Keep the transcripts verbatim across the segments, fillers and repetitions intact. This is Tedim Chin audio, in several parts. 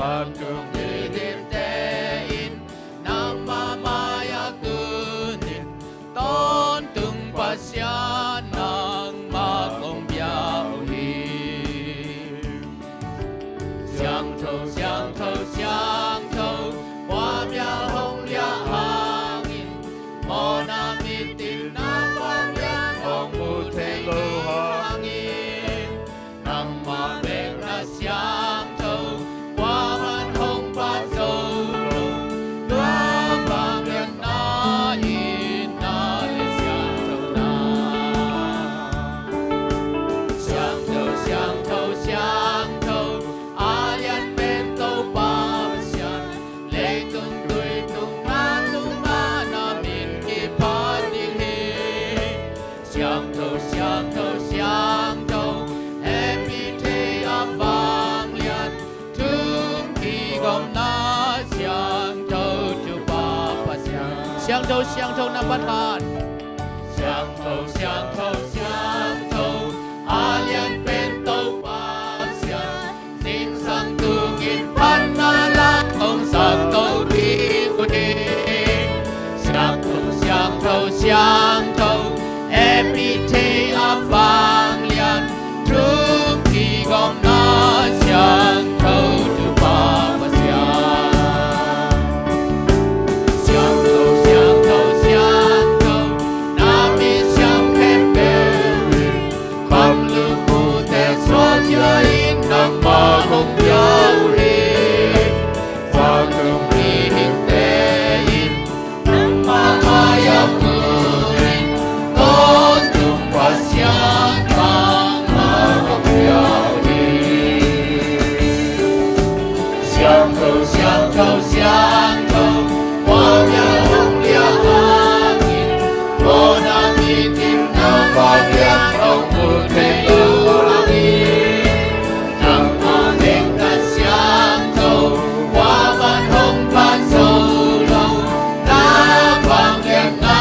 Vantung mihingte in nangmah mai-ah tuni-in tawntung Pasian nangmah kong pia uh hi. Siangtho, siangtho, siangtho, kua mial hong liah hangin, mawhna mitin na vanglian hong mu thei lo hangin, nangmah bek na siangtho, kua man hong pha zo lo, tua vangliatna in na leh siangtho na. Siangtho, siangtho, siangtho, a lian pen Topa Pasian, leitung tuitung na tung mah na min kiphat ding hi. Siangtho, siangtho, siangtho, hehpih thei a vanglian, thum kigawmna siangtho Topa Pasian. Siangtho, siangtho na Pasian. Siangtho, siangtho, siangtho, a lian pen Topa Pasian, zingsang tungin phatna la hong sakto ding uh hi. Siangtho, siangtho, siangtho, hehpih thei a vanglian, thum kigawmna siangtho Topa Pasian. Siangtho, siangtho, siangtho, na mi siam khempeuh in, kamlum mute suan ya in nangmah kong pia uh hi. Vantung mihingte in nangmah mai-ah tuni-in tawntung Pasian nangmah kong pia uh hi. Siangtho, siangtho, siangtho, kua mial hong liah hangin, mawhna mitin na vanglian hong mu thei lo hangin, nangmah bek na siangtho, kua man hong pha zo lo, na vangliatna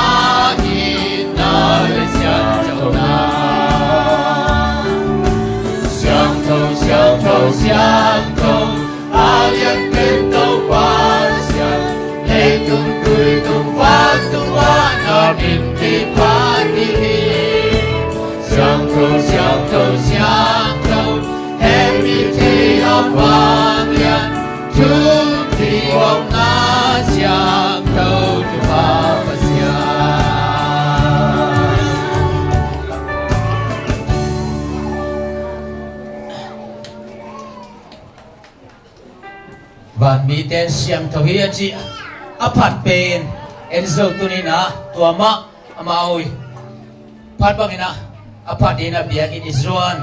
in na leh siangtho na. Siangtho, siangtho, siangtho, a lian pen Topa Pasian, leitung tuitung vantung ah na min kiphat ding hi. Siangtho, siangtho, siangtho, hehpih thei a vanglian, thum kigawmna siangtho Topa Pasian. Vanmite in siangtho hi a cih a phat pen en zo tuni-in ah, tua mah amau phat bangin ah a phat dingin ah biakinn i zuan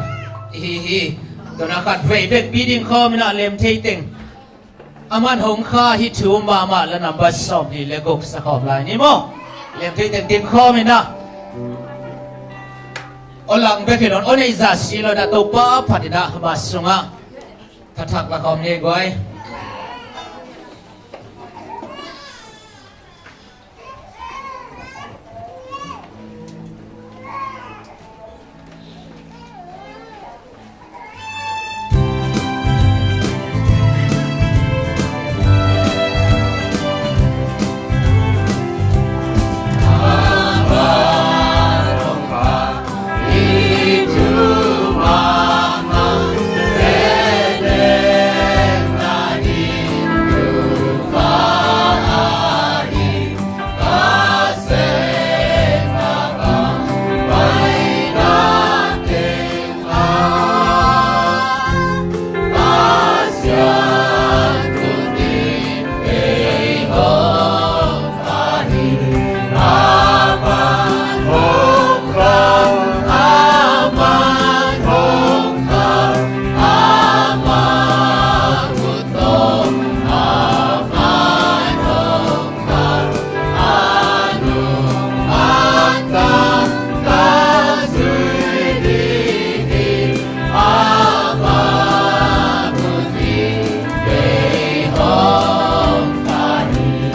i hi hi. Tua na khat vei vekpi ding khawm in ah lem thei teng, a man hong kha hi thu mahmah la number sawmli le guk sa khawm lai ni maw. Lem thei teng ding khawm in ah, aw lang bek hi lo-in aw neih zah si lo-in ah Topa phat in ah ama sungah thathak la khawm ni guai.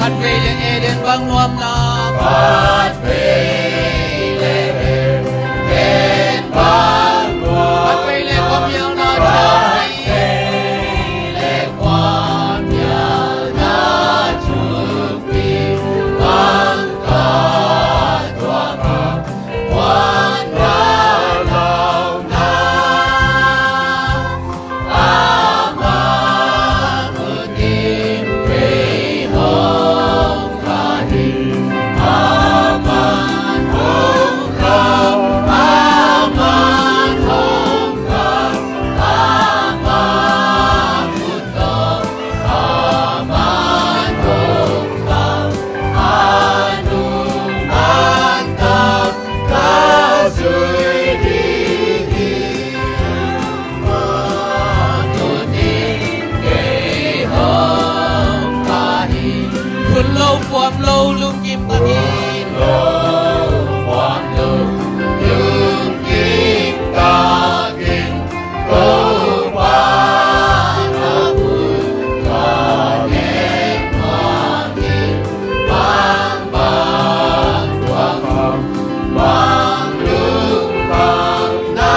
Khatvei le Eden bang nuamna, khatvei le Eden bang nuamna, khatvei le khuamialna, khatvei le khua Lo lungkim takin. Lo, lo, lungkim takin. Topa na hun ka leng mah in, bang bang tua kham bang lungkham na.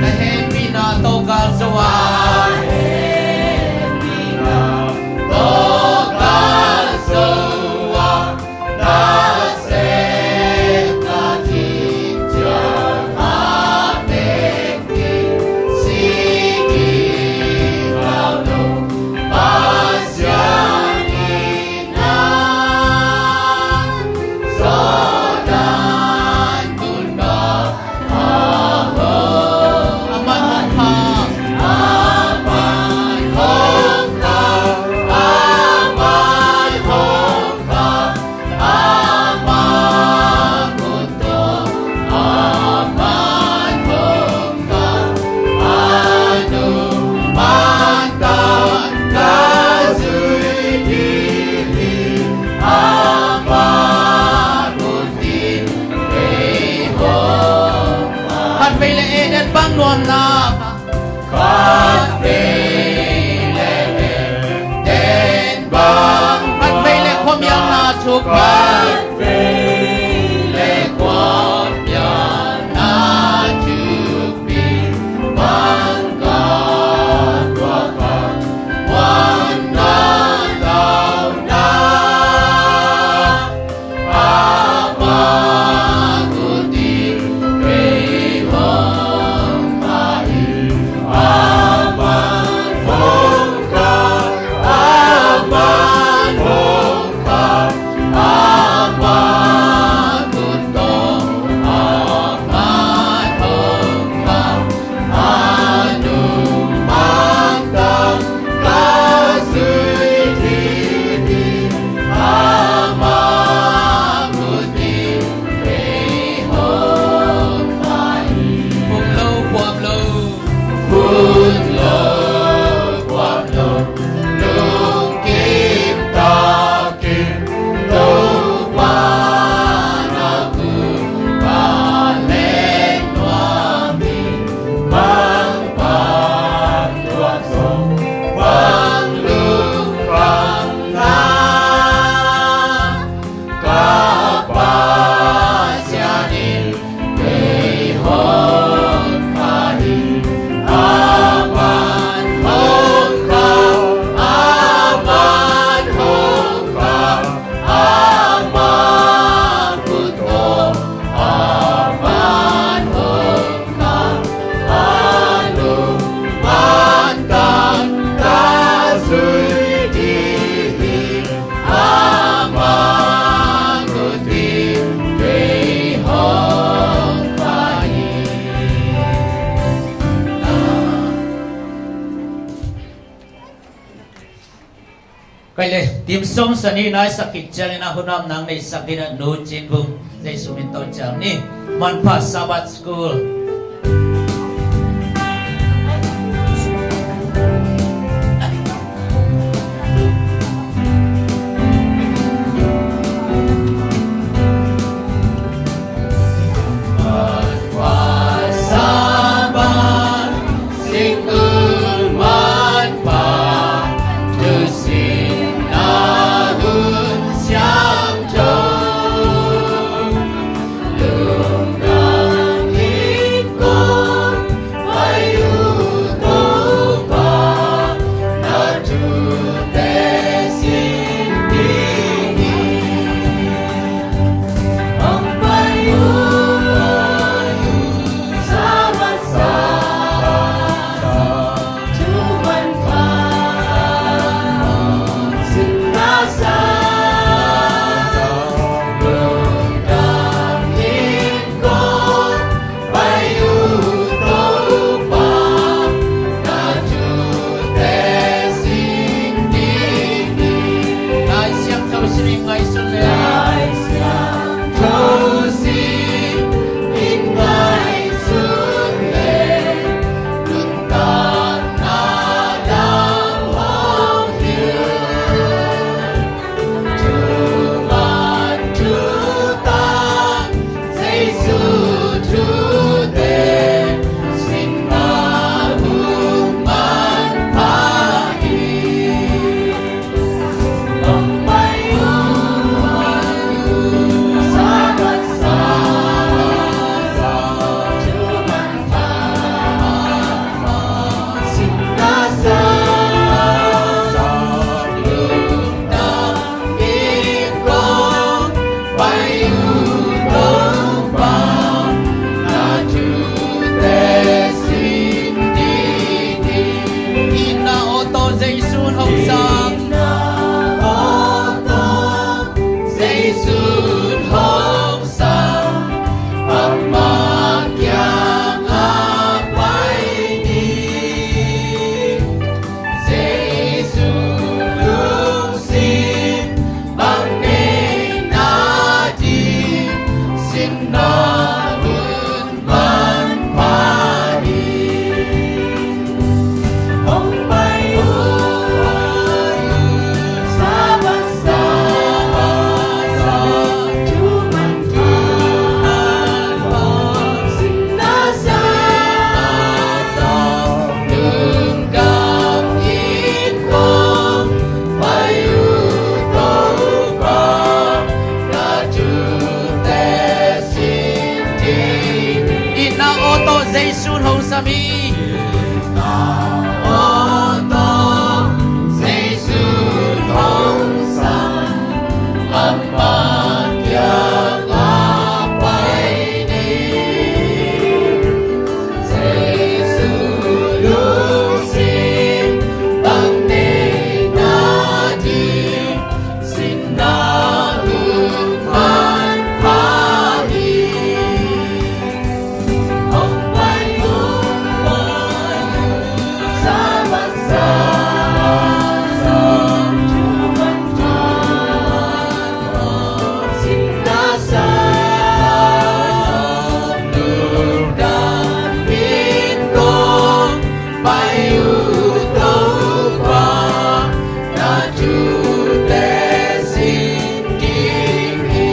Na hehpihna tawh galzo a. Khatvei le Eden bang nuamna. Khatvei le Eden bang. Khatvei le khuamialna thuk. Khatvei le khuamialna thuk. Kei le, theme song sani nai sak khit ciangin a hun a nang neihsak dingin Nu Cin Vung, Jesu min tawh ciam ni. Manpha Sabbath School. Itna awtaw Jesu in hong sang. Jesu in hong sang. Ama kiangah pai ni. Jesu lungsim bang nei nading, sinna hun manpha hi. Hong pai uh, hong pai uh, Sabbath, Sabbath, Sabbath, thu manpha, thu manpha, sinna sa, sa, lungdam in kong pai uh Topa, na thute sin ding. Itna awtaw Jesu in hong sam hi. Itna awtaw Jesu in hong sam. Ama kiangah pai ni. Jesu lungsim bang nei nading, sinna hun manpha hi. Hong pai uh, hong pai uh, Sabbath, Sabbath, Sabbath, thu manpha, sinna sa, lungdam in kong pai uh Topa, na thute sin ding hi.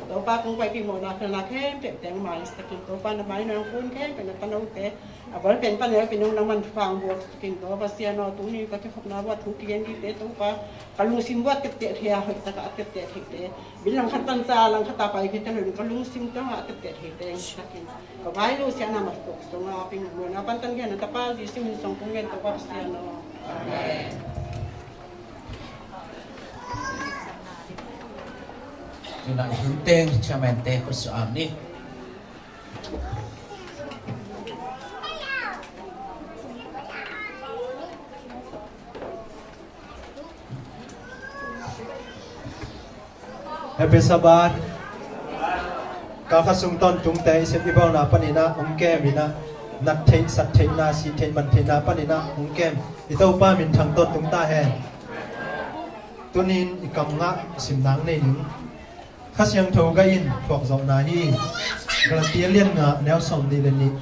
Topa, kong paipih mawhna khelhna khempeuh teng maisak in, Topa, na mai nang kun khempeuh na tanote a bawlpen pan neu pen nang man fang buak sak in, Topa Pasian aw, tuni ka kikhopna buat thu kigen dite, Topa, ka lungsim buat tette thei a, hoih taka a tette theite, bil langkhat pan sa langkhat a pai khit teh ka lungsim tawh a tette theite sak in. Ka vai lo siahna mat tuk sung a ping mawhna pan tan gen a Tapa Jesu min sung kong gen, Topa Pasian aw. Amen. Tuna i hun teng chairman te khut suah ni. Happy Sabbath. Kha kha sung tawntungte i sep i bawlna panin ah hong kem in ah, nat theih, sat theihna, sih theih, man theihna panin ah hong kem i Topa minthang tawntung ta hen. Tunin i kam ngah sim nang nei ning. Kha Siangtho gah in thuak zawhna hi. Galatia lian nga neu sawm nih le nih.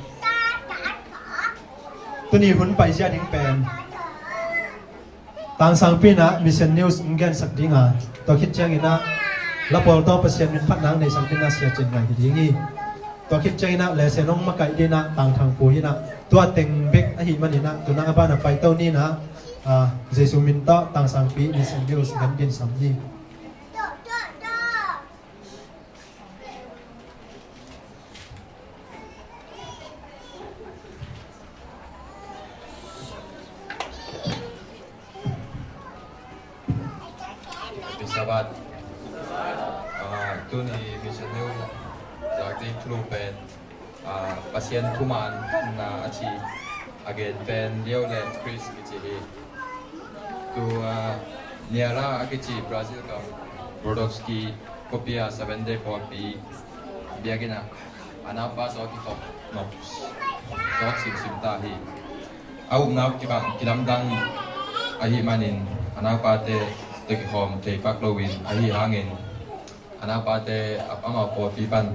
Tuni hun paizia ding pen Tangsangpi in ah Mission News hong gensak ding a, tua khit ciangin ah lapawl tawh Pasian min phatna hong neisak ding a Sia Cin Ngai hi ding hi. Tua khit ciangin ah lesen hong makaih ding ah Tangthang Pu hi in ah, tua teng bek ahih manin ah tuna a ban a paito ni in ah, ah, Jesu min tawh Tangsangpi Mission News gen din sam ni. Happy Sabbath. Ah, tuni Mission News zak ding thulu pen, ah, Pasian thuman kanna a ci a gen pen Leo le Chris kici hi. Tua, ah, Niala a kici Brazil gam Brodowski khuapi a Seven Day pawlpi biakinn ah a naupa tawh kikhop nop sawt simsim ta hi. A upna uh kibang kidamdang ahih manin a naupate Te kikhawm thei pak loin ahi hangin a naupate amau pawlpi pan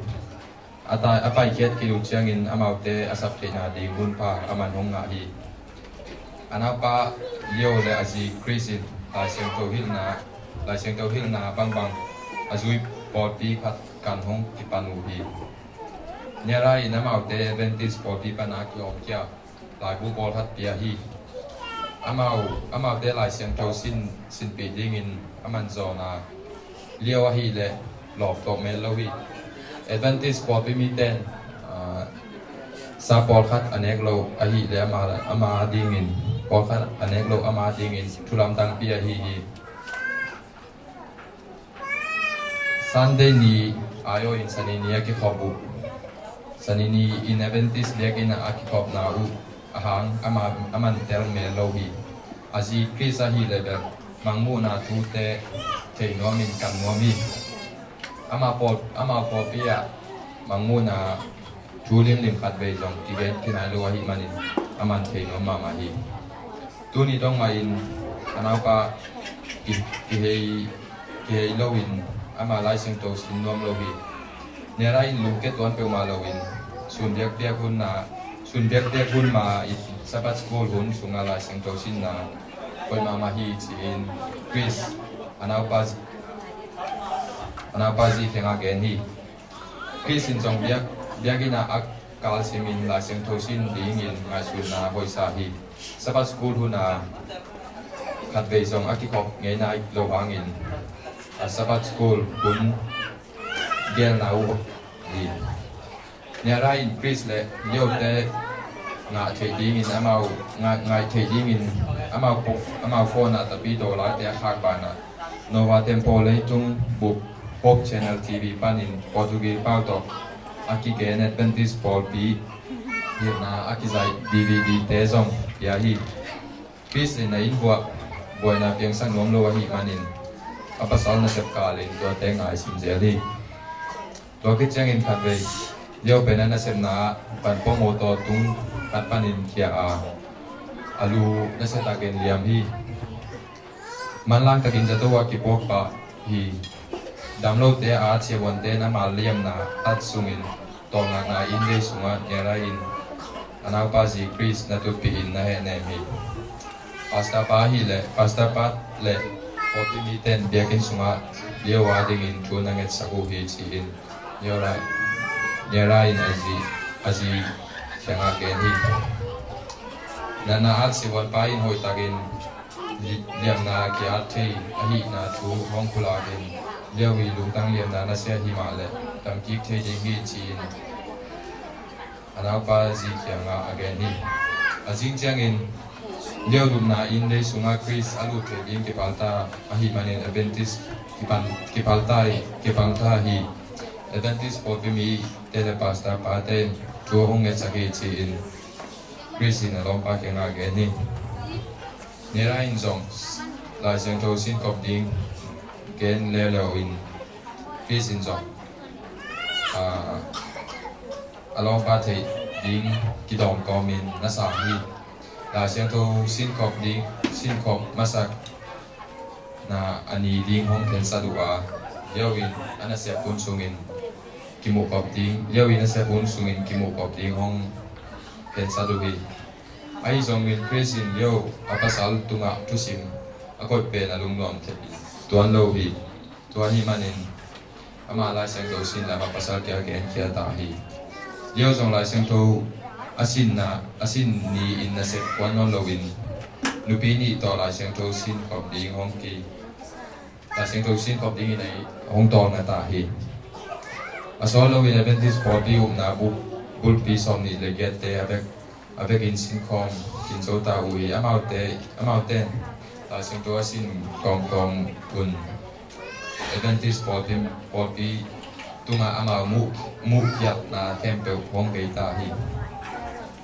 a tai a paikhiat kei uh ciangin amaute a sap theihna ding hunpha a man hong ngah hi. A naupa Leo le a zi Chris in Lai Siangtho hilhna, Lai Siangtho hilhna bangbang a zui pawlpi khat kan hong kipan uh hi. Nera in amaute Adventist pawlpi pana kiawmkhia laibu pawlkhat pia hi. Amau, amaute Lai Siangtho sin, sinpih dingin a man zawna Leo ahih leh lawp tawh mel lo hi. Adventist pawlpi miten, ah, sa pawlkhat a nek lo ahih leh ama, ama dingin, pawlkhat a nek lo ama dingin thulamdangpi ahi hi. Sunday ni ai-awhin Sani ni a kikhop uh. Sani ni in Adventist biakinn ah a kikhopna uh ahang ama, a man tel mel lo hi. A zi Chris ahih leh bel Mangmuhna thute thei nuamin kan nuam hi. Ama pawl, ama pawlpi ah Mangmuhna thu limlim khat vei zong kigen kinai lo ahih manin a man thei nuam mahmah hi. Tuni dong mahin a naupa ki, kihei, kihei loin ama Lai Siangtho sin nuam lo hi. Nera in lungke tuan peuhmah loin sun biakpiak hunna, sun biakpiak hun ma in Sabbath School hun sungah Lai Siangtho sinna koih mahmah hi ci-in Chris a naupa, a naupa zi kiangah gen hi. Chris in zong biak, biakinn ah a kalsimin Lai Siangtho sin dingin ngaihsutna hoihsa hi. Sabbath School hun a khatvei zong a kikhop ngei nai lo hangin a Sabbath School hun gelna uh hi. Nera in Chris le Leo te ngah theih dingin amau, ngah, ngaih theih dingin amau, amau phone ah Tapi Dollar te a khak banah Nova Temple leitung bup Hope Channel T V panin Portuguese pau tawh a kigen Adventist pawlpi hilhna a kizaih D V D te zong pia hi. Chris in a inn vuah buaina piangsak nuam lo ahih manin a pasal nasep kalin tuate ngaihsun zel hi. Tua khit ciangin khatvei Leo pen a nasepna ah van pawngawtaw tung khat panin khia a, a lu nasiatakin liam hi. Manlang takin zato ah kipuak pah hi. Damlote a at siavuante na mal liamna at sungin tawlngakna inn vei sungah Nera in a naupa zi Chris na tutpih in na hehnem hi. Pastor pa ahih leh, pastor pa le pawlpi miten biakinn sungah Leo a dingin thu na ngetsak uh hi ci-in Nera, Nera in a zi, a zi kiangah gen hi. Natna at siavuanpa in hoihtakin li, liamna ki-at thei ahihna thu hong pulakin Leo i lungtang liamna nasia hi mah leh damkik thei ding hi ci-in a naupa zi kiangah a gen hi. A zing ciangin Leo lupna inn lei sungah Chris a lut thei ding kipalta ahih manin Adventist kipan, kipalta hi, kipalta hi. Adventist pawlpi mite le pastor pate in thu hong ngetsak hi ci-in Chris in a lawmpa kiangah gen hi. Nera in zong Lai Siangtho sinkop ding gen leuleu in Chris in zong, ah, a lawmpa theih ding kidawm kawmin na sang hi. Lai Siangtho sinkop ding, sinkop masak na a ni ding hong khensat uh a, Leo in a nasep hun sungin kimuhkop ding, Leo in a nasep hun sungin kimuhkop ding hong khensat uh hi. Ahi zongin Chris in Leo a pasal tungah thusim a koih pen a lungnuam thei tuan lo hi. Tua ahih manin ama Lai Siangtho sin lam a pasal kia genkhia ta hi. Leo zong Lai Siangtho a sinna, a sin ni-in nasep kuan nawn loin nupi nih tawh Lai Siangtho sin khop ding hong ki, Lai Siangtho sin khop dingin a hong tawlnga ta hi. A sawt loin Adventist pawlpi upna bul, bulpi sawmnih le giatte a bek a vekin sinkhawm kinzo ta uh hi. Amaute, amaute Lai Siangtho a sin kawmkawm un Adventist pawlpi, pawlpi tungah amau muh, muhkhiatna khempeuh hong bei ta hi.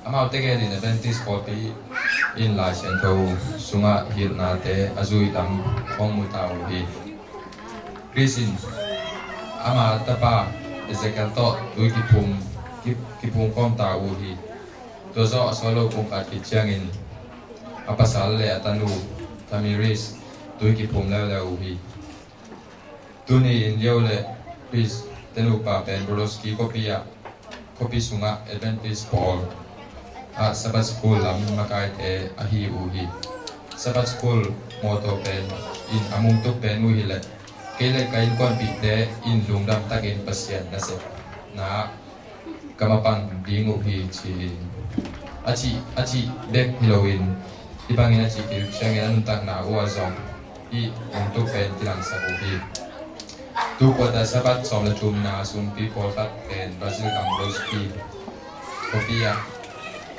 Amaute gelin Adventist pawlpi in Lai Siangtho sungah hilhnate a zui lam hong mu ta uh hi. Chris in ama tapa Ezekiel tawh tui kiphum, ki, kiphum khawm ta uh hi. Tua zawh a sawt lo kum khat khit ciangin a pasal le a tanu Tamiris tui kiphum leuleu uh hi. Tuni in Leo le Chris te nupa pen Boroski khuapi ah, khuapi sungah Adventist pawl ah Sabbath School lam makaite ahi uh hi. Sabbath School motto pen in a mungtuk pen uh hileh, kei le ka innkuanpihte in lungdam takin Pasian nasepna ah ka mapan ding uh hi, ci hi. A cih, a cih bek hi loin, hih bangin a cih kei uh ciangin a nuntakna uh ah zong hih mungtuk pen kilangsak uh hi. Tu quarter Sabbath sawm le thumna sumpi pawlkhat pen Brazil gam Boroski khuapi ah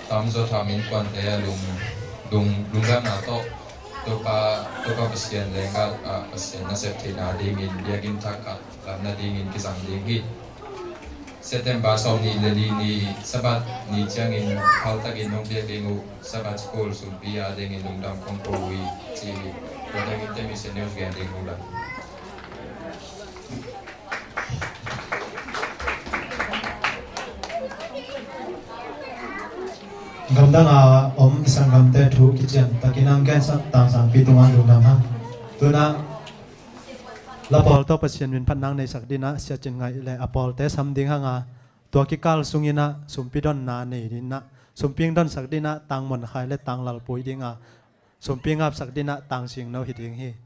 tamzaw tham innkuante a lung, lung, lungdamna tawh Topa, Topa Pasian leenggah ah Pasian nasep theihna dingin biakinn thak khat lam nadingin kizang ding hi. September sawmnih le li ni Sabbath ni ciangin haltakin nong biak ding uh Sabbath School sumpi a dingin lungdam kong ko uh hi, ci hi. Tua dingin te Mission News gen ding uh la. Gamdang a om i sanggamte thu kician takin ang gensak tangsangpi tungah lungdam hang. Tuna la pawl tawh Pasian min phatna ang neisak dinah Sia Cin Ngaih le a pawlte sam ding hanga, tua kikal sunginah sumpi donna nei dinah, sumpi ang donsak dinah Tang Muan Khai le Tang Lal Pui dinga, sumpi ang apsak dinah Tang Sing No hi ding hi.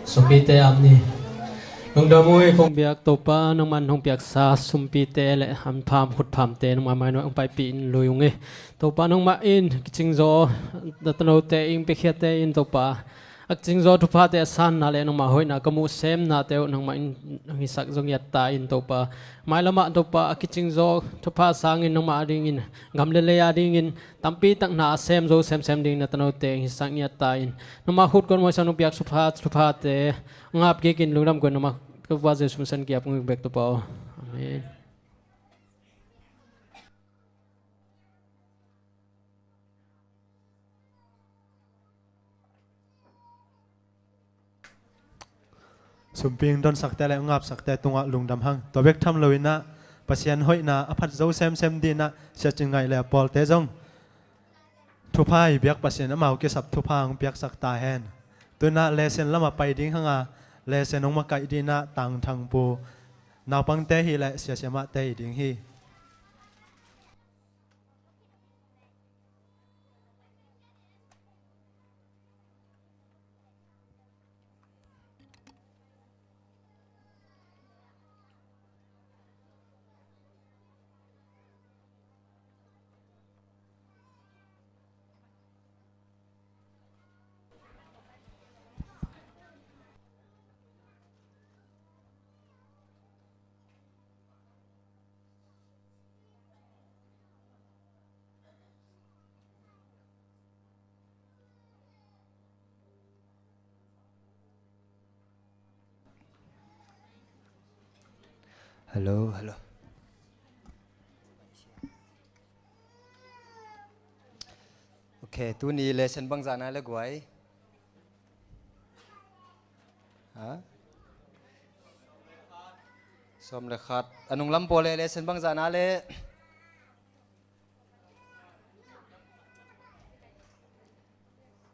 Sumpite am ni. Lungdam uh hi. Kong biak Topa, nangman hong piaksa sumpite le an pham khut phamte nangmah mai nuai hong paipih in lui ung hi. Topa, nangmah in kicingzaw na tanote in piakhiate in Topa, a kicingzaw thuphate a sanna le nangmah hoihna ka muh semnate uh nangmah in hong hisak zong i at ta in Topa. Mailamah Topa, a kicingzaw thupha sangin nangmah a dingin gam le lei a dingin tampi tak na a sem zo semsem ding na tanote hong hisak i at ta in, nangmah khut kuan muaisang nong piak thupha, thuphate hong ap kik in lungdam kong nangmah Topa Jesu min san kiap ngung bek Topa aw. Amen. Sumpi hong donsakte le hong apsakte tungah lungdam hang. Tua bek tham lo inah Pasian hoihna a phat zo semsem dinah Sia Cin Ngaih le a pawlte zong thupha i biak Pasian amau kisap thupha hong piaksak ta hen. Tunah lesen lamah pai ding hanga lesen hong makaih dinah Tang Thang Pu naupangte hi le siasiamahte hi ding hi. Hello, hello. Ok, tuni lesson bangzah na le guai? Ha? Sawm le khat. A nunglam pawl le lesson bangzah na le?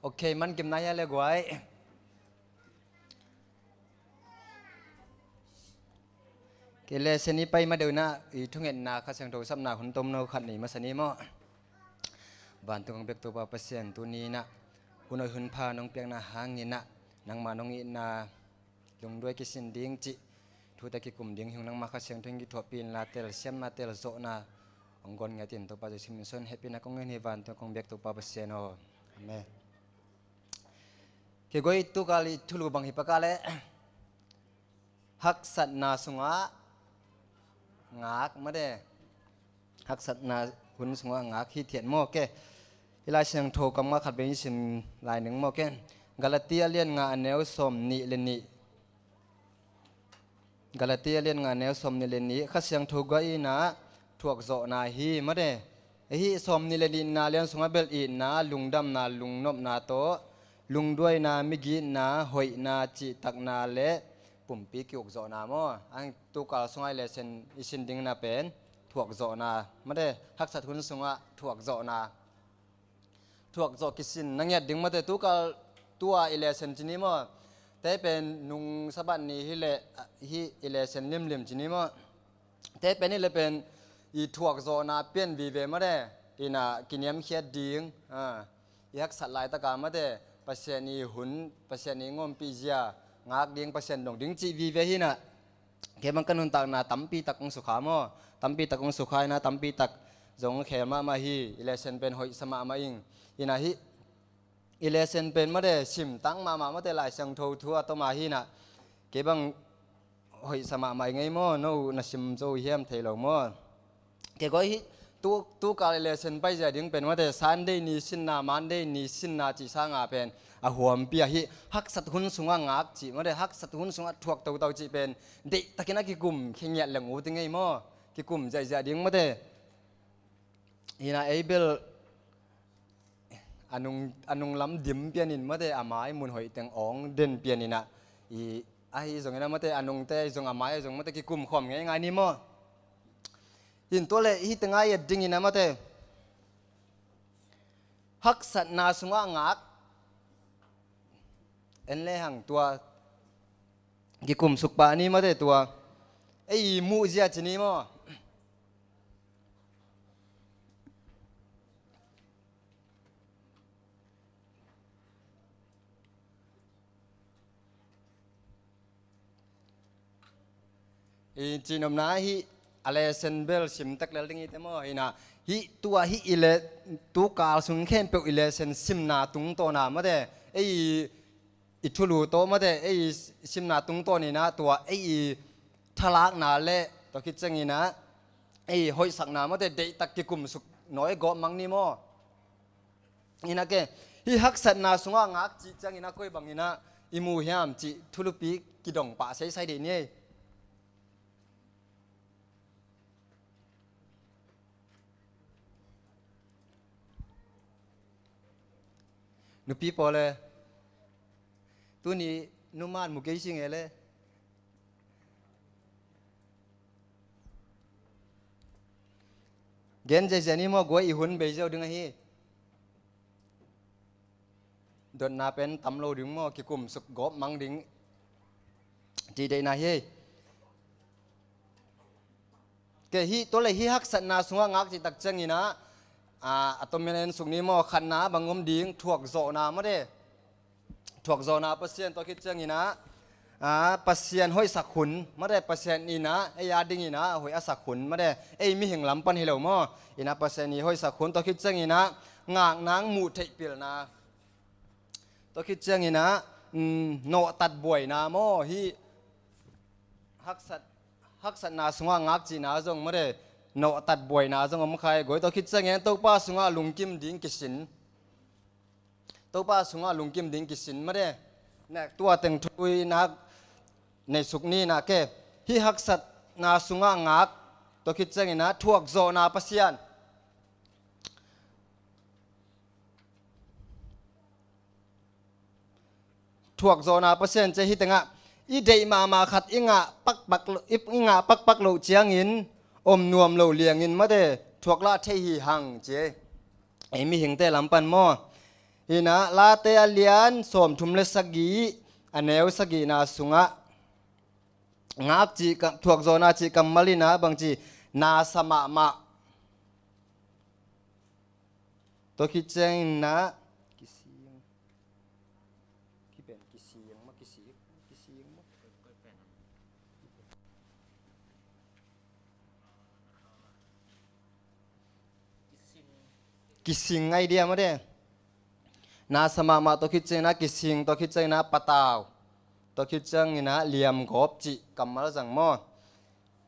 Ok, man kim na hia le guai? Kei le seni pai ma deuh inah i thungetna Kha Siangtho sapna hun tomno khat nei masa ni maw? Vantung hong bek Topa Pasian, tuni inah hun hoih hun pha nong piakna hang inah nangma nong itna lungduai kisin ding cih thute kikum ding hi ung, nangma Kha Siangtho in kithuahpih inla telsiamna telzawhna hong guan ngiat in Topa Jesu min suang hehpihna kong ngen hi. Vantung kong bek Topa Pasian aw. Amen. Kei guai, tukal i thulu bang hi paka le haksatna sungah ngak mate. Haksatna hun sungah ngak hi thiat maw ke. Hih Lai Siangtho kam nga khat bei i sim lai ning maw ke. Galatia lian nga a neu sawm nih le nih. Galatia lian nga neu sawm nih le nih, Kha Siangtho guai inah thuakzawhna hi mate. Hih sawm nih le nihna lian sungah bel itna, lungdamna, lungnopna tawh lungduaina, migitna, hoihna, cihtakna le pumpi ki-ukzawhna maw? Ang tukal sungah i lesson i sin dingna pen thuakzawhna mate. Haksat hun sungah thuakzawhna. Thuakzawh kisin na ngiat ding mate, tukal tua i lesson ci ni maw? Tei pen nung Sabbath ni hi le hih i lesson limlim ci ni maw? Tei pen hi le pen i thuakzawhna pian vive mate. Inah kiniamkhiat ding, a, i haksat laitaka mate, Pasian i hun, Pasian i ngompih zia ngak ding, Pasian dong ding cih vive hi inah. Kei bang ka nuntakna tampi tak hong sukha maw? Tampi tak hong sukha inah, tampi tak zong khel mahmah hi. I lesson pen hoihsa mahmah ing. Inah hih i lesson pen mate simtak mahmah mate, Lai Siangtho thu a toma hi inah. Kei bang hoihsa mahmah ing ei maw? No na sim zo hiam thei lo maw? Kei guai, hih tu, tukal i lesson paizia ding pen mate Sunday ni sinna, Monday ni sinna cih sanga pen a huampi ahi. Haksat hun sungah ngak cih mate, haksat hun sungah thuak toto cih pen deihtakin a kikum khe ngiat leng ut ing ei maw? Kikum ziahziah ding mate. Hinah ei bel a nung, a nunglam dim pianin mate, a mai mun hoih teng awng den pian inah, i, ahi zongin a mate, a nungte ahi zong, a mai ahi zong mate, kikum khawm ngeingai ni maw? Hin tua le hih tengah i et dingin a mate, haksatna sungah ngak en le hang tua kikum suk pah ni mate, tua ei muh zia ci ni maw? I cihnopna hi a lesson bel sim tek lel ding hi te maw? Hi na, hi tua hi i le, tu kal sung khempeuh i lesson simna tungtawna mate, ei i thulu tawh mate, ei simna tungtawn ina tua ei i thalakna le tua khit ciangina ei hoihsakna mate deihtak kikumsuk nawi gawp mang ni maw? Ina ke, hi haksatna sungah ngak cih ciangina koi bangina i mu hiam cih thulupi kidong pah seisai dih ni ei. Nupi pawl e, tuni numan mu kei sing e le. Gen zeizia ni maw, guai i hun bei ziau ding ahi. Dotna pen tam lo ding maw, kikumsuk gawp mang ding. Ti deihna hi. Ke hi, tua le hi haksatna sungah ngak cih tak ciangina, a, a tomen en suk ni maw, khatna bang om ding, thuakzawhna mate. Thuakzawhna Pasian tua khit ciangina, a, Pasian hoihsak hun mate, Pasian ina ei a dingina hoih a sak hun mate, ei mihing lam pan hi lo maw? Ina Pasian i hoihsak hun tua khit ciangina, ngakna muh theih pilna. Tua khit ciangina, um, nawhtat buaina maw, hi haksat, haksatna sungah ngak cihna zong mate, nawhtat buaina zong om khai guai. Tua khit ciangina Topa sungah lungkim ding kisin. Topa sungah lungkim ding kisin mate. Nek tua teng thuinak nei suk ni na ke. Hi haksatna sungah ngak, tua khit ciangina thuakzawhna Pasian. Thuakzawhna Pasian ci hi tengah i deih mahmah khat i ngah pakpak lo, i ngah pakpak loh ciangin om nuam lo liangin mate thuak lah thei hi hang ci. Ei mihingte lam pan maw? Hi na, Late a lian sawmthum le sagih, a neu sagihna sungah ngak cih kam, thuakzawhna cih kammal ina bang ci, na sa mahmah. Tua khit ciangina kising, kipen kising maw, kising, kising maw. Kising ngai dia mate. Na sa mahmah tua khit ciangina kising, tua khit ciangina patau, tua khit ciangina liamgawp cih kammal zang maw?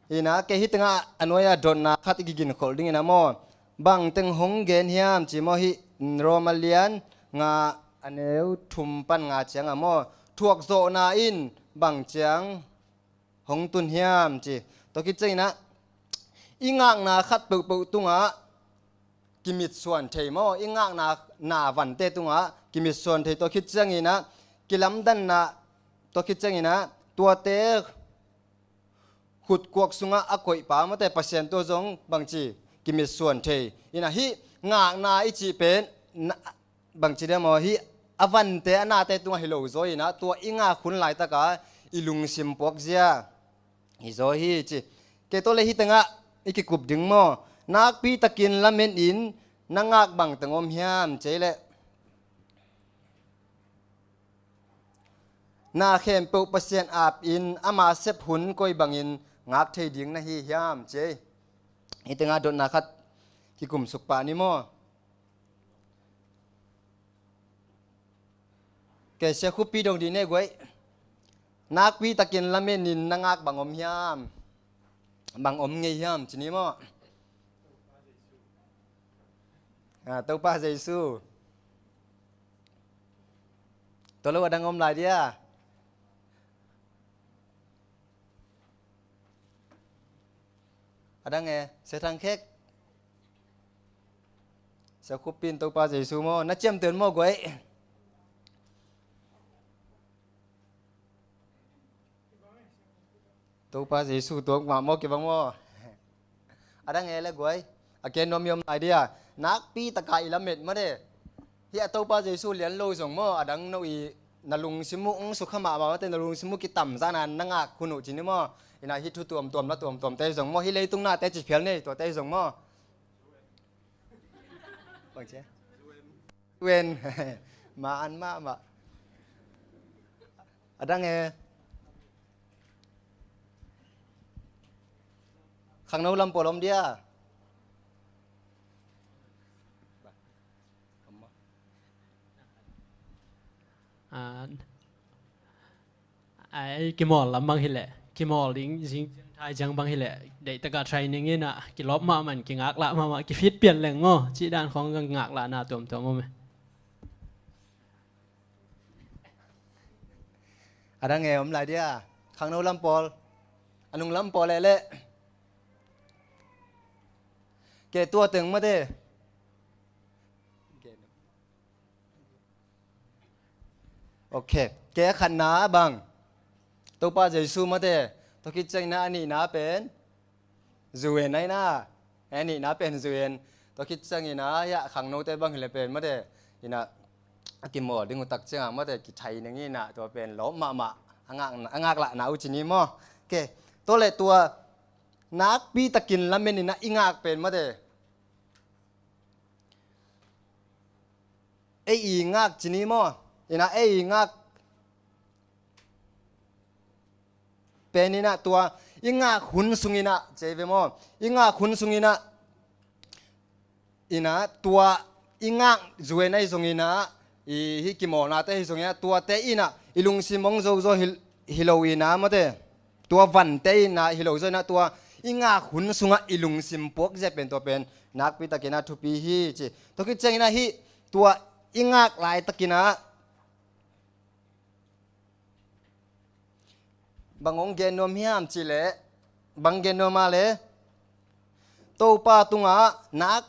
Ina ke hi tengah a nuai-a dotna khat i kiginkholh dingina maw? Bang teng hong gen hiam ci maw, hi Rom a lian nga a neu thum pan nga cianga maw? Thuakzawhna in bang ciang hong tun hiam ci. Tua khit ciangina i ngakna khat peuhpeuh tungah kimitsuan thei maw? I ngakna, na vante tungah kimitsuan thei. Tua khit ciangina kilamdanna, tua khit ciangina tuate khutkuak sungah a koihpa mate Pasian tua zong bangci kimitsuan thei. Ina hi ngakna i cih pen na, bangci dia maw, hi a vante a nate tungah hi lo zaw ina tua i ngak hun laitaka i lungsim puakzia hi zaw hi ci. Kei tawh le hi tengah i kikup ding maw? Nakpi takin lamen in na ngak bang teng om hiam cei leh? Na khempeuh Pasian apin ama sep hun koi bangin ngak thei ding na hi hiam cei? Hi tengah dotna khat kikumsuk pah ni maw? Kei sia khupi dong di ne guai. Nakpi takin lamen in na ngak bang om hiam? Bang om ngei hiam ci ni maw? Ah, Topa Jesu. Tolo adang om lai dia. Adang e, Sia Thang Khek. Sia Khup in Topa Jesu maw, na ciamteh un maw guai. Topa Jesu tuak mah maw kibang maw. Adang e le guai. A ken nuam i om lai dia. Nakpi taka i lamet mah de. Hi a Topa Jesu lian lo zong maw, adang no i na lungsim uh ong sukha mahmah mate, na lungsim uh kitamzahna na ngak hun uh ci ni maw. Ina hi thu tuamtuam la tuamtuamte zong maw, hi leitung nate ci phial nei tuate zong maw. Bang cia? Wen. Ma an mahmah. Adang e. Khangno lam pawl om dia. Ah, ai, kimawl lam bang hileh, kimawl ding zing thai ciang bang hileh, deih taka training in ah kilawp mahmah, kingaklah mahmah, kifit pian leng maw, cih dan khawng ka ngaklahna tuamtuam om e. A dang e om lai dia. Khangno lam pawl, a nung lam pawl leh leh. Ke tua teng mate. Ok. Ke khatna bang, Topa Jesu mate. Tua khit ciangin ah a nihna pen zu en ahi na. A nihna pen zu en. Tua khit ciangin ah, ya, khangnote bang hileh pen mate, in ah a kimawl ding uh tak ciangah mate, kithai ning in ah, tua pen lawp mahmah, a ngak, a ngaklahna uh ci ni maw. Ke, tua leh tua nakpi takin lamen in ah i ngak pen mate, ei i ngak ci ni maw. In ah ei i ngak pen in ah tua i ngak hun sung in ah, ci ve maw, i ngak hun sung in ah, in ah tua i ngak zu en ahi zongin ah, i hih kimawlnate ahi zongin ah, tuate in ah i lungsim hong zozo hi, hi lo in ah mate, tua vante in ah hi lo zo in ah, tua i ngak hun sungah i lungsim puak zia pen, tua pen nakpi takin ah thupi hi ci. Tua khit ciangin ah hih tua i ngak laitakin ah bang hong gen nuam hiam cih leh, bang gen nuam a leh, Topa tungah nak,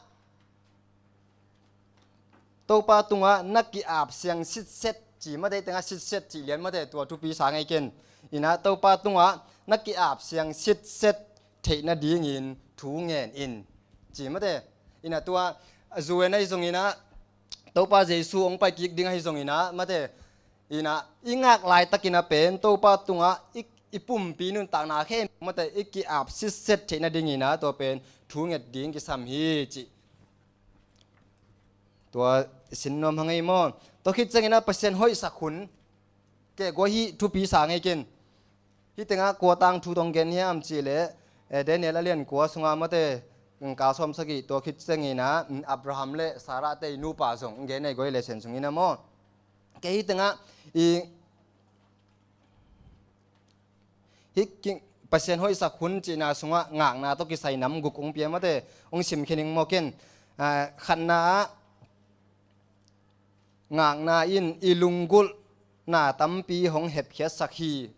Topa tungah na ki-ap siang sitset ci mate, tengah sitset cih lian mate, tua thupi sa ngei ken. In ah Topa tungah na ki-ap siang sitset theih nadingin thu ngen in ci mate. In ah tua zu en ahi zongin ah, Topa Jesu hong pai kik ding ahi zongin ah mate, in ah i ngak laitakin ah pen Topa tungah i, i pumpi nuntakna khempeuh mate, i ki-ap sitset theih nadingin ah tua pen thu nget ding kisam hi ci. Tua sin nuam hang ei maw. Tua khit ciangin ah Pasian hoihsak hun, ke guai, hih thupi sa ngei ken. Hih tengah kua tangthu tawh hong gen hiam cih leh, eh, Daniel a lian kua sungah mate, mm, kal sawm sagih, tua khit ciangin ah, mm, Abraham leh Sarah te i nupa zong hong gen ei guai, lesson sungin ah maw. Ke hih tengah i, hih ki, Pasian hoihsak hun cihna sungah ngakna tawh kisai nam guk hong pia mate, hong simkhia ning maw ken. Ah, khatna ah, ngakna in i lunggulhna tampi hong hepkhiatsak hi.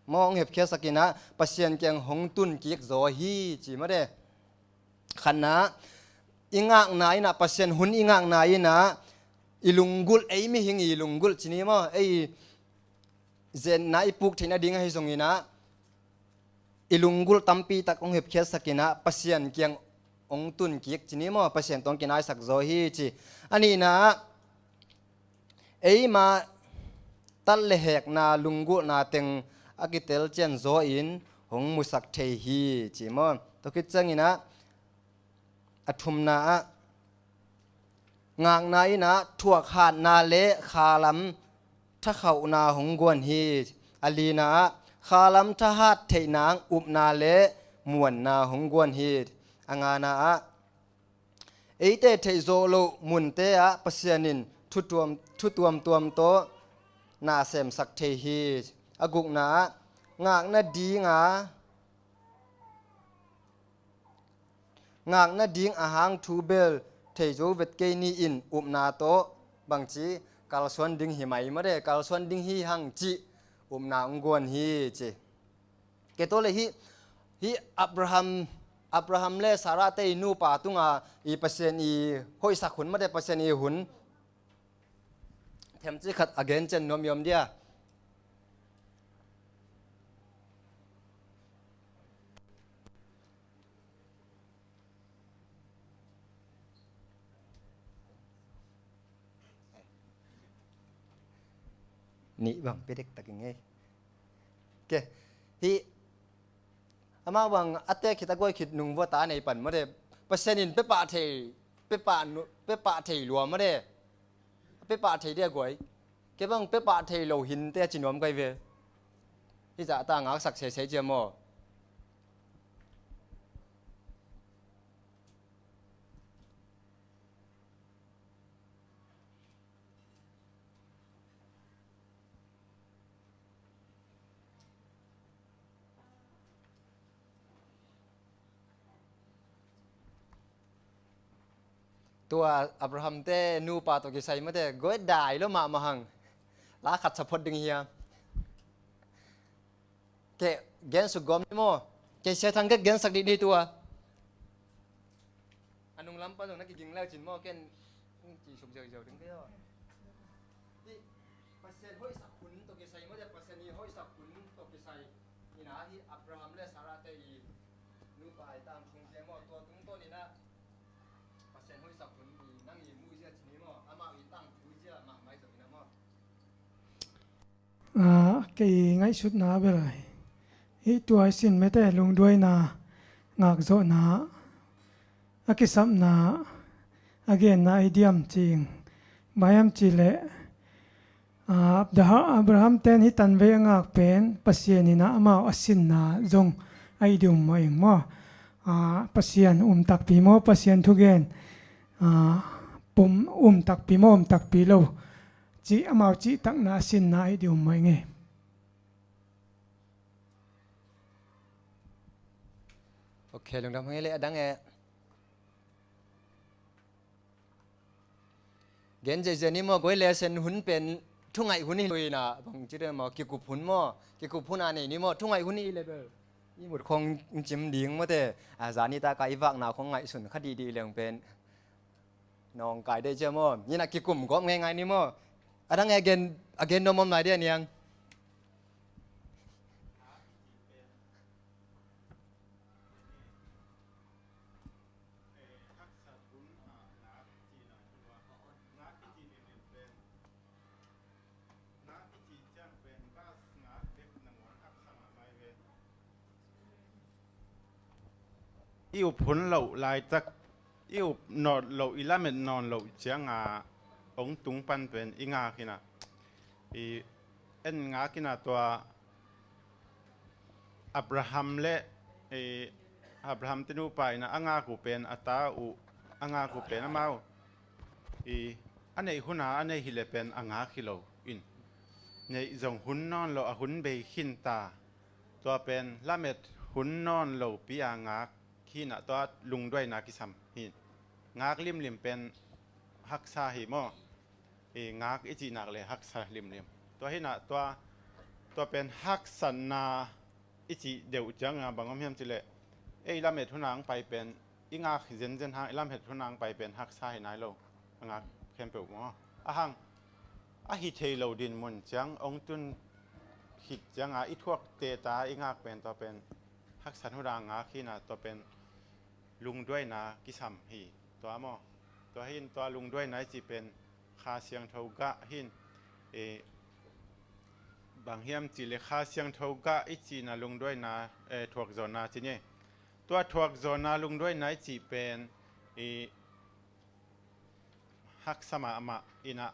Maw, hong hepkhiatsak in ah Pasian kiang hong tun kik zaw hi ci mate. Khatna, i ngakna in ah, Pasian hun i ngakna in ah, i lunggulh, ei mihing i lunggulh ci ni maw, ei zenna i puk theih nading ahi zongin ah, i lunggulh tampi tak hong hepkhiatsak in ah Pasian kiang hong tun kik ci ni maw, Pasian tawh hong kinaisak zaw hi ci. A nihna ah, eima tat leh hekna lunggulhna teng a kitel cian zaw in hong musak thei hi ci maw. Tua khit ciangin ah, a thumna ah, ngakna in ah thuakhatna leh khalam thakhauhna hong guan hi. A lina ah, khalam thahat theih nang upna leh muanna hong guan hi. A ngana ah, eite theihzawh loh munte ah Pasian in thu tuam, thu tuamtuam tawh na semsak thei hi. A gukna ah, ngakna dinga, ngakna ding a hang thu bel thei zo vet kei ni in, upna tawh bangci kalsuan ding hi mai mate, kalsuan ding hi hang cih upna hong guan hi ci. Ke tua leh hih, hih Abraham, Abraham leh Sarah te i nupa tunga i Pasian i hoihsak hun mate, Pasian i hun themci khat a gen cian nuam i om dia. Nih bang pia dektak ing ei. Ke, hih amau bang a tek khit a guai khit nung vua ta nei pan mate, Pasian in pia pah thei, pia pah nu, pia pah thei lua mate. Pia pah thei dia guai. Kei bang pia pah thei lo hinte a ci nuam kai ve. Hih zahta ngaksak sese cia maw. Tua Abraham te nupa tawh kisai mate, guai dai lo mahmah hang. La khat sa phot ding hiam? Kei gensuk gawm ni maw? Kei Sia Thang kei gensak dih ni tua. A nung lam pan zong na kiging leu cin maw, ken ci suk ziauziau ding kei aw. Hih Pasian hoihsak hun tawh kisai mate, Pasian i hoihsak hun tawh kisai. Ina hih Abraham le Sarah te i nupa i tangthu te maw, tua tungtawn ina Pasian hoihsak hun i nang i muhzia cin hi maw, amau i tangthu zia mahmah i zong ina maw? Ah, kei ngaihsutna bel hih tua i sin mate, lungduaina, ngakzawhna, a kisapna, a genna i diam cing. Bang hiam cihleh, ah, Abda-, Abraham ten hih tanvei a ngak pen Pasian ina amau a sinna zong a i diam mah ing maw? Ah, Pasian um takpi maw, Pasian thugen, ah, pum um takpi maw, um takpi lo cih amau cihtakna a sinna a i diam mah ing e. Ok, lungdam hang e le adang e. Gen zeizia ni maw, guai le Sian hun pen thungaih hun hi lo ina, bang ci de maw, kikup hun maw, kikup hun a nei ni maw, thungaih hun hi le bel. I mut khong cim ding mate, a zani taka i vakna khong ngaihsun kha dihdih leng pen nawngkai dei cia maw? Ni na kikum gawp ngeingai ni maw? Adang a gen, a gen nuam om lai dia niang. I up hun loh laitak, i up nawn loh, i lamet nawn loh cianga hong tung pan pen i ngak hi na. I en ngak hi na tua Abraham le, i Abraham te nupa ina a ngak uh pen a ta uh, a ngak uh pen amau. I a neih huna a neih hi le pen a ngak hi lo in. Neih zong hun nawn loh a hun bei khin ta. Tua pen lamet hun nawn lopi a ngak hi na, tua lungduaina kisam hi. Ngak limlim pen haksa hi maw? I ngak i cihnak le haksa limlim. Tua hi na, tua, tua pen haksatna i cih deuh cianga bang om hiam cileh, ei lamet huna ang pai pen i ngak zenzen hang, i lamet huna ang pai pen haksa hi nai lo. A ngak khempeuh maw? A hang a hi thei lo din mun ciang hong tun khit cianga i thuak teta i ngak pen, tua pen haksat huna ngak hi na, tua pen lungduaina kisam hi. Tua maw? Tua hin tua lungduaina i cih pen Kha Siangtho gah hin, e, bang hiam cih le Kha Siangtho gah i cihna lungduaina, e, thuakzawhna ci ni. Tua thuakzawhna lungduaina i cih pen i haksa mahmah ina,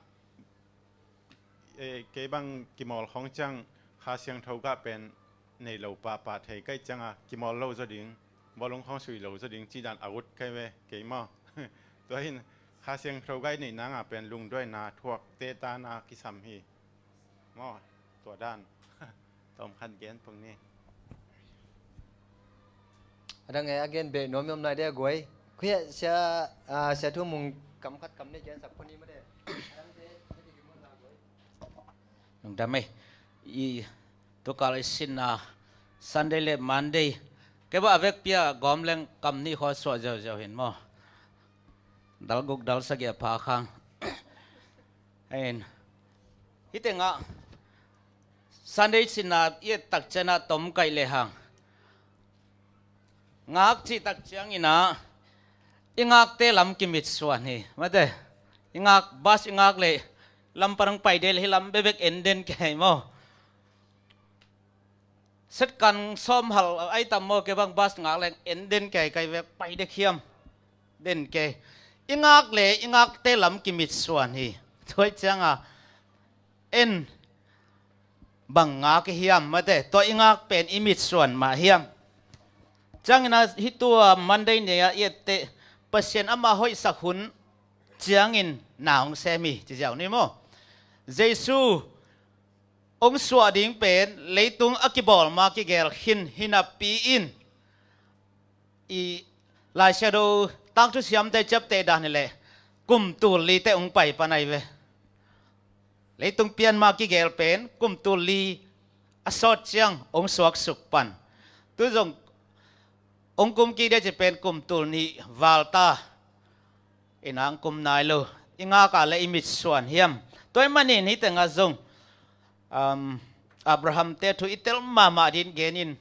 e, kei bang kimawl khong ciang Kha Siangtho gah pen nei lo pahpah thei kai cianga kimawl lo zaw ding, bawlung khong sui lo zaw ding cih dan a ut kai ve kei maw? Tua hin Kha Siangtho gah i neih nanga pen lungduaina thuak tetana kisam hi. Maw, tua dan. Tawm khat gen pung ni. Adang e, a gen beh nuam i om lai de a guai. Khuia sia, ah, sia thu mung kam khat kam ni gensak puni ma de. Adang de, a di ki mun la guai. Lungdam e. I tukal i sinna Sunday le Monday. Kei ba a vekpi a gawm leng kam nih khua suah ziauziau hin maw. Dal guk dal sagih a pha khang. Ain. Hih tengah Sunday sinna i et tak ciangin a tom kaih lehang ngak cih tak ciangin ah i ngakte lam kimitsuan hi. Mate, i ngak, bus i ngak leh lam parang pai del hi lam bebek en den kei maw? Set kan sawm hal ai tam maw, kei bang bus ngak leng en den kei, kai vek pai dek hiam den kei. I ngak le i ngakte lam kimitsuan hi. Tua cianga en bang ngak i hiam, mate, tua i ngak pen i mitsuan mah hiam? Ciangin a hih tua Monday ni a i etteh Pasian ama hoihsak hun ciangin na hong sem hi ci ziau ni maw? Jesu hong suah ding pen leitung a kibawl ma kigel khin hi napi in, i Lai Siangtho tangthu siamte ciapteh dan hileh kum tul li teh hong pai pan ahi ve. Leitung pian ma kigel pen kum tul li a sawt ciang hong suaksuk pan. Tu zong hong kum kik dia ci pen kum tul nih val ta. Ina hong kum nai lo. I ngak a le i mit suan hiam? Tua ahih manin hih tengah zong, um, Abraham te thu i tel mahmah ding gen in,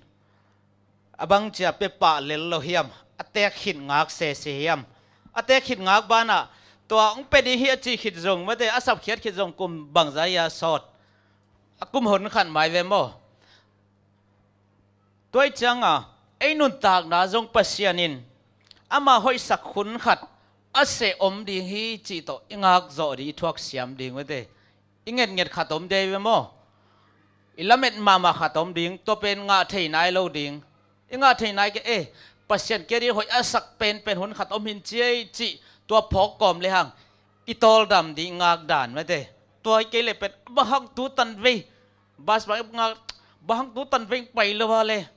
a bang cia pia pah lel lo hiam? A teek khit ngak sese hiam? A teek khit ngak banah tua hong pia ding hi a cih khit zong, mate, a sapkhiat khit zong kum bangzah hi a sawt? A kum hun khat mai ve maw? Tua ahih ciangin ei nuntakna zong Pasian in ama hoihsak hun khat a seh om ding hi cih tawh i ngak zawh ding, i thuak siam ding, mate. I ngetnget khat om ding hi ve maw? I lamet mahmah khat om ding, tua pen ngah thei nai lo ding. I ngah thei nai kei, eh, Pasian kia ding hoih a sak penpen hun khat om hi in ci ei cih tua phawk kawm le hang i tawldam ding i ngak dan, mate. Tua hi kei le pen bang hang tu tan vei, bas bang i ngak, bang hang tu tan vei pai lo a le,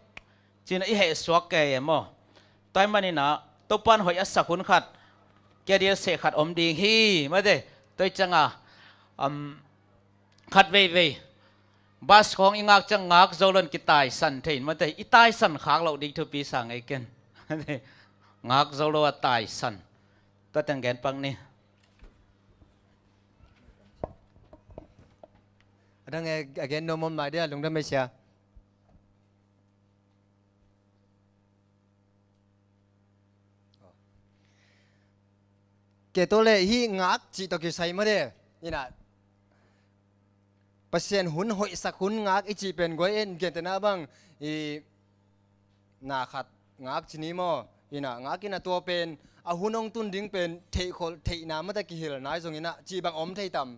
ci-in i heh suak kei e maw? Tua ahih manin ah Topa'n hoih a sak hun khat, kia ding a seh khat om ding hi, mate. Tua ahih ciangin, um, khat veivei bas khawng i ngak ciang ngak zo lo in kitaisan thei in, mate. I taisan khak loh ding thupi sa ngei ken. Ngak zo lo a taisan. Tua teng gen pak ni. A dang e, a gen nuam om lai dia, lungdam ei sia. Kei tua le hih ngak cih tawh kisai mah de. Ina, Pasian hun hoihsak hun ngak i cih pen guai en, gentehna bang i na khat ngak ci ni maw? Ina, ngak ina tua pen a hun hong tun ding pen theihkholh theihna mah ta kihil nai zong ina cih bang om thei tam?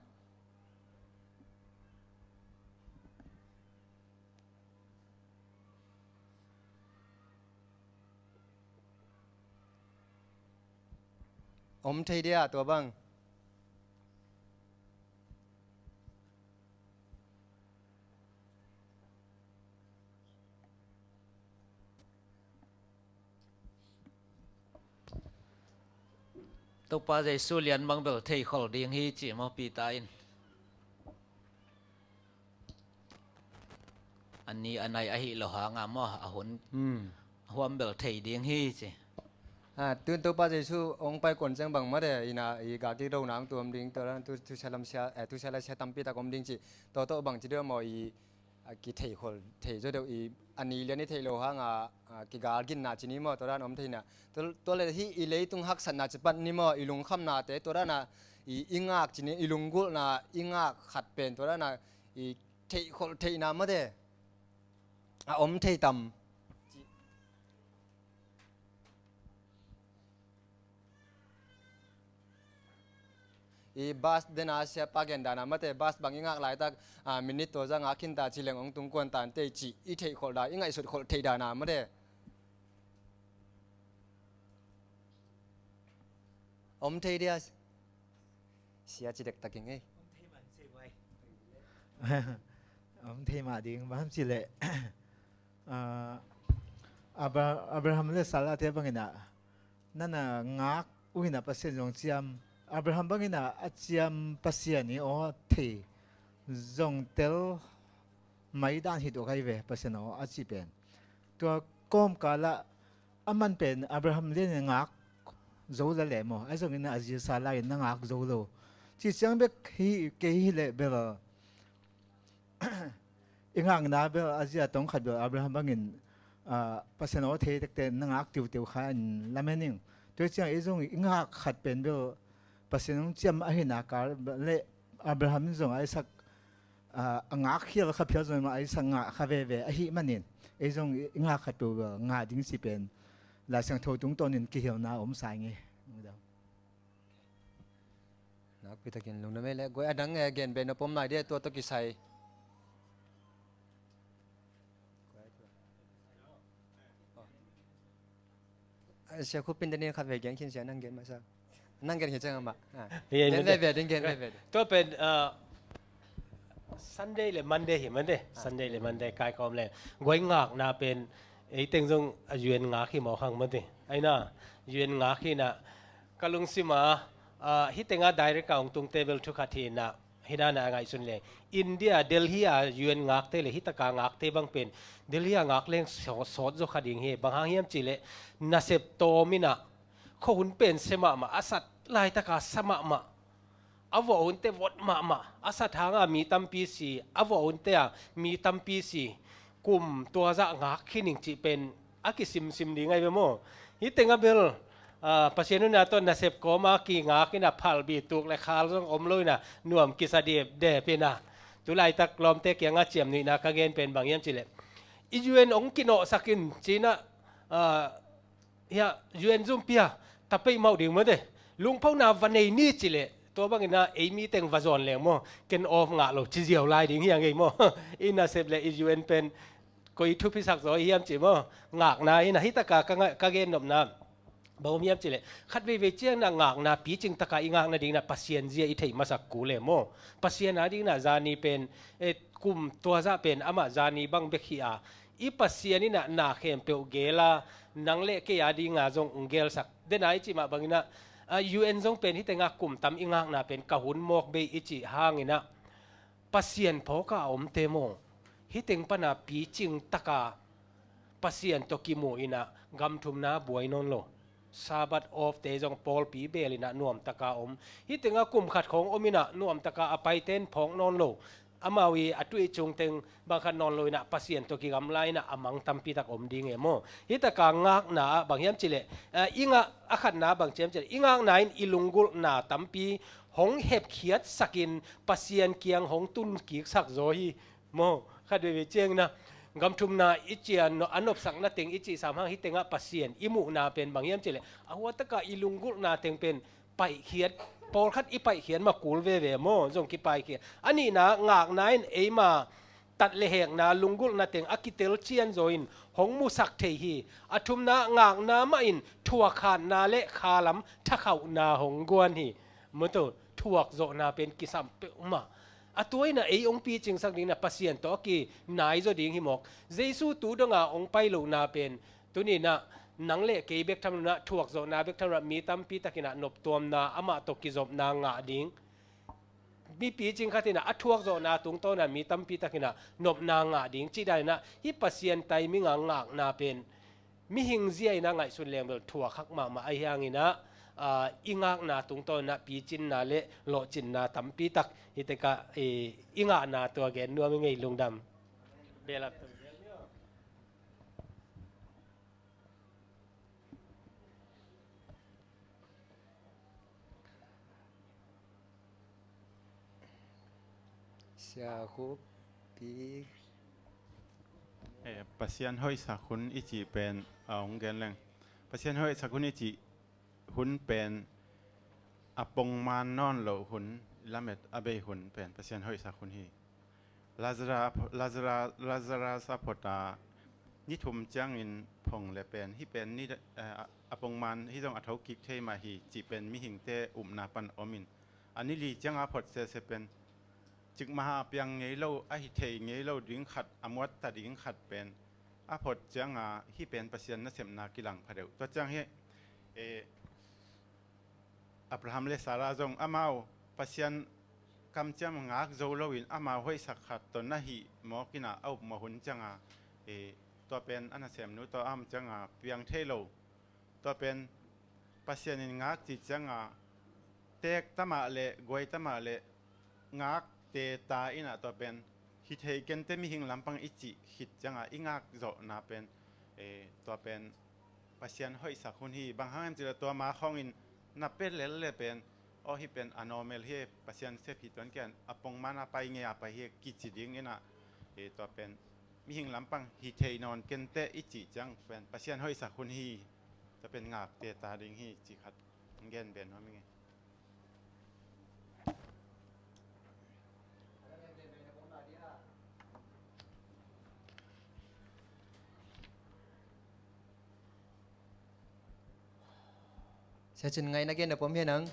Om thei dia tua bang. Topa Jesu lian bang bel theikhol ding hi ci maw Peter in. A ni a nai ahi lo hanga maw, a hun, hmm, huam bel thei ding hi ci. A, tun Topa Jesu hong pai kon ciang bang mah de, ina, i gaki do nang tuam ding, tua dan tu, tu sia lam sia, eh, tu sia lai sia tampi tak om ding ci. Tua tawh bang ci deuh maw i, a, kitheikhol thei zaw deuh i, a ni lian i theih lo hanga, a, kigal ginna ci ni maw, tua dan om theina. Tua, tua le hih i leitung haksatna ci pat ni maw, i lungkhamnate, tua dana i, i ngak ci ni, i lunggulhna, i ngak khat pen, tua dana i theihkholh theihna mah de. A om thei tam? I bas dena siapa gen dana mah de, bas bang i ngak laitak, a, minit tua za ngak khin ta ci leng hong tung kuan tan tei ci i theihkholh dan, i ngaihsut kholh theih dana mah de. Om thei dia. Sia ci dektak ing ei. Om thei mah ding, bang ci leh. Ah, Abra-, Abraham le Sarah te bangin ah, nana ngak uh in ah Pasian zong ciam. Abraham bangin ah a ciam Pasian hi aw thei zong tel mai dan hi tua kai ve Pasian aw a ci pen. Tua kawmkal ah a man pen Abraham lian in ngak zo la leh maw? Ahi zongin a zi Sarah in na ngak zo lo. Ci ciang bek hi kei hi leh bel i ngakna bel a zi a tong khat bel Abraham bangin, ah, Pasian aw thei tekte na ngak tiutiu kha in lamen ing. Tua ciang ei zong i ngak khat pen bel Pasian hong ciam ahina kal le Abraham in zong Isaac, ah, a ngak khial kha phial zong ma Isaac ngak kha veve ahih manin ei zong i ngak khat peuh bel ngah ding ci pen Lai Siangtho tungtawnin kihilna om sa ing ei. Nakpi takin lungdam ei le guai a dang e gen be na pom nai dia tua tawh kisai. Sia Khup in denin khat ve gen khin sia nang gen masa. Nang gen khin ciang amah. Ah. Gen veve ding, gen veve ding. Tua pen, ah, Sunday le Monday hi mate. Ah. Sunday le Monday kai kawm le. Guai ngakna pen ei teng zong a U N ngak hi mawk hang mate. Aina U N ngak hi na ka lungsima Ah, hih tengah direct a hong tungte bel thu khat hi inah, hi inah ngaihsun leng. India, Delhi a U N ngakte le hih taka ngakte bang pen Delhi a ngak leng sawt, sawt zaw kha ding hi. Bang hang hiam cihleh nasep tawm inah, khuahun pen sia mahmah, a sat laitaka sa mahmah, a vawh hunte vot mahmah, a sat hanga mi tampi si, a vawh hunte a mi tampi si, kum tua zah ngak khin ing cih pen a kisimsim ding ahi ve maw? Hih tengah bel, ah, Pasian huhna tawh nasep kawma kingak inah phalbi tuk le khal zong om lo inah nuam kisa dipdep inah. Tu laitak lawmte kiangah ciamnuihna ka gen pen bang hiam cihleh, i U N hong kinawhsak in ci inah, ah, hia, U N zumpi a, ta peimawh ding mawte. Lungphona va nei ni cihleh, tua bang inah ei mi teng va zawn leng maw, ken off ngah lo ci ziau lai ding hi a ngei maw? I nasep le i U N pen koi thupisak zaw i hiam ci maw? Ngakna inah hih taka ka nga-, ka gen nopna bang om hiam cihleh, khat veivei ciang inah ngakna picing taka i ngak nading inah Pasian zia i theih masak kul e maw? Pasian ading inah zani pen, eh, kum tua zah pen amah zani bang bek hi a, i Pasian inah na khempeuh gel a, nang le kei adinga zong hong gelsak. Dena i cih mah bang inah, ah, U N zong pen hih tengah kum tam i ngakna pen ka hun mawk bei i cih hang inah, Pasian phawka a omte maw, hih teng pana picing taka Pasian tawh kimu inah gam thumna buai nawn lo. Sabbath off te zong pawlpi beel inah nuamtaka om. Hih tengah kum khat khawng om inah nuamtaka a paite in phawk nawn lo. Amau i a tuih cung teng bang khat nawn lo inah Pasian tawh kigamla inah a mang tampi tak om ding e maw? Hih taka ngakna ah bang hiam cihleh, eh, i ngah, a khatna bang ci hiam cihleh, i ngakna in i lunggulhna tampi hong hepkhiatsakin Pasian kiang hong tunkiksak zaw hi. Maw, khat veivei ciang inah gam thumna i cian a nopsakna teng i cihsam hang hih tengah Pasian i muhna pen bang hiam cihleh, a huataka i lunggulhna teng pen paihkhiat, pawlkhat i paihkhiat mah kul veve maw, zong kipaihkhiat. A nihna ngakna in eima tat le hekna, lunggulhna teng a kitel cianzaw in hong musak thei hi. A thumna ngakna mah in thuakkhatna le khalam thakhauhna hong guan hi. Maw, tua thuakzawhna pen kisam peuhmah. A tua inah ei hong picingsak ding inah Pasian tawh a kinaizaw ding hi mawk. Jesu tu donga hong pai lohna pen tuni inah nang le kei bek tham lo inah, thuakzawhna bek tham lo inah, mi tampi tak inah noptuamna, amah tawh kizopna ngah ding. Mi picing khat inah a thuakzawhna tungtawn inah mi tampi tak inah nopna ngah ding cih dan inah, hih Pasian timing a ngakna pen mihing zia inah ngaihsun leng bel thuak hak mahmah ahi hang inah, ah, i ngakna tungtawn inah picinna le lawhcinna tampi tak hih teka, eh, i ngahna tua gen nuam i ngei. Lungdam. Belap. Sia Khup Pi. Eh, Pasian hoihsak hun i cih pen, a, hong gen leng. Pasian hoihsak hun i cih hun pen a pongman nawn loh hun, lamet a bei hun pen Pasian hoihsak hun hi. Lazarus a pho-, Lazarus, Lazarus a phota ni thum ciangin phong le pen, hih pen ni, eh, a, a pongman, hih zong a thokik thei mah hi cih pen mihingte upna pan om in, a ni li cianga phot sese pen cikmah a piang ngei lo, a hi thei ngei lo ding khat, a muatta ding khat pen a phot cianga hih pen Pasian nasepna kilang phadeuh. Tua ciang hi, eh, Abraham le Sarah zong amau Pasian kamciam ngak zo loin amau hoihsak khat tawh na hih mawk inah a upmawh hun cianga, eh, tua pen a nasemnu tawh a om cianga piang thei lo. Tua pen Pasian in ngak cih cianga teek tamah le guai tamah le ngak teta inah tua pen hi thei kente mihing lampang i cih khit cianga i ngak zawhna pen, eh, tua pen Pasian hoihsak hun hi. Bang hang hiam cih leh tua ma khawngin na pia lel le pen, aw, hih pen a normal hi, Pasian sep hi tuan kian, a pongman a pai ngei a pai hi kici ding inah, eh, tua pen mihing lampang hi thei nawn kente i cih ciang pen Pasian hoihsak hun hi. Tua pen ngak teta ding hi cih khat gen beh nuam i ngei. Sia Cin Ngai, na gen na pom hian ang?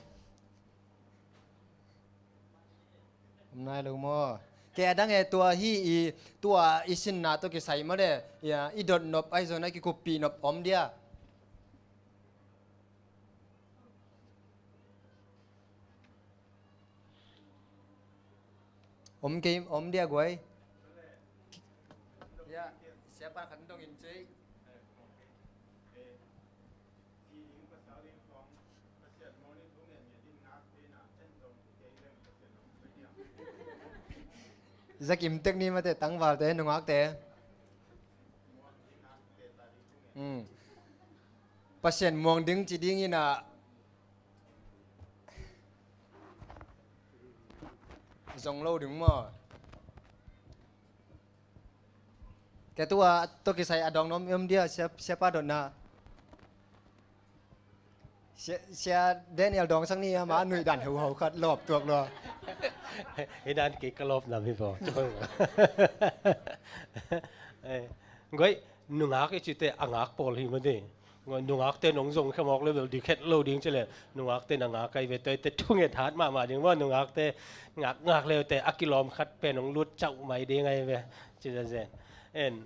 Om nai lo maw? Kei a dang e, tua hi i, tua i sinna tawh kisai maw le, i, i dot nop ahi zong a kikuppih nop om dia. Om kei, om dia guai. Ya, siapa kan dong in cei. Zakim tek ni mate, tangvalte, nungakte. Hmm. Pasian muang ding ci ding in a, zong lo ding maw? Kei tua tawh kisai a dong nuam om dia, sia, siapa dotna. Sia, sia Daniel dong sak ni, ama nuih dan heuhau khat lawp tuak lua. Hi dan kei ka lawp nam hi baw. Eh, guai, nungak i cite a ngak pawl hi mah ding. Nungakte nong zong khe mawk le bel dik het lo ding ci le, nungakte na ngak ai ve, tuate thunget hat mahmah ding maw, nungakte ngak, ngak leute a kilawm khat pen nong lut cauh mai ding ai ve, ci zenzen. En,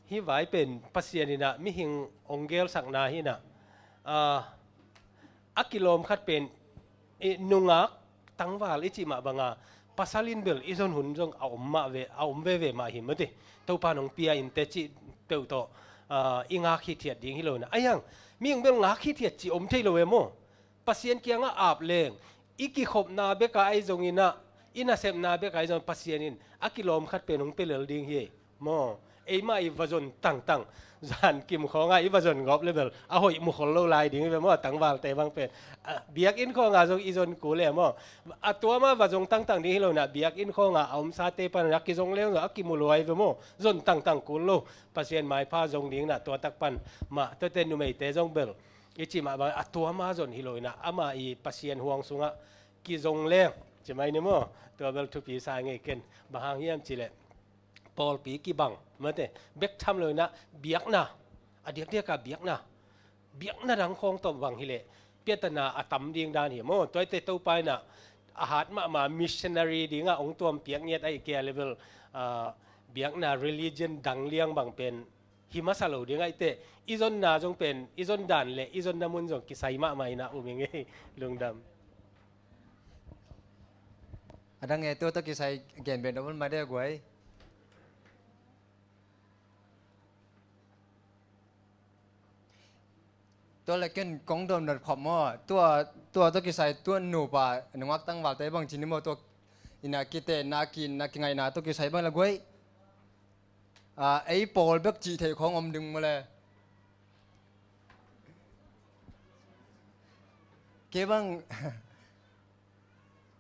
hih vai pen Pasian in a mihing ong gelsakna hi in a, ah, a kilawm khat pen, eh, nungak tangval i cih mah banga, pasal in bel i zon hun zong a om mah ve, a om veve mah hi mate. Topa nong pia in te cih peuh tawh, ah, i ngak hithiat ding hi lo na. Ai hang, mihing bel ngak hithiat cih om thei lo e maw. Pasian kiangah ap leng, i kikhopna bek a ahi zongin a, i nasepna bek a ahi zong Pasian in a kilawm khat pen hong pia lel ding hi. Maw, eimah i va zon tangtang, zan kim khawngah i va zon gawp le bel a hoih mu khol lo lai ding hi ve maw, a tangvalte bang pen. A, biakinn khawngah zong i zon kul e maw. A tua mah va zong tangtang ding hi lo na, biakinn khawngah a omsate pan a kizong leng zong a kimu luai ve maw. Zon tangtang kul lo, Pasian maipha zong ding na, tua tak pan mah, tuate numeite zong bel i cih mah bang a tua mah zon hi lo in a, amah i Pasian huang sungah kizong leng ci mai ni maw. Tua bel thupi sa ngei ken, bang hang hiam cih leh pawlpi kibang mate, bek tham lo in a, biakna, a diakdiak a biakna, biakna dang khawng tawh bang hi leh piatana a tam ding dan hi maw. Tuate Topa in a, a hat mahmah missionary dingah hong tuam piak ngiat ahih kei a le bel, ah, biakna religion dang liang bang pen hi masa lo ding ahih teh, i zonna zong pen, i zon dan le i zonna mun zong kisai mahmah in a um ing ei, lungdam. A dang e, tua tawh kisai gen beh nop un mah de guai. Tua le ken kong dom nat khop maw, tua, tua tawh kisai tua nupa nungak tangvalte bang ci ni maw, tua in a kitehna, ki-itna, kingaihna tawh kisai bang le guai. A, ei pawl bek cih theih khawng om ding maw le. Kei bang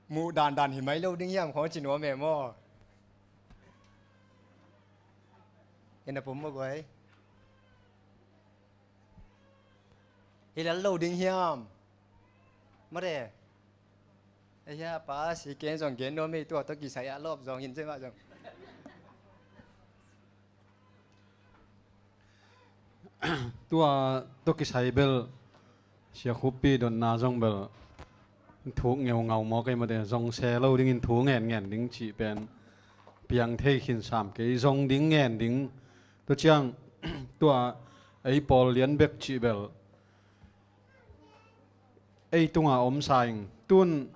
muh dandan hi mai lo ding hiam khawng ci nuam e maw. Ken a pum maw guai. Hi lel lo ding hiam? Mare. Ei hia, pa si ken zong gen nuam ei, tua tawh kisai a lawp zong hin cei mah zong. Tua tawh kisai bel Sia Khuppi dotna zong bel thuk ngeungau maw kei mate, zong se lo dingin thu ngen ngen ding cih pen piang thei khin sam kei, zong ding ngen ding. Tua ciang tua ei pawl lian bek cih bel ei tunga om sa ing. Tun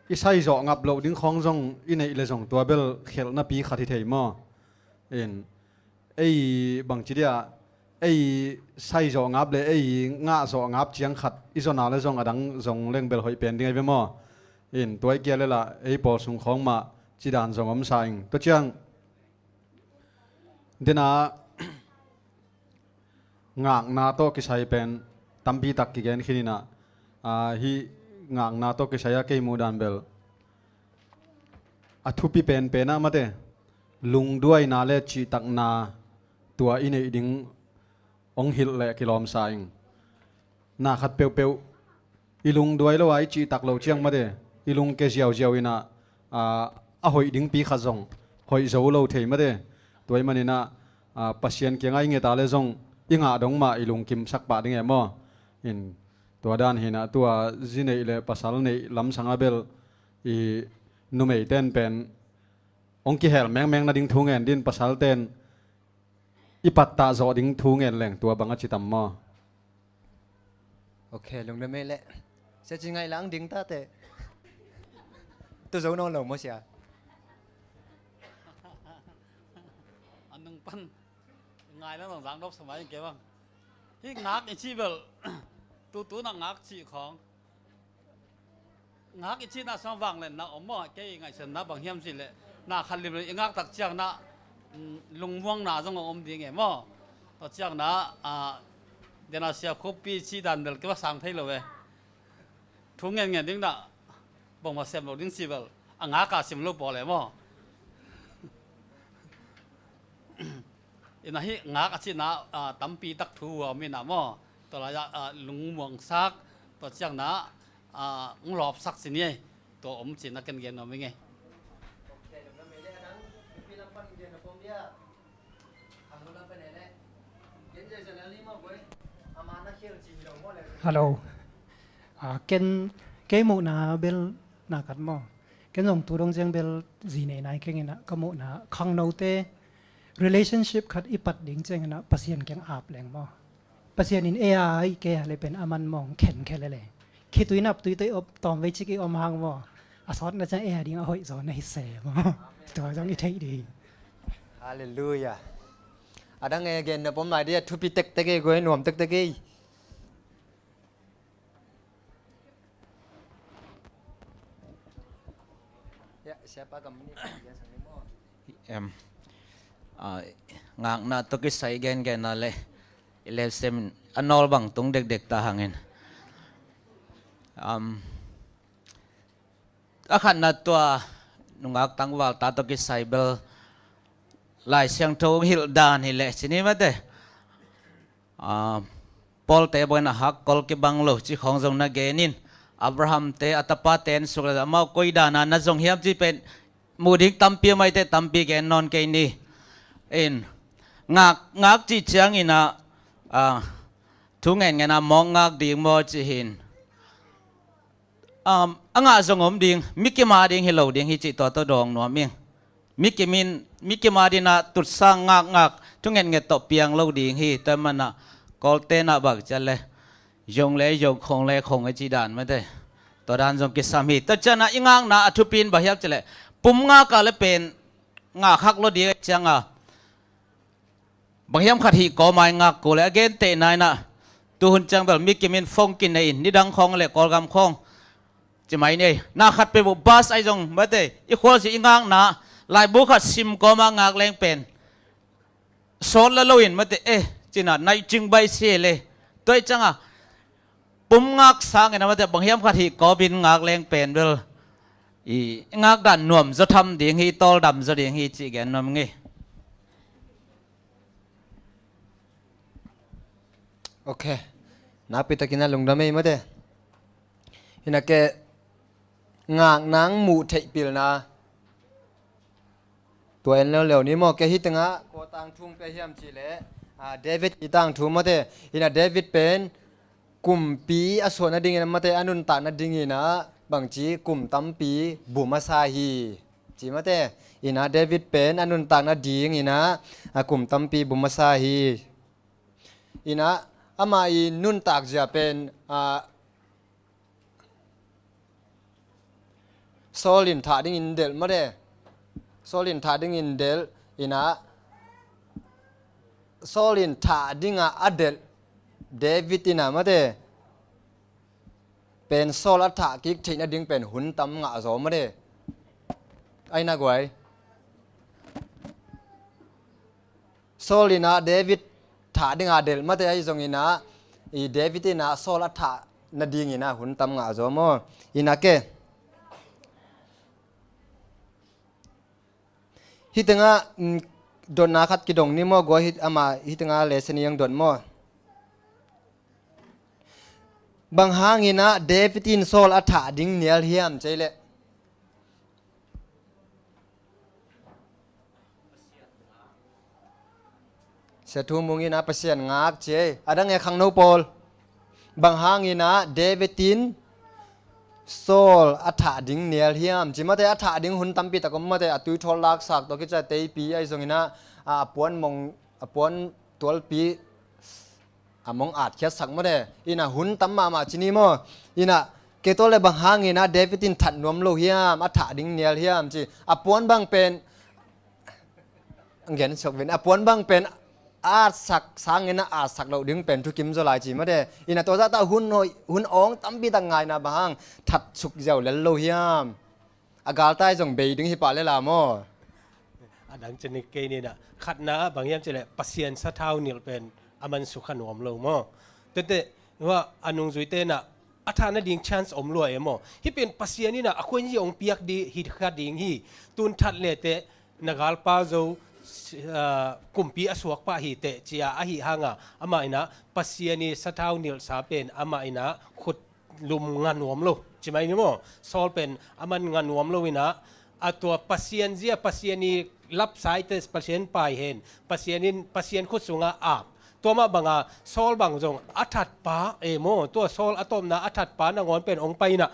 i saizawh ngap loh ding khawng zong i neih le zong tua bel khelhnapi khat hi thei maw. In ei bangci dia, ei saizawh ngap le ei ngahzawh ngap ciang khat i zona le zong a dang zong leng bel hoih pen ding ahi ve maw. In tua i kia le lah ei pawl sung khawng mah cidan zong om sa ing. Tua ciang dena ngakna tawh kisai pen tampi tak kigen khin in a, a, hih ngakna tawh kisai a kei muh dan bel a thupi penpen ah mate, lungduaina le cihtakna tua i neih ding hong hilh leh kilawm sa ing. Na khat peuhpeuh i lungduai lo a i cihtak loh ciang mate, i lungke ziauziau in a, a, a hoih dingpi khat zong hoih zo lo thei mate. Tua ahih manin a, a, Pasian kiangah i nget a le zong i ngah dong mah i lungkimsak pah ding e maw. In tua dan hi in a, tua zi neih le pasal neih lamsang a bel i numeite in pen hong kihel mengmeng nading thu ngen ding, pasalte in i pattah zawh ding thu ngen leng tua bang a ci tam maw? Ok, lungdam ei leh. Sia Ci Ngaih lang ding ta teh. Tu zo nawn lo maw sia? A nung pan ngai lang zong zang dop sa mai kei bang. Hih ngak i cih bel tutu na ngak cih khawng. Ngak i cihna sang vangliatna om maw, kei ngaihsutna bang hiam cih leh, na khat lim i ngak tak ciangin ah, mm, lungmuangna zong a om ding e maw. Tua ciangin ah, a, dena sia khuapi cih dan bel kei va sang thei lo e. Thu ngen ngen ding na, bangmah sem lo ding cih bel, a ngak a sim lo pawl e maw. Ina hih ngak a cihna, a, tampi tak thu a om ina maw. Tua lai-ah, a, lungmuangsak, tua ciangin ah, a, hong lawpsak ci ni ei. Tua om cihna ken gen nuam ing ei. Hello. A, ken, kei muhna bel na khat maw. Ken zong tu dong ciang bel zi nei nai keng ina ka muhna khangnote relationship khat i pat ding ciangin ah Pasian kiang ap leng maw. Pasian in ei a, i kei a le pen a man mawng khen khe le le. Khitui nap tui tui op tawm vei cik i om hang maw. A sawtna ciang ei a ding a hoih zaw na hi se maw. Tua zong i theih ding. Halleluiah. A dang e gen na pom lai dia thupi tektek ei guai nuam tektek ei. Em, a, ngakna tawh kisai gengen a le i lehsem a nawl bang tung dekdek ta hangin. Am, a khatna tua nungak tangval ta tawh kisai bel Lai Siangtho hong hilh dan hi leh ci ni mate. A, Pawlte bawina hakkol kibang lo ci khawng zong na genin, Abraham te a tapate an suk le amau koi dana na zong hiam ci pen muh ding tampi a maite tampi gen nawn kei ni. In ngak, ngak ci ciangin ah, a, thu ngen ngen a mawk ngak ding maw ci hin. Um, a ngah zong om ding, mi kim a ding hi lo ding hi cih tua tawh dawng nuam ing. Mi kim in, mi kim a ding a tutsang ngakngak thu ngetnget tawh piang lo ding hi. Tua manah Kawlte na bak ciat le zong le zong khong le khong a cih dan mate. Tua dan zong kisam hi. Tua cianah i ngakna a thupi in bang hiam cih leh pum ngak a le pen ngak hak lo ding a cianga bang hiam khat hih kawm a i ngak kul le a gentehna inah tuhun ciang bel mi kim in phone kinei in nidang khawng le Kawlgam khawng ci mai nei. Na khat pe bu bas ai zong mate i khualzin i ngakna laibu khat sim kawm a ngak leng pen sawt la lo in mate eh cina naih cing bai si le. Tua i cianga pum ngak sangin a mate bang hiam khat hih kawm in ngak leng pen bel i ngak dan nuam zaw tham ding hi, tawl dam zaw ding hi cih gen nuam ngei. Ok. Nakpi takin a lungdam ei mate. Hina ke ngak nang muh theih pilna tua en leuleu ni maw. Ke hih tengah kua tangthu pe hiam cih leh, a, David i tangthu mate. Hina David pen kumpi a suah nadingin a mate a nuntak nadingin a bangci kum tampi bu masa hi. Ci mate, ina David pen a nuntak nadingin a, a kum tampi bu masa hi. Ina ama i nuntak zia pen, a, Saul in thah dingin delh mate. Saul in thah dingin delh, ina Saul in thah dinga a delh David ina mate. Pen Saul a thah kik theih nading pen hun tam ngah zaw mate. Aina guai. Saul ina David thah dinga delh mate ahi zong ina i David ina Saul a thah nading ina hun tam ngah zaw maw. Ina ke. Hih tengah, mm, dotna khat kidong ni maw, gua hih, ama hih tengah lesson i ang dot maw. Bang hangin ah David in Saul a thah ding nial hiam cei leh. Sia Thu Mung in a Pasian ngak ci ei. A dang e khangno pawl. Bang hangin ah David in Saul a thah ding nial hiam ci mate a thah ding hun tampi tak om mate a tuithawl laksak tawh kici a teipi ahi zongin ah a puan mong a puan tualpi a mong atkhiatsak mate. Ina hun tam mahmah ci ni maw. Ina Kei tua le bang hangin ah David in that nuam lo hiam, a thah ding nial hiam ci. A puan bang pen, gen sok vin, a puan bang pen a sak sangin ah a sak loh ding pen thukim zaw lai ci mate. Ina tua zahta hun, hun awng tampi tak ngaina bang hang that suk ziau lel lo hiam. A galtai zong bei ding hi pah le la maw? A dang cin kei ni na khatna ah bang hiam cileh Pasian sathau nilh pen a man sukha nuam lo maw? Tete hua a nungzuite na a thah nading chance om lua e maw? Hih pen Pasian ina a khuan hi hong piak di hi kha ding hi. Tun that le te na galpa zo, ah, kumpi a suak pah hi teh cia ahi hanga amah ina Pasian i sathau nilhsa pen amah ina khut lum nga nuam lo ci mai ni maw? Saul pen a man nga nuam lo ina a tua Pasian zia, Pasian i lapsai te Pasian pai hen, Pasian in, Pasian khut sunga ap. Tua mah banga Saul bang zong a thatpa e maw? Tua Saul a tawpna a thatpa nangawn pen hong pai ina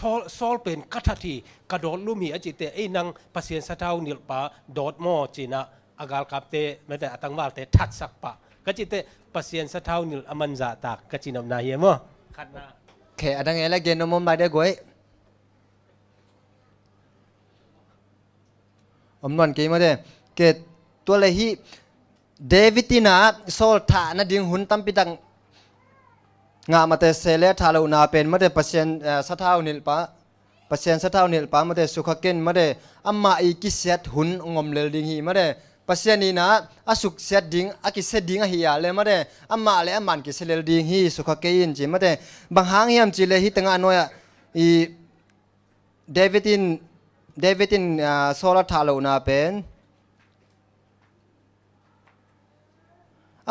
Saul, Saul pen ka that hi, ka dawt lum hi a cite, ei nang Pasian sathau nilhpa dawt maw cina a galkapte mate a tangvalte thatsak pah ka cite Pasian sathau nilh a man zahtak ka cinopna hi e maw? Khatna. Khe a dang e la gen nuam om lai de guai. Om nuan kei mate. Kei tua le hi David ina Saul thah nading hun tampi tak ngah mate se le thah lohna pen mate Pasian, eh, sathau nilhpa, Pasian sathau nilhpa mate sukha ken mate amah i kisiat hun ngom lel ding hi mate. Pasian ina a suksiat ding, a kisia ding ahi a le mate amah le a man kisia lel ding hi sukha kei in ci mate. Bang hang hiam ci le hi tengah nuai ah i David in, David in, ah, Saul a thah lohna pen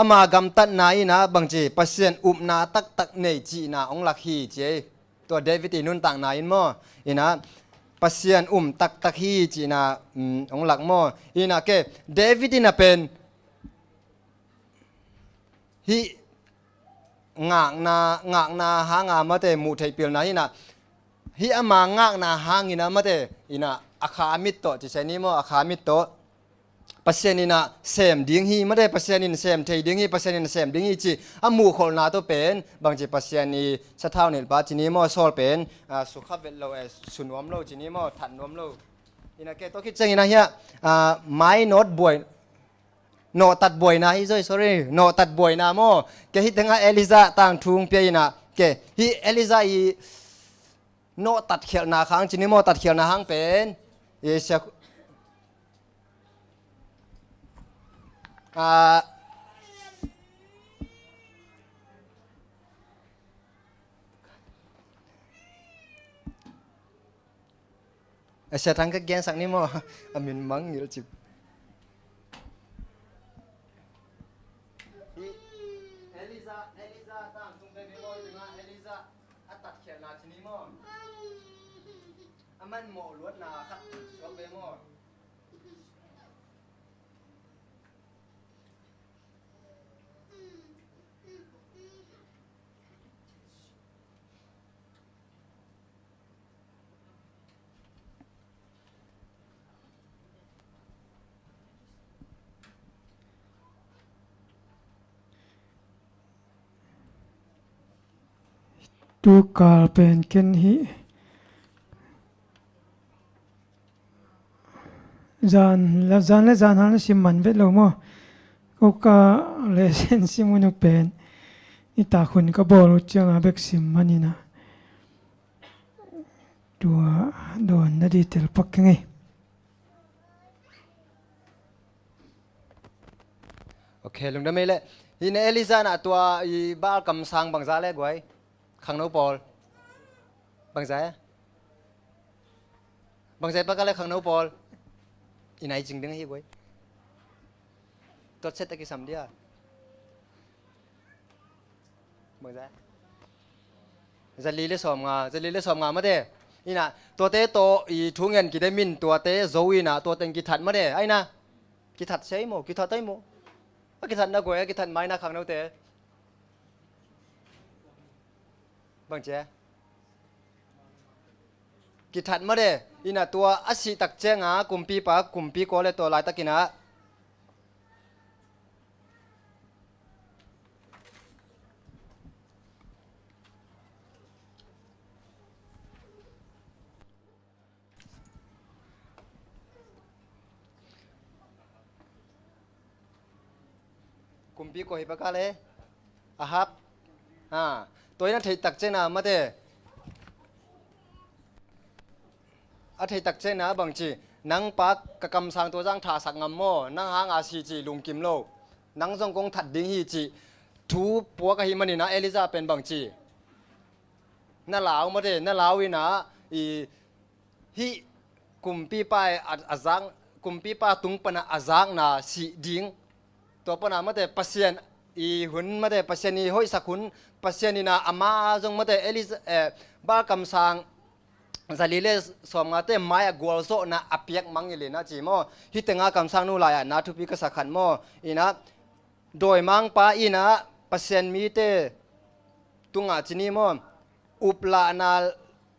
ama gamtatna ina bangci Pasian upna taktak nei cihna hong lak hi ci ei. Tua David i nuntakna in maw ina Pasian um taktak hi cihna, um, hong lak maw? Ina kei David ina pen hih ngakna, ngakna hanga mate muh theih pilna hina hih ama ngakna hangina mate ina a kha a mit tawh ci se ni maw? A kha a mit tawh Pasian ina sem ding hi mate, Pasian in sem thei ding hi, Pasian in sem ding hi ci a muhkholhna tawh pen bangci Pasian i sathau nilhpa ci ni maw? Saul pen, ah, sukha vet lo, eh, su nuam lo ci ni maw? That nuam lo. Ina kei tawh khit ciangina hiah, ah, mai nawt buai Nawhtat buaina hi zoi, sorry. Nawhtat buaina maw? Kei hi tengah Elijah tangthung pia ina. Kei hi Elijah i nawhtat khialhna khang cini maw, tatkhialhna hang pen. Isia, ah, A sia thang ka gensak ni maw? A min mang ngilh cip. Elijah, Elijah tang tung ve maw, Elijah a tatkhialhna ci ni maw? A man mawh luatna khat suak ve maw? Tukal pen ken hi. Zan, zan le zan hal na sim man vet lo maw? Ko ka lesson sim unu pen. Nitak hun ka bawl uh cianga bek sim man ina. Tua dawn na detail pak keng ei. Ok, lungdam ei leh. Hi na Elijah na tua i Baal kamsang bangza le guai. Khangno pawl. Bangza e. Bangza e paka le khangno pawl. I nai cing ding hi guai. Tuat set a kisam dia. Bangza. Zali le sawmnga, zali le sawmnga mate. Ina, tuate tawh i thungen kidemin tuate zo ina, tuate kithat mate. Aina, kithat sei maw, kithat ai maw. A kithat na guai, a kithat mai na khangnote. Bangcia. Kithat mate. Ina tua a sih takcianga, kumpipa, kumpi kua le tua laitakina. Kumpi kua hi paka le? Ahab. Ha. Tua in a theih tak ciangin a mate. A theih tak ciangin a bangci, nang pa ka kamsang tua zang thasak ngam maw? Nang hang a si ci lungkim lo. Nang zong kong that ding hi ci thu puak ahih manin a Elijah pen bangci, na lau mate, na lau in a, i, hih kumpipa a, a zak, kumpipa tung pan a a zakna sih ding. Tua pan a mate Pasian i hun mate, Pasian i hoihsak hun, Pasian in a ama zong mate Elijah, eh, Baal kamsang zali le sawmngate mai a gualzawhna a piak mang i lin a ci maw? Hih teng a kamsang nu lai-ah na thupi ka sak khat maw? In a dawimangpa in a Pasian mite tungah ci ni maw? Uplahna,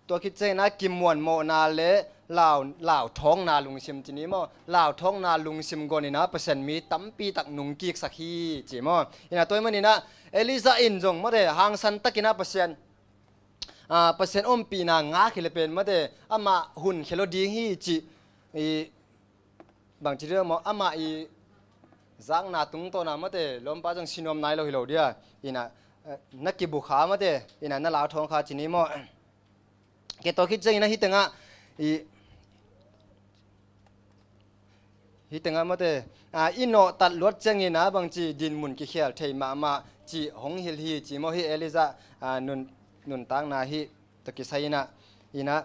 tua khit ciangin a kimuanmawhna le lau, lauthawngna lungsim ci ni maw? Lauthawngna lungsim guan in a Pasian mi tampi tak nungkiksak hi ci maw? In a tua ahih manin a Elijah in zong mate hangsan takin a Pasian, ah, Pasian ompihna ngak hi le pen mate amah hun khia lo ding hi ci, i, bangci dia maw, amah i zakna tungtawn a mate lawmpa zong si nuam nai lo hi lo dia. In a, eh, na kibu kha mate, in a na lauthawng kha ci ni maw? Kei tua khit ciangin a hih teng a, i, hih teng a mate, ah, i nawhtat luat ciangin a bangci dinmun kikhial thei mahmah ci hong hilh hi ci maw? Hih Elijah, ah, nun, nuntakna hih tawh kisai in a, in a,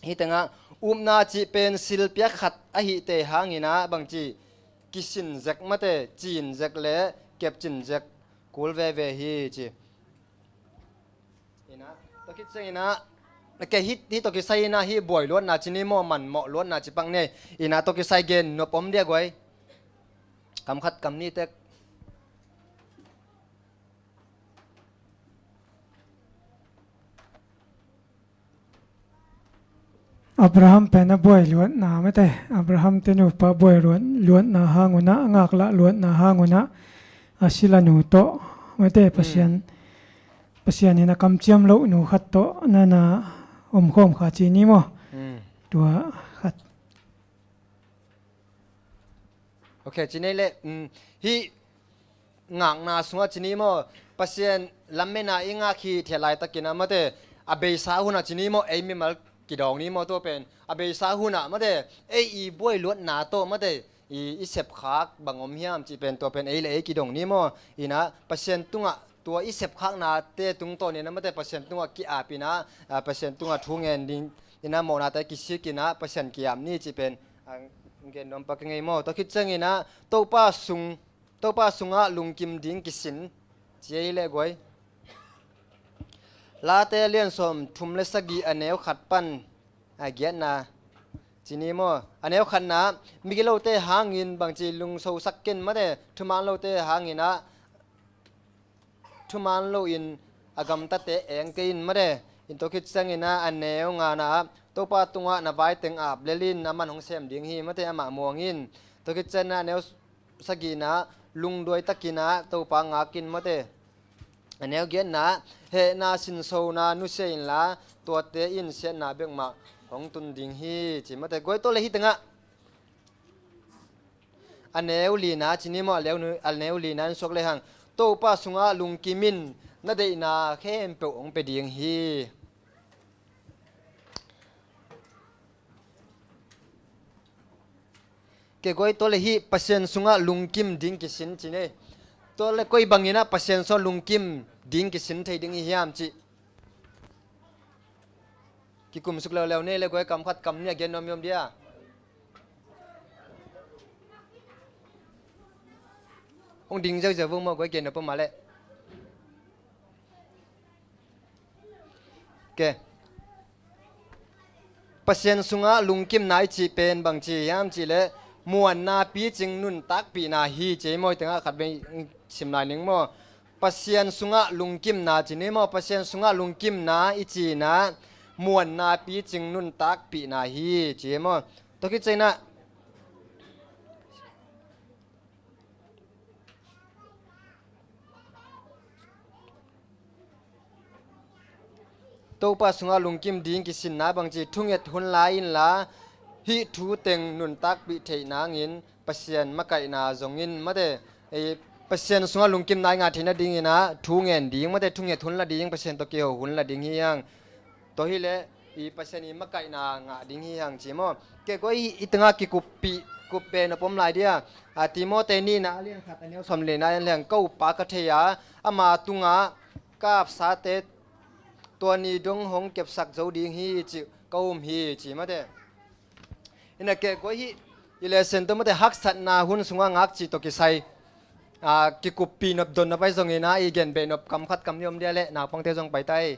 hih teng a upna cih pen silpiak khat ahihte hangin a bangci kisin zek mate, cin zek le kepcin zek kul veve hi ci. In a, tua khit ciangin a, kei hih, hih tawh kisai in a hih buai luatna ci ni maw, manmawh luatna ci pak ni. In a tua kisai gen nop om dia guai. Kam khat kam nih tek. Abraham pen a buai luatna mate, Abraham te nupa buai luat, luatna hang un a, a ngaklah luatna hang un a, a sila nu tawh mate, mm, Pasian, Pasian in a kamciam loh nu khat tawh na na omkhawm kha ci ni maw? Mm. Tua khat. Ok, ci nei le, um, hih ngakna sungah ci ni maw, Pasian lammena i ngak hi thei laitakin a mate, a beisa hunah ci ni maw, ei mimal kidawng ni maw tua pen, a beisa hunah mate, ei i buai luatna tawh mate, i, i sepkhak bang om hiam cih pen tua pen ei le ei kidong ni maw, in a Pasian tungah tua i sepkhaknate tungtawn in a mate Pasian tungah ki-ap in a, a, Pasian tungah thu ngen ding in a mawhnate kisik in a Pasian ki-ap ni cih pen, a, gen nuam pak ka ngei maw? Tua khit ciangin a Topa sung, Topa sungah lungkim ding kisin ci ei le guai. Late lian sawm thum le sagih a neu khat pan a giatna ci ni maw? A neu khatna, migilote hangin bangci lungsosak ken mate, thuman lote hangin a thuman loin a gamtate eng kei in mate. In tua khit ciangin a, a neu ngana, Topa tungah na vaiteng ap lel in, aman hong sem ding hi mate, amah muang in. Tua khit ciangin a neu sagihna, lungduai takin a Topa ngak in mate. A neu giatna, hehna sinsona nusia inla, tuate in siatna bek mah hong tun ding hi ci mate. Guai tua le hih tengah a neu lina ci ni maw, a neu, a neu lina in suak le hang, Topa sungah lungkim in, na deihna khempeuh hong pia ding hi. Kei guai tua le hih Pasian sungah lungkim ding kisin ci nei. Tua le koi bangin a Pasian sungah lungkim ding kisin thei ding i hiam cih kikum suk leuleu nei le guai, kam khat kam nih a gen nuam i om dia. Hong ding ziauziau vung maw guai, gen nuam pah mah leh. Ke. Pasian sungah lungkimna i cih pen bangci hiam cih leh muanna picing nuntakpihna hi ci ei maw, tengah khat vei sim lai ning maw. Pasian sungah lungkimna ci ni maw, Pasian sungah lungkimna i cihna muanna picing nuntakpihna hi ci ei maw. Tua khit ciangin a Topa sungah lungkim ding kisinna bangci thunget hun la inla, hih thu teng nuntakpih theih nangin Pasian makaihna zongin mate, ei, Pasian sungah lungkimna i ngah theih nadingin ah thu ngen ding mate, thunget hun la ding, Pasian tawh kiho hun la ding hi hang. Tua hileh i Pasian i makaihna ngah ding hi hang ci maw. Kei kua i, i tengah kikuppih, kup pen a pom lai dia. A, Timote nihna a lian khat a neu sawm le nihna en leng, ka uppa ka thei a, ama tungah ka apsate tua ni dong hong kepsak zo ding hi cih ka um hi ci mate. Ina kei kua hih i lesson tawh mate haksatna hun sungah ngak cih tawh kisai, a, kikuppih nop don nop ahi zongin ah i genbeh nop kam khat kam nih om dia leh naupangte zong pai ta ei.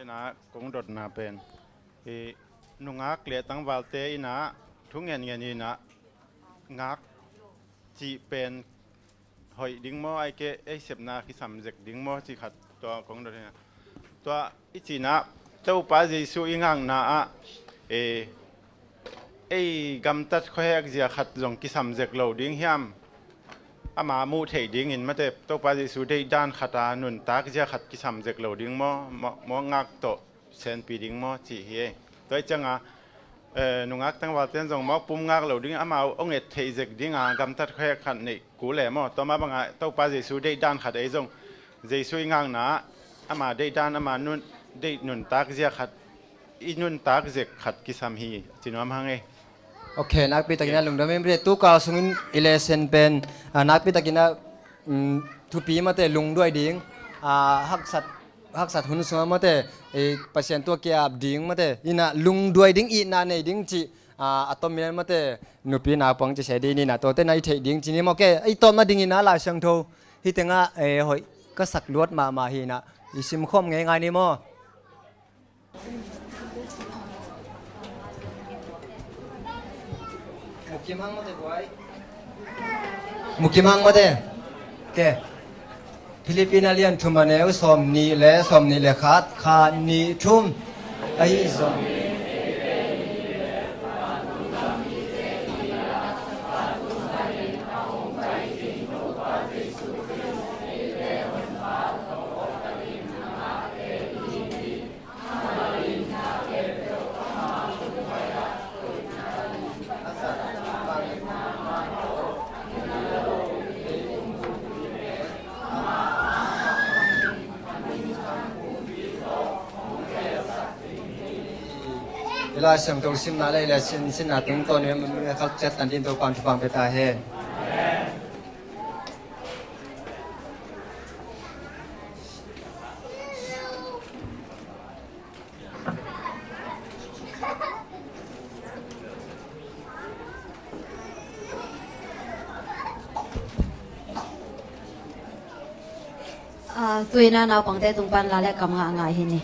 Ina kong dotna pen i nungak le tangvalte ina thu ngen ngen ina ngak cih pen hoih ding maw, ai ke ei sepna kisam zek ding maw cih khat tua kong dot ina. Tua i cihna Topa Jesu i ngakna ah e, ei gamtat khuahek zia khat zong kisam zek lo ding hiam? Ama muh theih dingin mate Topa Jesu deihdan khat a nuntak zia khat kisam zek lo ding maw, maw, maw ngak tawh senpi ding maw cih hi ei. Tua i cianga, eh, nungak tangvalten zong mawk pum ngak lo ding, amau hong et theih zek dinga gamtat khuahek khat neih kul e maw. Tua mah banga Topa Jesu deihdan khat ei zong Jesu i ngakna ama deihdan, ama nun, deih nuntak zia khat i nuntak zek khat kisam hi ci nuam hang ei. Ok, nakpi takin a lungdam em ria. Tu kal sungin i lesson pen, ah, nakpi takin a, mm, thupi mate lungduai ding, ah, haksat, haksat hun sungah mate, eh, Pasian tua kiap ding mate, ina lungduai ding, itna nei ding cih, ah, a tom mial mate nupi naupang ci se ding ina tuate na i theih ding ci ni maw. Ok, i tawpna dingin a Lai Siangtho hih tengah, eh, hoih ka sak luat mahmah hi ina i simkhawm ngeingai ni maw. Mukim hang mate buai. Mukim hang mate. Ke. Philippi a lian thum a neu sawm nih le, sawm nih le khat, khat nih thum. Ahi zong I Lai Siangtho simna le i lesson sinna tungtawn in a mun mun a khal ciat tan dingin Topa'n thupha hong pia ta hen. Ah, tu-in a naupangte tung pan la le kam ngah ngah hi ni.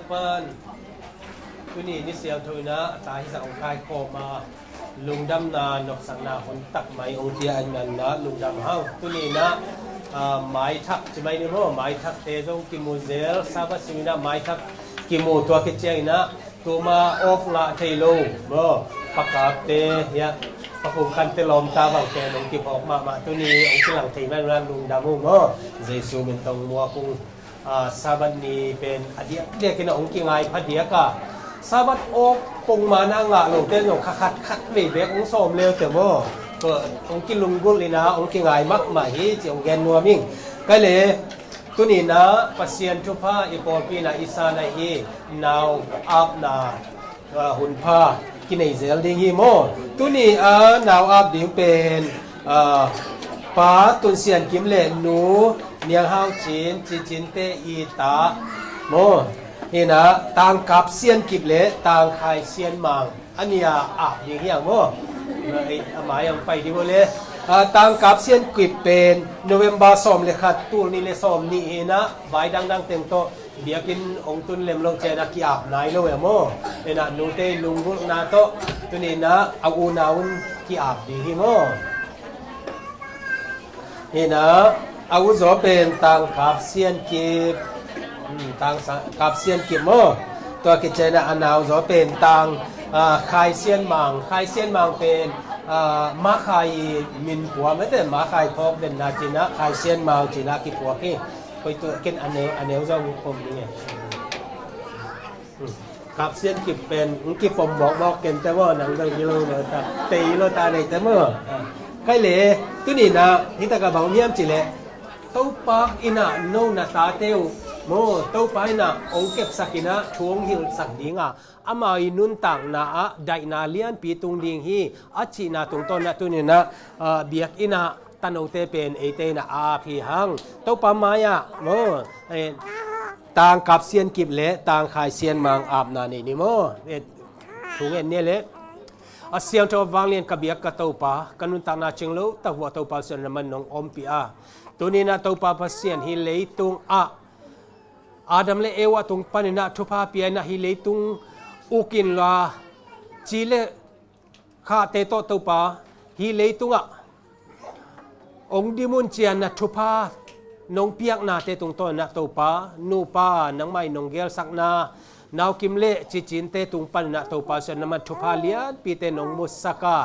Pan, tuni ni siangtho in ah a ta hisa hong kaikhawm a, lungdamna nopsakna hun tak mai hong pia ahih manin ah lungdam hang. Tuni in ah, ah, maithak ci mai ni maw, maithakte zong kimu zel, Sabbath sung in ah maithak kimu, tua khit ciangin ah tuma off ngah thei lo maw, pakapte, hiah, pakhungkante lawmta bangte hong kiphawk mahmah, tuni hong kilang thei manin ah lungdam ung maw. Jesu min tawh muak ung. Ah, Sabbath ni pen a diakdiakin ah hong kingai phadiak a, Sabbath aw pongman a ngah lote zong kha khat khat vei beek hong sawm leute maw, hong kilunggulh in ah hong kingai mahmah hi ci hong gen nuam ing. Kei le, tuni in ah Pasian thupha i pawlpi in ah i san ahi nau apna, ah, hun pha kinei zel ding hi maw. Tuni a nau ap ding pen, ah, Pa Tun Sian Kim le Nu Niang Hau Cin, Ci Cinte i ta maw. Hi in ah Tang Kap Sian Kip le Tang Khai Sian Mang a nih a ap ding hi hang maw. Ei, a mai hong pai ding uh le. Ah, Tang Kap Sian Kip pen November sawm le khat, tul nih le sawm nih hi in ah, vai dangdang teng tawh biakinn hong tun lem loh ciangin ah ki-ap nai lo e maw. Hi in ah nute i lunggulhna tawh tuni in ah a unau in ki-ap ding hi maw. Hi in ah a u zaw pen Tang Kap Sian Kip. Hmm, Tang Sa-, Kap Sian Kip maw. Tua khit ciangin ah a nau zaw pen Tang, ah, Khai Sian Mang. Khai Sian Mang pen, ah, Ma Khai i min pua mete, Ma Khai phawk den na ci in ah Khai Sian Mang ci in ah kiphuak hi. Koi tu ken a neu, a neu zong pom ding e. Hmm. Kap Sian Kip pen hong kipom mawkmawk ken te maw, nang zong hi lo lo ta, tei lo ta nei te maw. Ah. Kei le, tuni in ah hi tak ah bang hiam cih leh, Topa in ah no na tate uh maw, Topa in ah hong kepsak in ah thu hong hilhsak ding a, amau i nuntakna ah daihna lianpi tung ding hi a cihna tungtawn in ah tuni in ah, ah, biakinn ah tanote pen eite in ah a ap hi hang. Topa mai-ah maw, eh, Tang Kap Sian Kip le Tang Khai Sian Mang apna nei ni maw. Eh, thu ngen ni le. A siangtho a vanglian ka biak ka Topa, ka nuntakna cing lo tak vuah Topa Pasian na man nong ompih a, tuni in ah Topa Pasian hi leitung ah Adam le Eva tung panin ah thupha pia in ah hi leitung uk inla, ci le khahte tawh Topa, hi leitung ah hong dimun ciang na thupha nong piaknate tungtawn in ah Topa, nupa nangmah i nong gelsakna Nau Kim le Ci Cinte tung panin ah Topa Pasian na man thupha lianpite nong musak a,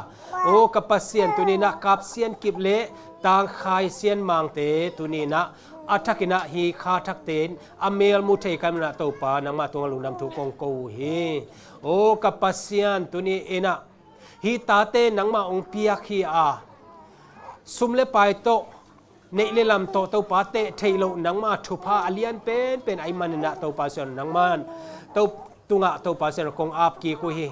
aw ka Pasian, tuni in ah Kap Sian Kip le Tang Khai Sian Mangte tuni in ah a thak in ah hi kha thakte in a mel mu thei ka hih manin ah Topa nangmah tungah lungdam thu kong ko uh hi. Aw ka Pasian, tuni in ah hi tate nangmah hong piak hi a, sum le pai tawh, neih le lam tawh Topa teh theih loh nangmah thupha a lian penpen ahih manin ah Topa Pasian nangmah tungah Topa Pasian kong ap kik uh hi.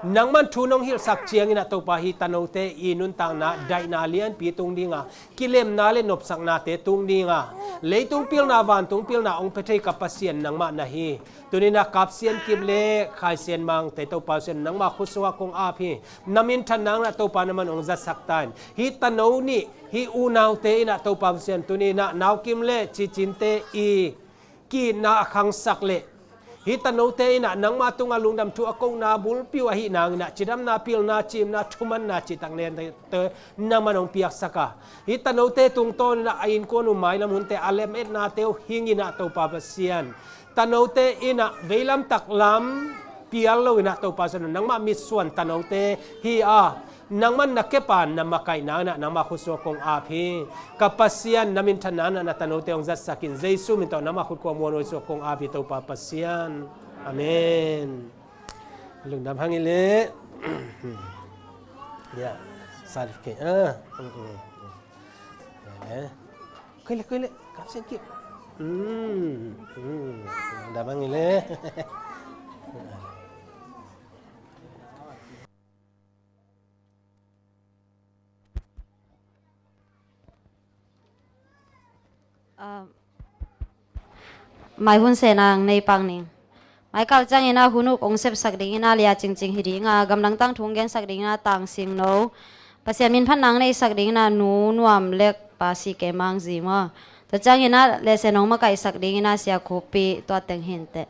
Nangmah thu nong hilhsak ciangin ah Topa hi tanote i nuntakna daihna lianpi tung ding a, kilemna le nopsaknate tung ding a, leitung pilna vantung pilna hong pia thei ka Pasian nangmah na hi. Tuni in ah Kap Sian Kip le Khai Sian Mangte Topa Pasian nangmah khut sungah kong ap hi. Na minthanna in ah Topa na man hong zatsak ta in. Hi tano nih, hi unaute in ah Topa Pasian tuni in ah Nau Kim le Ci Cinte i ki-itna a khangsak le, hi tanote in ah nangmah tungah lungdam thu a kohna bulpi uh ahih nangin ah cidamna, pilna, ciimna, thumanna cihtak nangmah in hong piaksak a, hi tanote tungtawn in ah a innkuan uh mailam hunte a lem-etnate uh hing in ah Topa Pasian, tanote in ah veilam taklam pial lo in ah Topa Pasian, nangmah mitsuan tanote hi a, nangmah na kep a na makaihna in ah nangmah khut sungah kong ap hi. Ka Pasian, na minthanna in ah na tanote hong zatsak in, Jesu min tawh nangmah khut khuak muanhuai sungah kong ap hi Topa Pasian. Amen. Lungdam hang i le. Ya, certificate. Ah. Mm, mm, mm. Ya, eh. Koi le, koi le. Kap Sian Kip. Mm, mm. Lungdam hang i le. Ah, mai hun sena nei pak ning. Mai kal ciangin ah hun uk hong sepsak dingin ah Lia Cing Cing hi ding a, gamdang tangthu hong gensak dingin ah Tang Sing No. Pasian min phatna hong neihsak dingin ah Nu Nuam Lek, Pa Si Ke Mang Zi maw. Tua ciangin ah lesson hong makaihsak dingin ah Sia Khup Pi, tua teng hi inteh.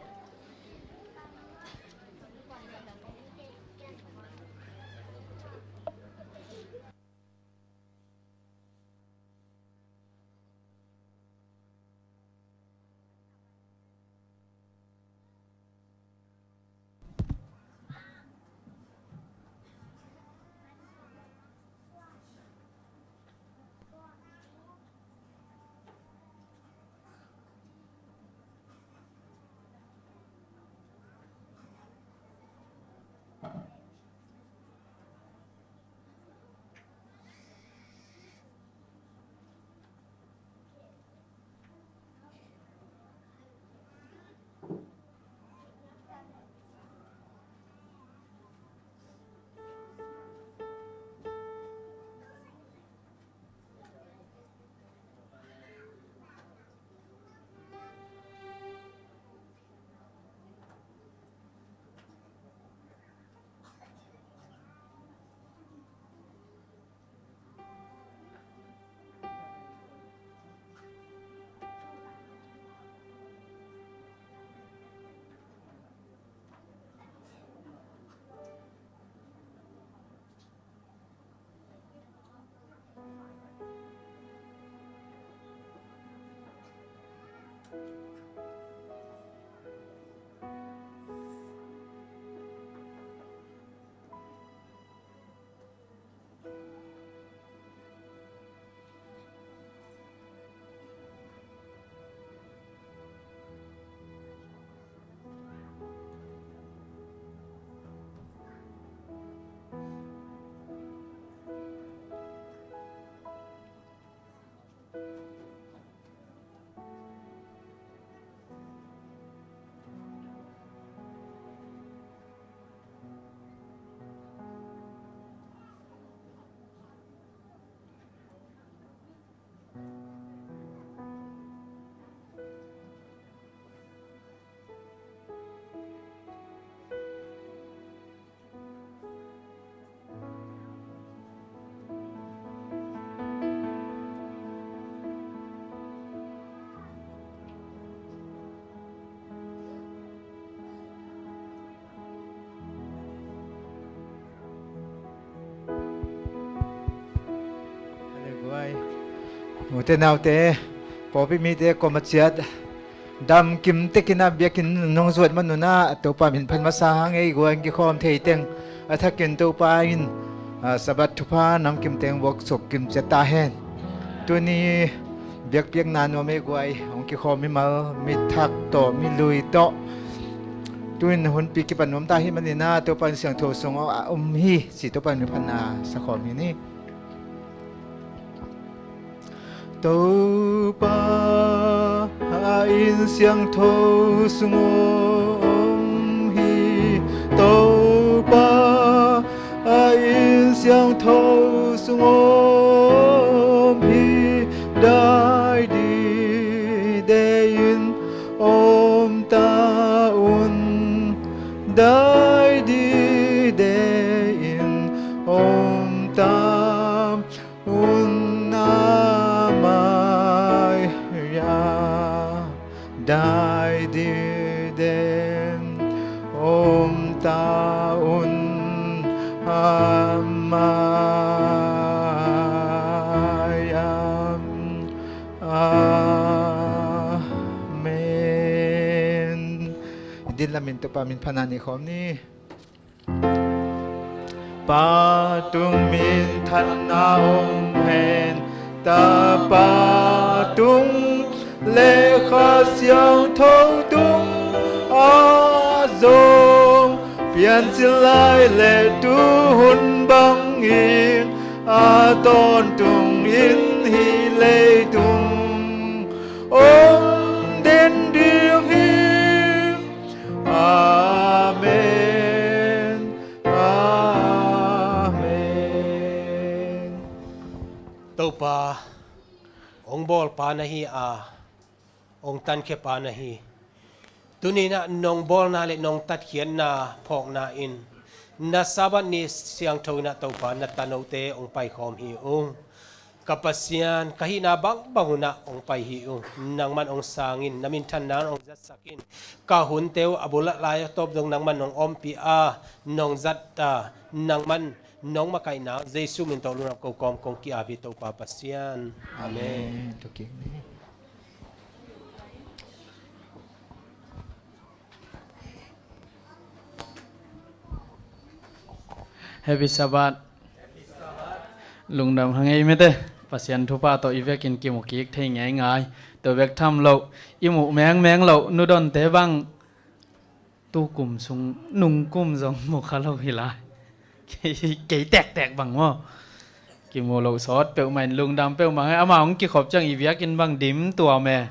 Ute naute, pawlpi mite kawm a ciat damkim tekin a biakinn nong zuat manun ah Topa min phat masa hang ei guai, kikhawm thei teng a thakin Topa in, ah, Sabbath thupha namkim teng buak suk kim ciat ta hen. Tuni biakpiakna nuam ei guai, hong kikhawm mimal, mi thak tawh, mi lui tawh. Tu-in hunpi kipan nuam ta hi manin ah Topa in siangtho sung a um hi ci Topa in mi phatna sakhawm hi ni. Topa a inn siangtho sung om hi. Topa a inn siangtho sung om hi. Dai dide in om ta un. Dai dide in om ta un a mai-ah. Dai dide in om ta un a mai-ah. Amen. Din lamin Topa min phatna nei khawm ni. Pa tung minthanna om hen. Tapa tung le Kha Siangtho tung a zong piancil lai le tuhun bangin a tawntungin hih leitung om den ding hi. Amen. Amen. Topa, hong bawlpa na hi a, hong tankhia pa na hi. Tuninah nong bawlna le nong tatkhiatna phawkna in na Sabbath ni siangtho inah Topa na tanote hong paikhawm hi ung. Ka Pasian, ka hihna bangbang unah hong pai hi ung. Nangman hong sangin, na minthanna hong zatsakin, ka hunte uh a bul a lai a tawp dong nangman nong ompih a, nong zat a, nangman nong makaihna Jesu min tawh lungnam ko kawm kong ki-ap hi Topa Pasian. Amen. Amen. Happy Sabbath. Lungdam hang ei mete. Pasian thupha tawh i vekin kimu kik thei ngeingai. Tua bek tham lo, i muh mengmeng lo, nudonte bang tu kum sung nung kum zong mu kha lo hi lai. Kei, kei tektek bang maw. Kimu lo sawt peuhmah in lungdam peuhmah hang ei. Amah hong kikhop ciang i biakinn bang dim tuam e.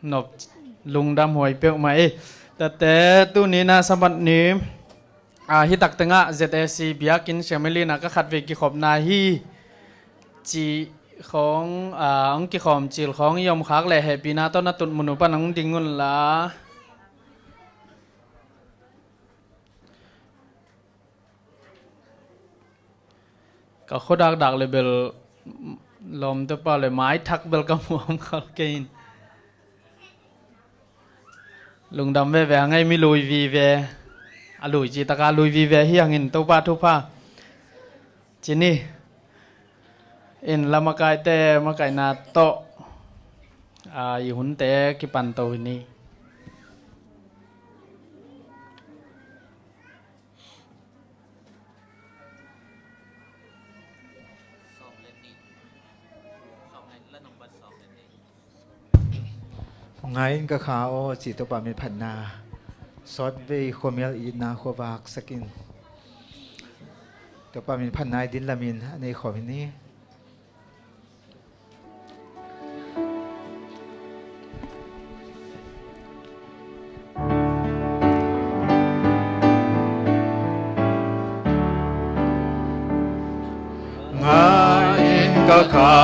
Nop lungdam huai peuhmah ei. Tate tuni na Sabbath ni, a, hi tak tengah Z A C biakinn family na ka khatvei kikhopna hi. Ci khawng, a, hong kikhawm cil khawng i om khak leh hehpihna tawh na tut mun uh pan hong ding un la. Ka khuadakdak le bel lawmte pa le maithak bel ka muam khal kei in. Lungdam veve hang ei mi lui vive. A lui ci taka lui vive hi hangin Topa thupha. Ci ni. In la makaite makaihna tawh A, i hunte kipan to hi ni. Ngai in ka kha aw, ci Topa min phatna. Sawtvei khuamial itna khuavak sakin Topa min phatna i din lamin a nei khawm hi ni. Ngai in ka kha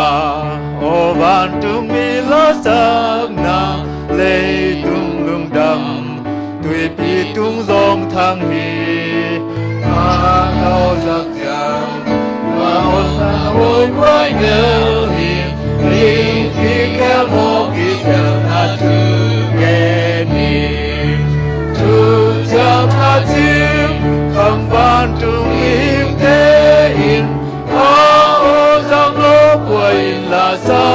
aw, vantungmi lasakna, leitung lungdam, tuipi tung zong thang hi. A kau zak ciang, a hon na hoi buai nel hi. Ling pi khel mawk i khel na thu gen hi. Thu ciang a cing, kham vantung mihingte in, a aw zang lo buai in la sa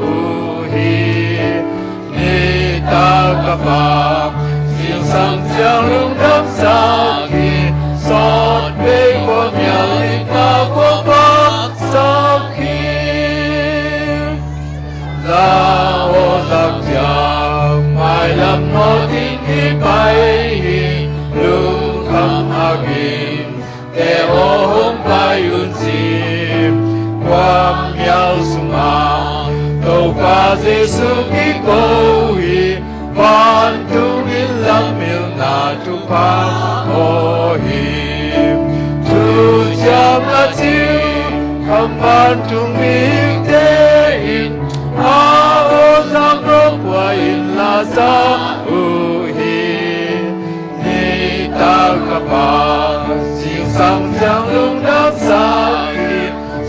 uh hi. Nitak a Pa, zingsang ciang lungdam sak hi. Sawtvei khuamial itna khuavak sak hi. La aw zak ciang, mailam nawt in i pai hi. Lungkham a gim te aw hong pai un ci. Khuamial sungah Topa Jesu kiko hi. Vantung in lammilna thupha aw hi. Thu ciang a cing, kham vantung mihingte in, a aw zang lo buai in la sa uh hi. Nitak a Pa, zingsang ciang lungdam sak hi.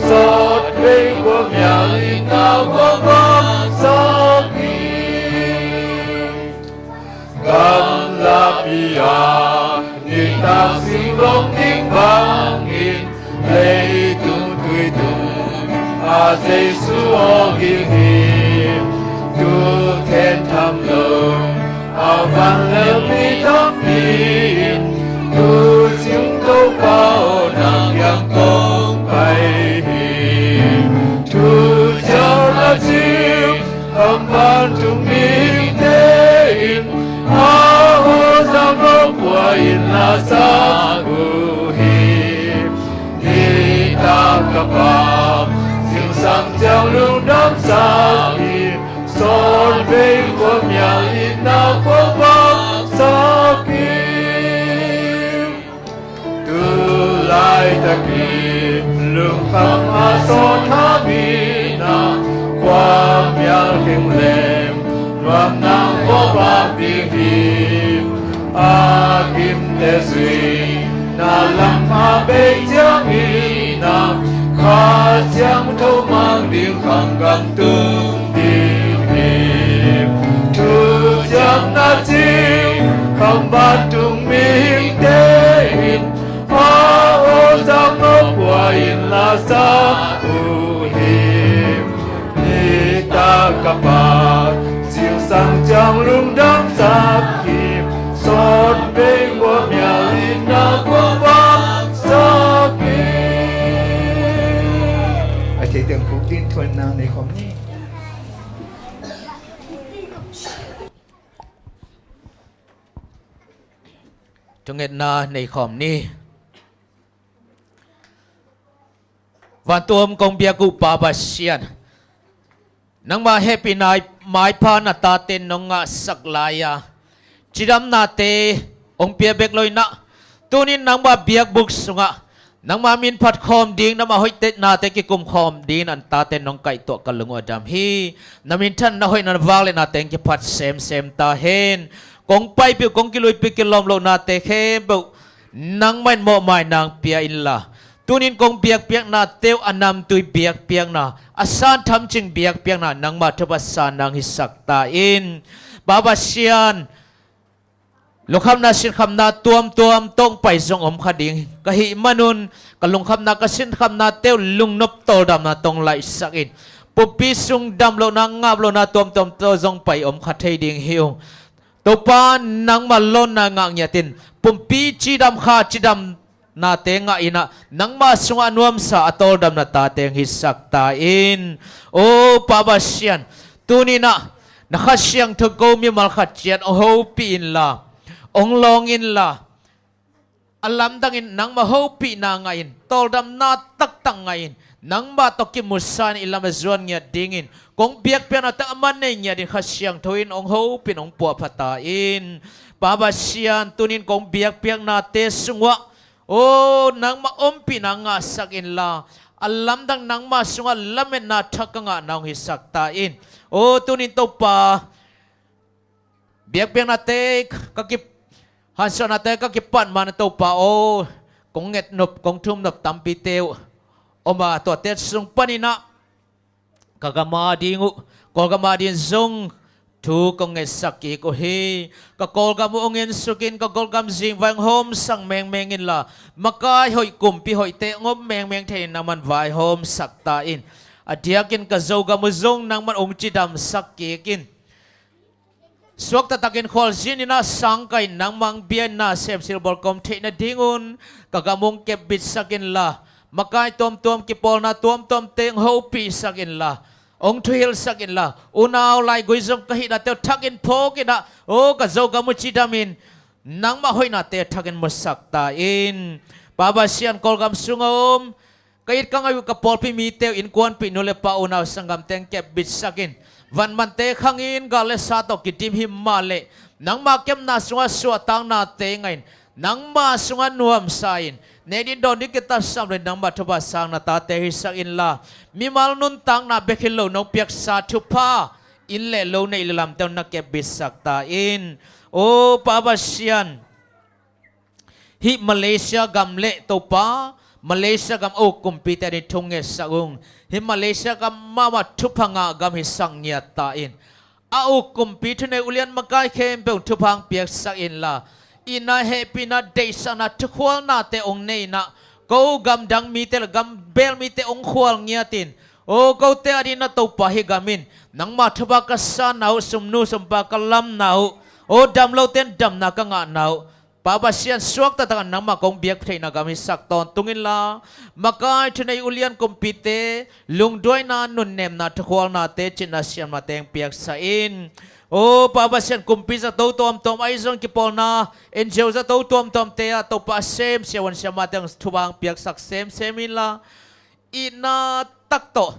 Sawtvei khuamial itna khuavak sak hi. Gamlapi ah nitak sing lawng ding bangin, leitung tuitung ah Jesu aw gik hi. Tu then tham lo a van lelmi tampi in, tu ciang Topa aw na kiang kong pai hi. Thu ciang a cing, kham vantung mihingte in, a aw zang lo buai in la sa uh hi. Nitak a Pa, zingsang ciang lungdam sak hi. Sawtvei khuamial itna khuavak sak hi. Tu laitakin lungkham a sawt tham in ah, khuamial khenglem nuamna khuavak ding hi. A gimte zuihna lam a bei ciangin ah, Kha Siangtho mang ding kham gam tung ding hi. Thu ciang a cing, kham vantung mihingte in, a aw zang lo buai in la sa uh hi. Nitak a Pa, zingsang ciang lungdam sak hi. Sawtvei khuamial itna khuavak sak hi. A thei teng khuk ding thuanna nei khawm ni. Thungetna nei khawm ni. Vantung kong biak uh Pa Pasian, nangmah hehpihna maipha na tate nong ngahsak lai-a, cidamnate hong pia bek lo in ah, tunin nangmah biakbuk sungah nangmah min phat khawm ding, nangmah hoihte nate kikum khawm dingin an tate nong kaihtuah ka lung uh a dam hi. Na minthan na hoihna na vak le nate hong kiphat semsem ta hen. Kong paipih uh, kong kiluipih uh, kilawm lohnate khempeuh nangmah in mawhmaina hong pia inla, tunin kong biakpiaknate uh a namtui biakpiakna, a san thamcing biakpiakna, nangmah thupha sanna hong hisak ta in. Pa Pasian, lungkhamna sinkhamna tuamtuam tawh hong pai zong om kha ding ka hih manun, ka lungkhamna ka sinkhamnate uh lungnop tawldamna tawh hong laihsak in. pumpi sung damlohna, ngaplohna tuamtuam tawh zong pai om kha thei ding hi ung. Topa, nangmah lawnna ngah ngiatin pumpi cidam kha, cidamnate ngah in ah, nangmah sungah a nuamsa, a tawldamna tate hong hisak ta in. O Pa Pasian, tuni-in ah na Kha Siangtho ko mimal khat ciat hong hopih inla, hong lawng inla, a lamdangin nangmah hopihna ngah in, tawldamna taktak ngah in, nangmah tawh kimusa in i lam a zuan ngiat dingin kong biakpiaknate a man nei ngiatin Kha Siangtho in hong hopih in hong puahpha ta in. Pa Pasian, tuni-in kong biakpiaknate sungah, o, nangmah ompihna ngahsak inla, a lamdang nangmah sungah lametna thak ka ngahna hong hisak ta in. O, tuni-in Topa, biakpiaknate ka ki, hansuahnate ka kipat ma-in ah Topa aw, kong ngetnop, kong thumnop tampite uh om a, tuate sung panin ah ka gam ading uh, Kawlgam ading zong thu kong ngetsak kik uh hi. Ka Kawlgam uh hong ensuk in, ka Kawlgam zingvai hong hawmsak mengmeng inla, makai hoih, kumpi hoihte hong om mengmeng thei in nangman vaihawmsak ta in. A diakin ka Zogam uh zong nangman hong cidamsak kik in. Suak taktakin khualzin in ah sangkah in nangmah hong bia in, nasem silbawl ka om theih nadingun ka gam hong kepbitsak inla, makai tuamtuam, kipawlna tuamtuamte hong hopihsak inla, hong thuhilhsak inla, unau laigui zong ka hihnate uh thakin phawk in ah, o, ka Zogam uh cidam in, nangmah hoihnate thakin musak ta in. Pa Pasian, Kawlgam sung a om ka it ka ngai uh ka pawlpi mite uh, innkuanpih, nu le pa, unau sanggamte hong kepbitsak in. Vanmante khang in, gal le sa tawh kidim hi mah leh, nangmah kepna sungah suahtaknate ngah in, nangmah sungah nuamsa in, nek ding dawn ding kitatsam lo in nangmah thupha sangna tate hisak inla, mimal nuntakna bek hi lo, nong piaksa thupha, inn le lo, neih le lamte uh na kepbitsak ta in. O Pa Pasian, hih Malaysia gam le Topa, Malaysia gam a uk kumpite ading thu ngetsak ung. Hih Malaysia gam mahmah thupha ngah gam hisak ngiat ta in. A uk kumpi, thunei ulian makai khempeuh thupha hong piaksak inla, itna, hehpihna, deihsakna, thukhualnate hong nei in ah, ko gamdang mite le gambel mite hong khual ngiat in, o, kote ading in ah Topa, hih gam in nangmah thupha ka sanna uh, sumnu sumpa ka lamna uh, o, damlote in damna ka ngahna uh, Pa Pasian, suak taktak a nangmah kong biak theihna gam hisak tawntung inla, makai, thunei ulian kumpite lungduaina, nunnemna, thukhualnate, cihna siamnate hong piaksak in. O Pa Pasian, kumpi zato tuamtuam, ahi zong kipawlna N G O zato tuamtuamte ah Topa, a semsia, a siamsiamte hong thupha hong piaksak semsem inla, itna tak tawh,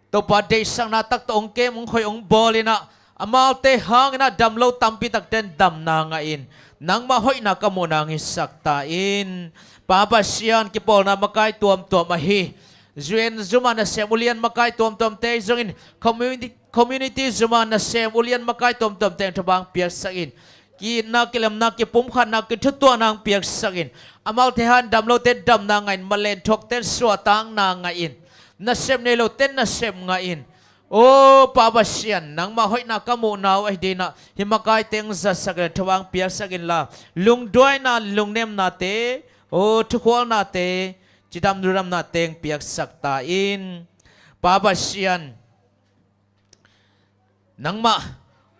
Topa, deihsakna tak tawh hong kem, hong khoih, hong bawl in ah, amaute hangin ah damlo tampi takte in damna ngah in, nangmah hoihna ka muhna hong hisak ta in. Pa Pasian, kipawlna makai tuamtuam ahi U N zum a nasem ulian makai tuamtuamte zongin, community, community zum a nasem ulian makai tuamtuamte hong thupha hong piaksak in. Ki-itna, kilemna, kipumkhatna, kithutuahna hong piaksak in. Amaute hangin damlote damna ngah in, malen thuakte in suahtakna ngah in, nasep nei lote nasep ngah in. O Pa Pasian, nangmah hoihna ka muhna uh ahi ding in ah, hih makaite hong zatsak in, thupha hong piaksak inla, lungduaina, lungnemnate, o, thukhualnate, cidam lungdamnate hong piaksak ta in. Pa Pasian, nangmah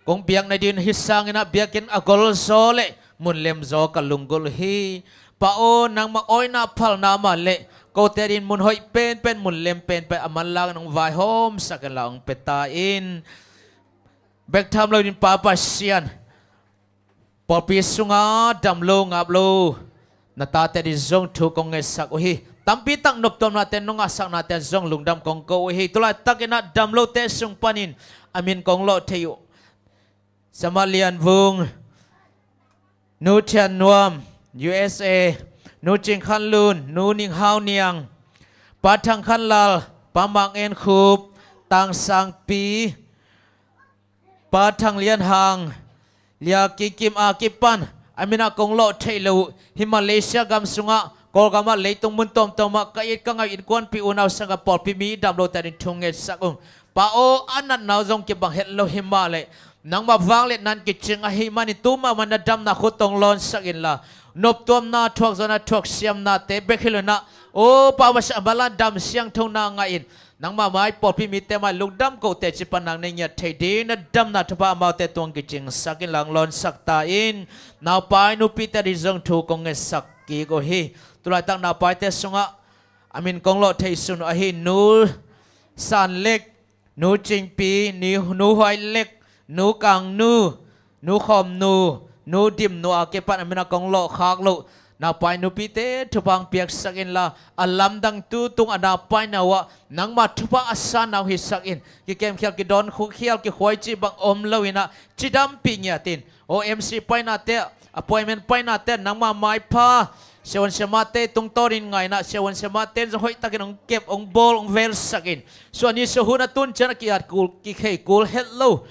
kong biak nading hi sangin ah, biakinn a golzaw le mun lemzaw ka lunggulh hi. Pa aw, nangmah awina phalna mah le kote ading mun hoih penpen, mun lem penpen a manlangin hong vaihawmsak inla hong pia ta in. Bek tham loin, Pa Pasian, pawlpi sunga damlo ngaplo na tate ading zong thu kong ngetsak uh hi. Tampi tak noptuamnate nong ngahsaknate zong lungdam kong ko uh hi. Tulaitakin ah damlote sung panin a min kong lawh thei uh, Sama Lian Vung, Nu Thian Nuam, U S A, Nu Cing Khan Lun, Nu Ning Hau Niang, Pa Thang Khan Lal, Pa Mang En Khup, Tang Sang Pi, Pa Thang Lian Hang, Lia Ki Kim a kipan a min ah kong lawh theih loh uh, hih Malaysia gam sungah, Kawlgam ah, leitung mun tuamtuam ah ka it ka ngai uh innkuanpih, unau sanggam, pawlpi mi damlote ading thu ngetsak ung. Pa aw, a natna uh zong kibang het lo hi mah leh, nangmah vangliatna in kicing ahih manin tu mahmah na damna khut tawh hong lawnsak inla, noptuamna, thuakzawhna, thuaksiamnate bek hi lo in ah, o Pa Pasian, a manlang dam siangthona ngah in, Nangmah mai pawlpi mite mai lungdam kote cipan nang nei ngiat thei ding na damna thupha amaute tungah kicingsak in lang lawnsak ta in. Naupai nupite ding zong thu kong ngetsak kik uh hi. Tulaitak naupaite sungah a min kong lawh thei sun uh ahi Nu San Lek, Nu Cingpi, Nu, Nu Huai Lek, Nu Kang Nu, Nu Khawm Nu, Nu Dim Nu a kipan a min a kong lawh khak loh naupai nupite thupha hong piaksak inla, a lamdang tu tung a naupaina uh ah nangmah thupha a sa na hong hisak in. Kikemkhial, kidawn khial, kikhuaici bang om lo in ah cidampih ngiat in. O M C painate ah, appointment painate ah nangmah maipha siavuan siamate tungtawnin ngaihna, siavuan siamate in zong hoihtakin hong kep, hong bawl, hong velsak in. Suahni suahhun a tun ciang a ki-at kul, kikhei kul het lo,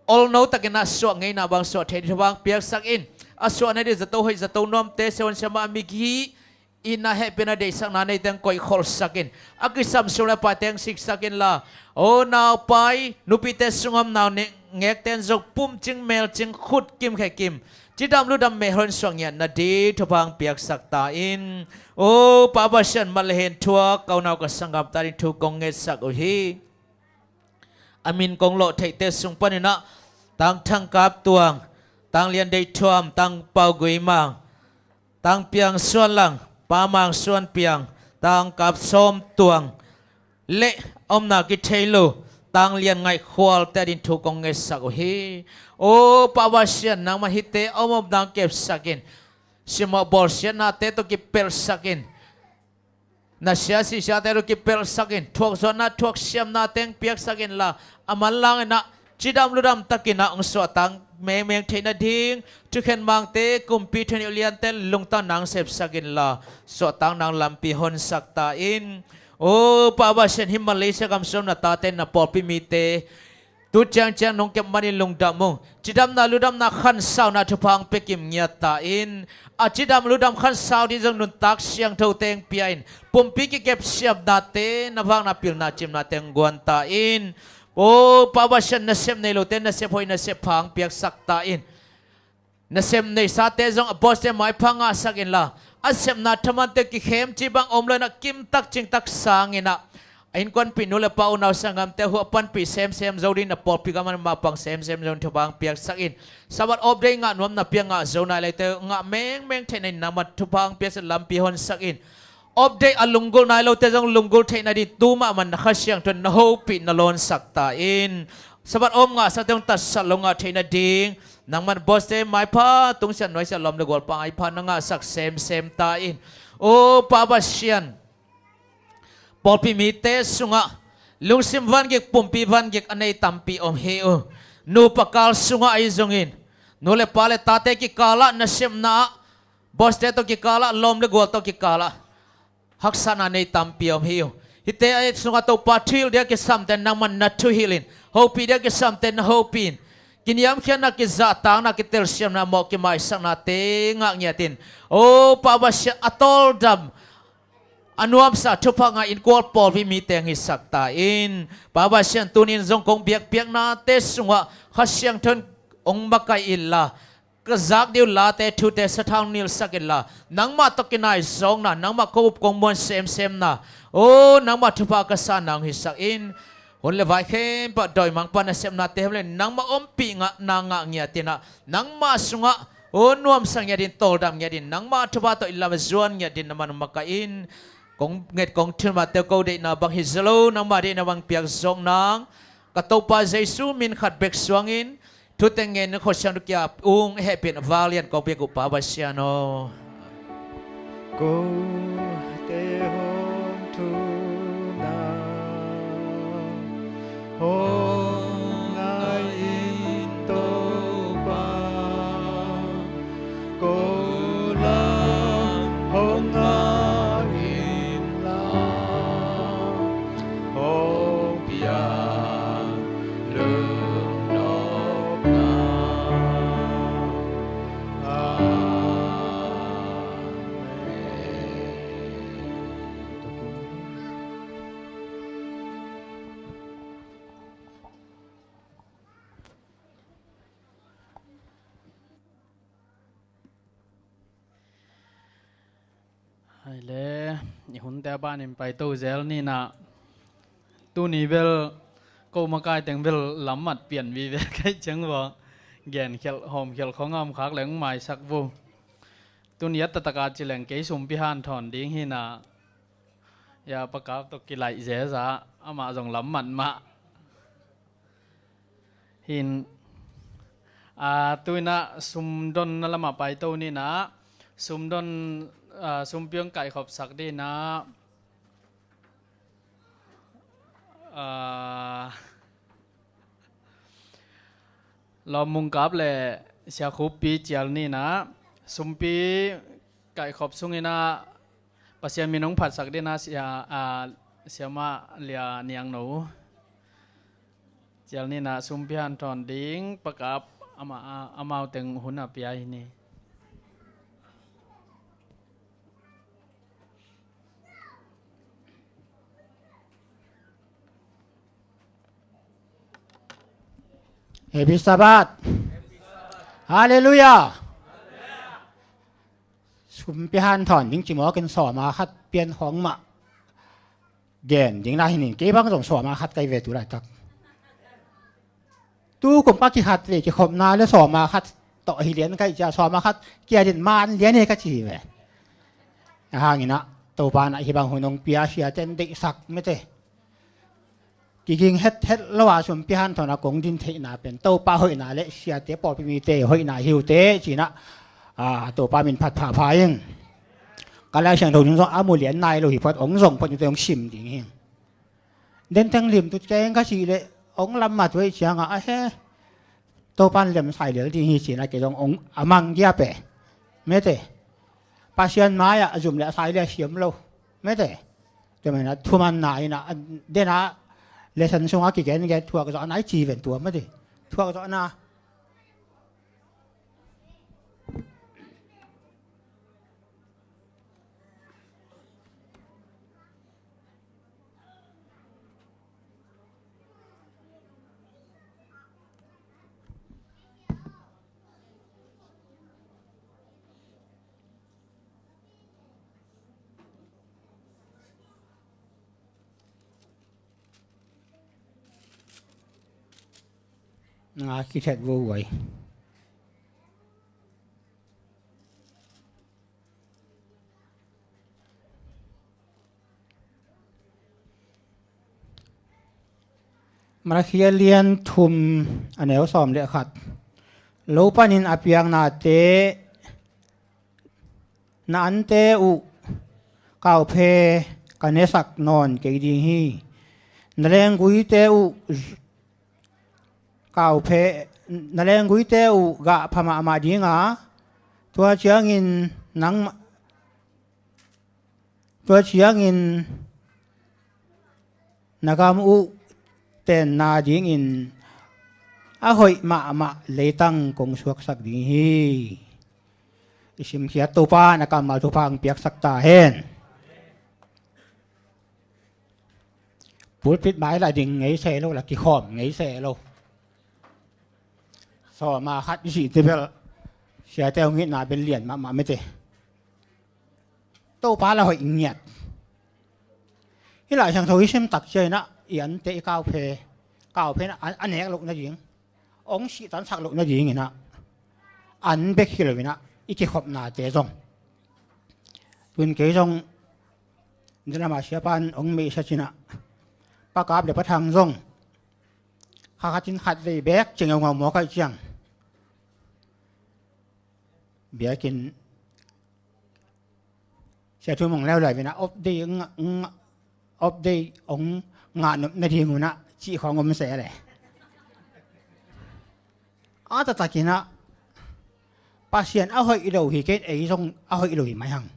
olno takin ah suah ngeina bang suah thei ding thupha hong piaksak in. A suah nading zato hoih, zato nuamte, siavuan siama a migi, itna, hehpihna, deihsakna neite hong koihkholhsak in. A kisam sum le paite hong siksak inla, o naupai nupite sungah om nau ne-, ngekte in zong pumcing melcing, khut kim khe kim, cidam ludam mehon suah ngiat nading thupha hong piaksak ta in. O Pa Pasian, man le hen thuak ka unau ka sanggamte ading thu kong ngetsak uh hi. A min kong lawh theihte sung panin ah Tang Thang Kap Tuang, Tang Lian Deih Thuam, Tang Pau Gui Mang, Tang Piang Suan Lang, Pa Mang Suan Piang, Tang Kap Sawm Tuang le a omna kithei lo Tang Lian Ngaih Khualte ading thu kong ngetsak uh hi. O Pa Pasian, nangmah hihte a om omna hong kepsak in. Simmawh bawlsiatnate tawh kipelhsak in. Na sia sihsiate tawh kipelhsak in, thuakzawhna thuaksiamnate hong piaksak inla, a manlang in ah cidam ludam takin ah hong suahtak mengmeng theih nading thukhen mangte, kumpi, thuneih liante lungtang na hong sepsak inla, suahtakna hong lampi honsak ta in. O Pa Pasian, hih Malaysia gam sung na tate, na pawlpi mite tu ciangciang nong kep manin lungdam ung. Cidamna ludamna khansauna thupha hong pia kim ngiat ta in. A cidam ludam khansau ding zong nuntak siangthote hong pia in, pumpi kikep siamnate, na vakna pilna cimnate hong guan ta in. O Pa Pasian, nasep nei lote nasep hoih, nasep pha hong piaksak ta in. Nasem neisate zong a bawlte maipha ngahsak inla, a sepna thamante kikhem cih bang om lo in ah kimtak cingtak sang in ah, a innkuanpih nu le pa, unau sanggamte huh a panpih semsem zo ding, na pawlpi gam ah mapang semsem zo ding thupha hong piaksak in. Sabbath off day ngah nuam napi a ngah zo nai lote ngah mengmeng theih nading nangmah thupha hong piaksak, lampi honsak in. Off day a lunggulh nai lote zong lunggulh theih nading tu mahmah na Kha Siangtho in na hopih na lawnsak ta in. Sabbath off ngahsate zong tatsat lo ngah theih nading nangmah bawlte maipha, tungsiah nuaisiah, lawm le gual maipha na ngahsak semsem ta in. O Pa Pasian, pawlpi mite sungah lungsim vangik, pumpi vangik a nei tampi om hi uh. Nupa kal sungah ahi zongin, nu le pa le tate kikalah, nasepna ah bawlte tawh kikalah, lawm le gual tawh kikalah haksatna nei tampi om hi uh. Hihte a sungah Topa, thuhilh ding a kisamte nangman na thuhilh in, hopih ding a kisamte na hopih in, kiniamkhiatna, kizahtakna, kitelsiamna, mawh kimaisaknate ngah ngiat in. O Pa Pasian, a tawldam a nuamsa thupha ngah innkuan pawlpi mite hong hisak ta in. Pa Pasian, tuni in zong kong biakpiaknate sungah Kha Siangtho in hong makaih inla, ka zak ding uh late thute sathau nilsak inla, nangmah tawh kinaizawkna, nangmah kong up kong muan semsemna, o nangmah thupha ka sa na hong hisak in. Hun le vai khempeuh dawimangpa nasepnate hem le nangmah ompih ngahna ngah ngiat in ah, nangmah sungah o nuamsa ngiat in, tawldam ngiat in, nangmah thupha tawh i lam a zuan ngiat in na man makaih in. Kong nget kong thum mahte ko deihna bang hi zaw lo, nangmah deihna bang piak zawk nang. Ka Topa Jesu min khat bek suangin thute ngen in Kha Siangtho kiap ung. Hehpihna vanglian kong piak uh Pa Pasian aw. Kote hong thuna hong ngai in Topa, ko lam hong ngah inla, hong piang lungnopna. Amen. Hai le, i hunte a banin paito zel ni in ah, Tuni bel ko makai teng bel lammat pian vive kai ciang vua. Gen khial hawm khial khong a om khak leng maisak vu. Tuni a tatak a ci leng kei sumpi hanthawn ding hi na. Ya pakap tawh kilaih zeza amah zong lammat mah. Hin a tuina sumdon na lamah paito nina sumdon a sumpiang kaihkhopsak dina a lawmmung kap le siakhuppi cial nina sumpi kaihkhop sungina Pasian min hong phatsak dina sia a siama lia niangno cial nina sumpi hanthawn ding pakap ama amau teng hun a pia hi ni. Happy Sabbath. Halleluiah. Sumpi hanthawn ding ci mawkin sawma khat pian khawng mah gen ding lai hi ning. Kei bang zong sawma khat kai ve tu laitak. Tu kum ka kikhat ve kikhopna le sawma khat tawh hi lian kai cia sawma khat kia din man lian hi ka ci hi ve. A hanginah Topa nah hi bang hun hong pia sia ten deihsak mete. Kiging het het lo a sumpi hanthawn a kong din theihna pen Topa hoihna le siate pawlpi mite hoihna hi uh teh cinah a Topa min phat phapha ing. Ka Lai Siangtho ding zong a mu lian nai lo hi phot ong zong phot nite ong sim ding hi. Den teng lim tut keng ka cih leh ong lammat uh ei cianga a he Topan lem sai lel ding hi cinah kei zong ong a mang giape mete. Pasian mai-ah a zum le a sai le a siam lo mete. Tua mena thumanna ina dena lesson sunga kigen gen thuak zawhna i ci ven tua mete. Thuak zawhna Nga kithet vuai. Malakhi a lian thum a neu sawm le khat. Lo panin a piaknate na ante uh kauphe ka nesak nawn kei ding hi. Na lengguite uh kauphe na lengguite uh gah pha mahmah dinga tua ciangin nang tua ciangin na gam uh tenna dingin a hoih mahmah leitang kong suaksak ding hi. I simkhiat Topa na kammal thupha ang piaksak ta hen. Pulpit mai la ding ngei se lo la kikhawm ngei se lo. Sawma khat i sih tibel siate hong hitna bel lian mahmah mete. Topa la hoih ngiat. Hih Lai Siangtho i sim tak cianginah i ante i kauphe kauphe na a nek loh nading ong sihtansak loh nadinginah an bek hi loinah i kikhopnate zong tun kei zong nilama siapan ong meihsa cinah pakap le pathang zong kha khatin khat vei bek ciang ong a mawk aih ciang biakin sia thu mong leuleu vinah op dei nga nga op dei ong ngah nop nading unah cih khawng om se le a tatakinah Pasian a hoih lo hi kei ei zong a hoih lo hi mai hang.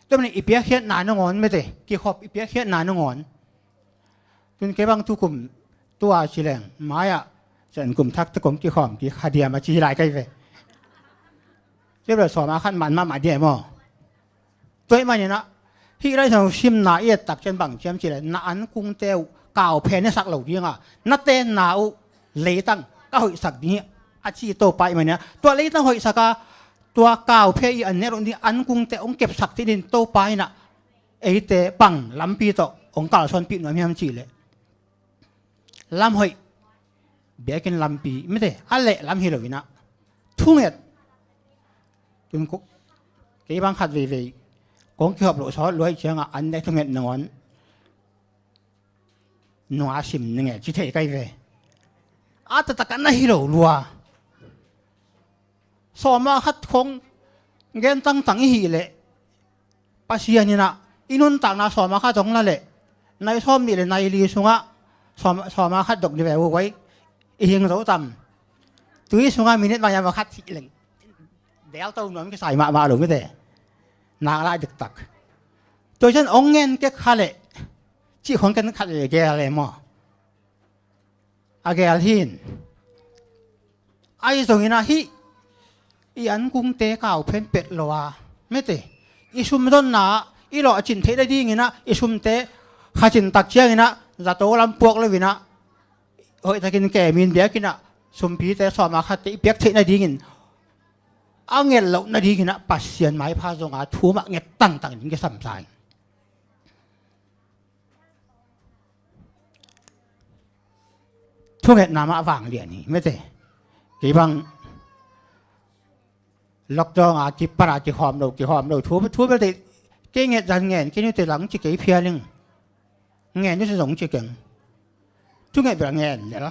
Tua manin i piakkhiatna nangawn mete kikhop i piakkhiatna nangawn. Tun kei bang tukum tua ci leng mai-ah cian kum thak te kong kikhawm kik ha diam a ci hi lai kai ve. Cia bel sawma khat man mahmah diam aw. Tua ih maninah hih Lai Siangtho simna i et tak cian bang ciam ci le na ankungte uh kauphe nesak lo dinga na tenna uh leitang ka hoihsak ding hi a ci Topa ih maninah tua leitang hoihsaka tua kauphe i an nek loh ding ankungte hong kepsak tinin Topa inah eite bang lampi tawh hong kalsuanpih nuam hiam cih leh, lam hoih, biakinn lampi, mite, a leh lam hi lo inah, thunget. Tun kei bang khat veivei kong kihop loh sawt luai ciangah an dek thunget nangawn nunga sim ning e ci thei kai ve. A taktak a na hi lo lua. Sawma khat khong gen tangtang i hih leh, Pasian inah i nuntakna sawma khat hong la leh, nai sawm nih le nai li sungah sawma, sawma khat dok ni ve uh guai. I hing zo tam? Tui sungah minit maiam a khat hih leng, delto nuam kisai mahmah lo mite. Nak lai diktak. Tua cian hong ngen kek kha leh, cih khong ken khat le gel e maw? A gel hin. Ahi zongin ah hih i ankungte kau phen pet lo a, mite, i sumzonna i lawhcin theih nadingin ah i sumte kha cin tak ciangin ah zato lam puak lo inah, hoihtakin kemin biakinn ah sumpite sawma khatte i piak theih nadingin, a nget loh nadingin ah Pasian maipha zonga thu mah nget tangtang ding kisam sa in. Thungetna mah vanglian hi, mite. Kei bang lockdown a kipan a kihawm lo, kihawm lo, thu, thu belte kei nget zan ngen, kei nute lang ci kei phial ing. Ngen nute zong ci keng. Thunget bel ngen lel.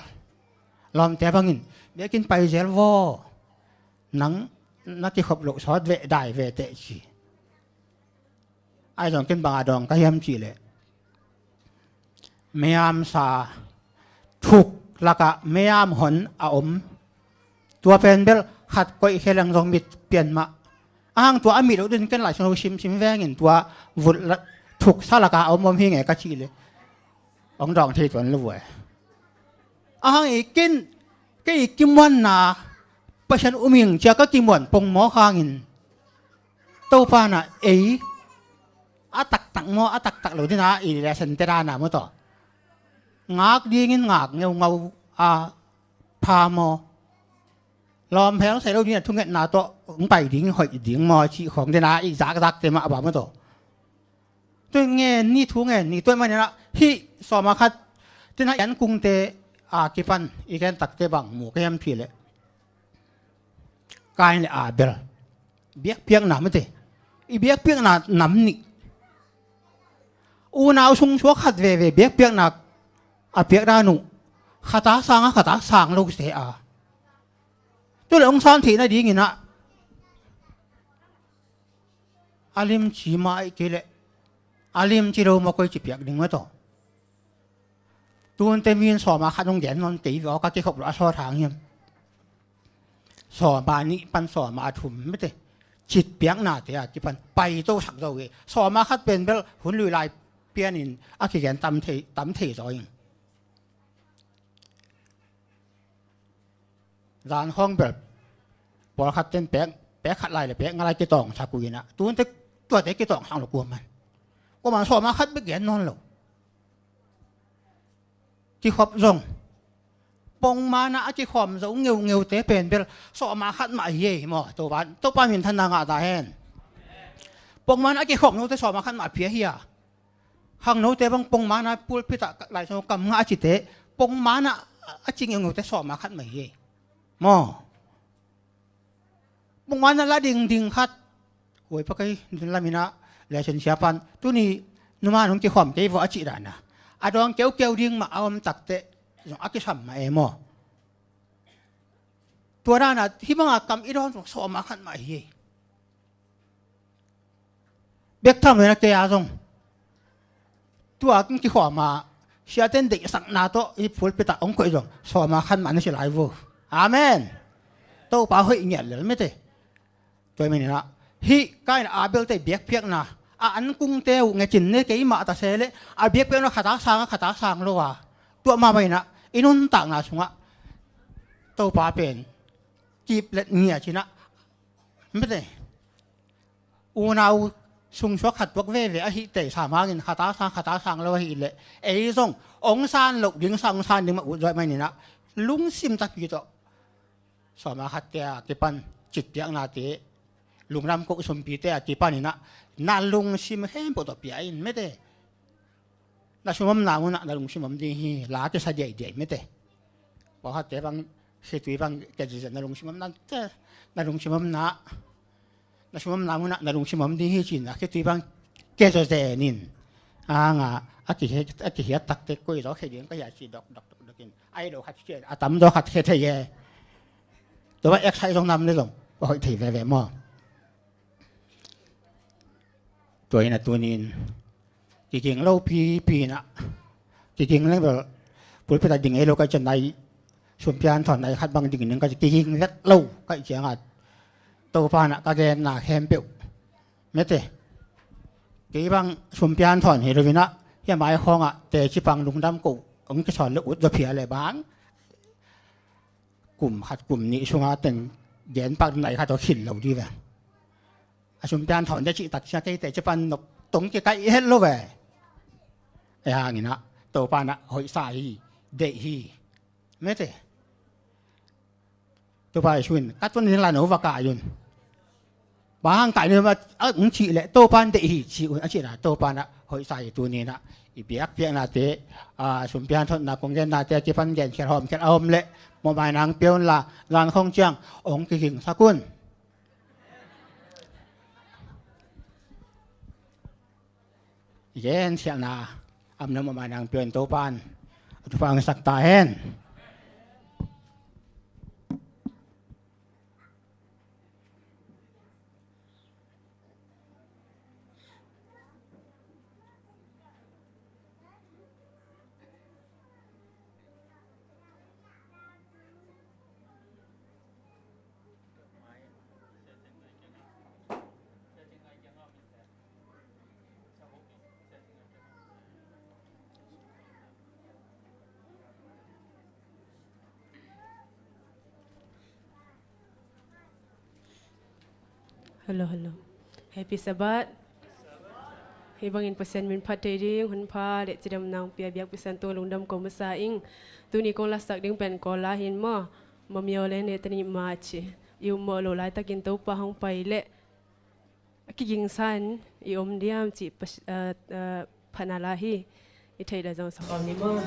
Lawmte bangin, biakinn pai zel vaw. Nang na kikhop loh sawt veh dai ve teh ci. Ahi zong ken bang a dawng ka hiam cih leh, meamsa thuk lakah meam hon a om. Tua pen bel khat koih khe leng zong mit pian mah. A hang tua a mit loh ding ken Lai Siangtho simsim vengin tua vut la, thuksa lakah a om om hi nge ka cih leh, hong dawng thei tuan lo e. A hang i ken, kei i kimuanna Pasian um hing cia ka kimuan pongmawk hangin, Topa na ei a taktak maw, a taktak lo dina i lesen te dana maw tawh, ngak dingin ngak ngeungau a pha maw, lawm hel sai lo dina thungetna tawh hong pai ding hoih ding maw cih khawng dina i zakzak te mah a ba maw tawh. Tua ngen ni, thu ngen ni, tua maninah hih sawma khat tenah i ankungte a kipan i gen takte bang mu ka hiam cih leh, Kain le Abel biakpiakna mite, i biakpiakna nam nih. Unau sungsuak khat veve biakpiakna a piak dan uh, khat a sang a, khat a sang lo se a. Tua le hong san theih nadinginah a limci mah ahih kei leh a limci lo maw koi ci piak ding maw tawh. Tunte min sawma khat hong gen nawn kei ve aw, ka kikhop lo a sawt hang hiam? Sawma nih pan sawma thum mite citpiaknate a kipan paito sak zo hi. Sawma khat pen bel hun lui lai pianin a kigen tam thei, tam thei zaw ing. Zan khawng bel pawlkhat ten pek, pek khat lai le pek nga lai kitawngsak uh inah, tunte tuate kitawngsak lo kuaman. Kuaman sawma khat bek gen nawn lo. Kikhop zong pongmanah a kikhawm zo ngeungeute pen bel sawma khat mah hi ei maw? Topa, Topa minthanna ngah ta hen. Pongmanah a kikhawm note sawma khat mah pia hi a. Khangnote bang pongmanah pulpitah Lai Siangtho kam ngah a cite, pongmanah a ci ngeungeute sawma khat mah hi ei maw? Pongmanah la dingding khat, kuai pa kei dun laminah, lesson siapan tuni numan hong kikhawm kei vawh a cih dana a dawng keukeu ding mah a om takteh zong a kisam mah e maw? Tua dana hih banga kam i dawn zong sawma khat mah hi ei. Bek tham loina kei a zong tua kin kikhawma siaten deihsakna tawh hih pulpitah hong koih zong sawma khat mah na si lai vo. Amen. Topa hoih ngiat lel mite. Tua hi maninah hih Kain Abelte biakpiakna a ankungte uh ngecin ne kei mah ta se leh a biakpiakna khat a sang a, khat a sang lo a, tua mah maninah i nuntakna sungah Topa pen kiplet ngiat cinah mite. Unau sungsuak khat tuak veve ahih tei sam hangin khat a sang, khat a sang lo ahih leh ei zong hong san loh ding sang, hong san ding mah ut zawh maninah lungsim takpi tawh sawma khatte a kipan citpiaknate, lungdam koh sumpite a kipaninah na lungsim khempeuh tawh pia in mite. Na sum omna munah na lungsim om ding hi, la kisa diaidiai mete. Pawlkhatte bang, khitui bang kia ziahziah na lungsim omna, na lungsim omna, na sum omna munah na lungsim om ding hi ci-in a khitui bang kia zawzen in. A nga, a kihiat, a kihiat takte koi zaw khia ding ka hia ci dok dok dok dok in. Ai lo khat khia, a tam zaw khat khia thei e. Tua bang excite zong nam le zong, a hoih thei veve maw. Tua in a tuni-in kiging lo pipi inah, kiging leng bel pulpit ah ding ei lo ka hih ciang nai, sumpian thawn nai khat bang ding ning ka hih ciang kiging vet lo ka hih ciangah, Topa inah ka genna khempeuh mete. Kei bang sumpian thawn hi lo inah, hia mai khawngah teci pang lungdam ko hong kisawn le ut zaw phia le bang kum khat kum nih sunga teng gen pak nai khat aw khin lo dih ve. A sumpian thawn deh cih tak ciang kei teci pan nop tong kikaih het lo ve. Ei hang inah Topa inah hoihsa hi, deih hi. Mete. Topa Jesu in ka tun ding la no va kai un. Bang hang kai ni ma, a, hong cih leh Topa in deih hi ci un a cihna, Topa inah hoihsa hi. Tuni inah i biakpiaknate, a, sumpian thawnna kong gennate a kipan genkhial hawmkhial a om leh mawhmai nang pia unla, zan khawng ciang hong kigingsak un. I genkhialhna a om leh mawhmai nang pia un. Topa in a thupha hong sakta hen. Hello, hello. Happy Sabbath. Hih bangin Pasian min phat thei ding hun pha le cidamna hong pia biakpi san tung lungdam ko masa ing. Tuni kong lasak ding pen Kawl la hi maw. Mamiaw le ne tani ma ci. I ummawh loh laitakin Topa hong pai leh a kigingsa in i om diam cih pas-, ah, ah, phatna la hi. I theih dah zong sa khawm ni maw?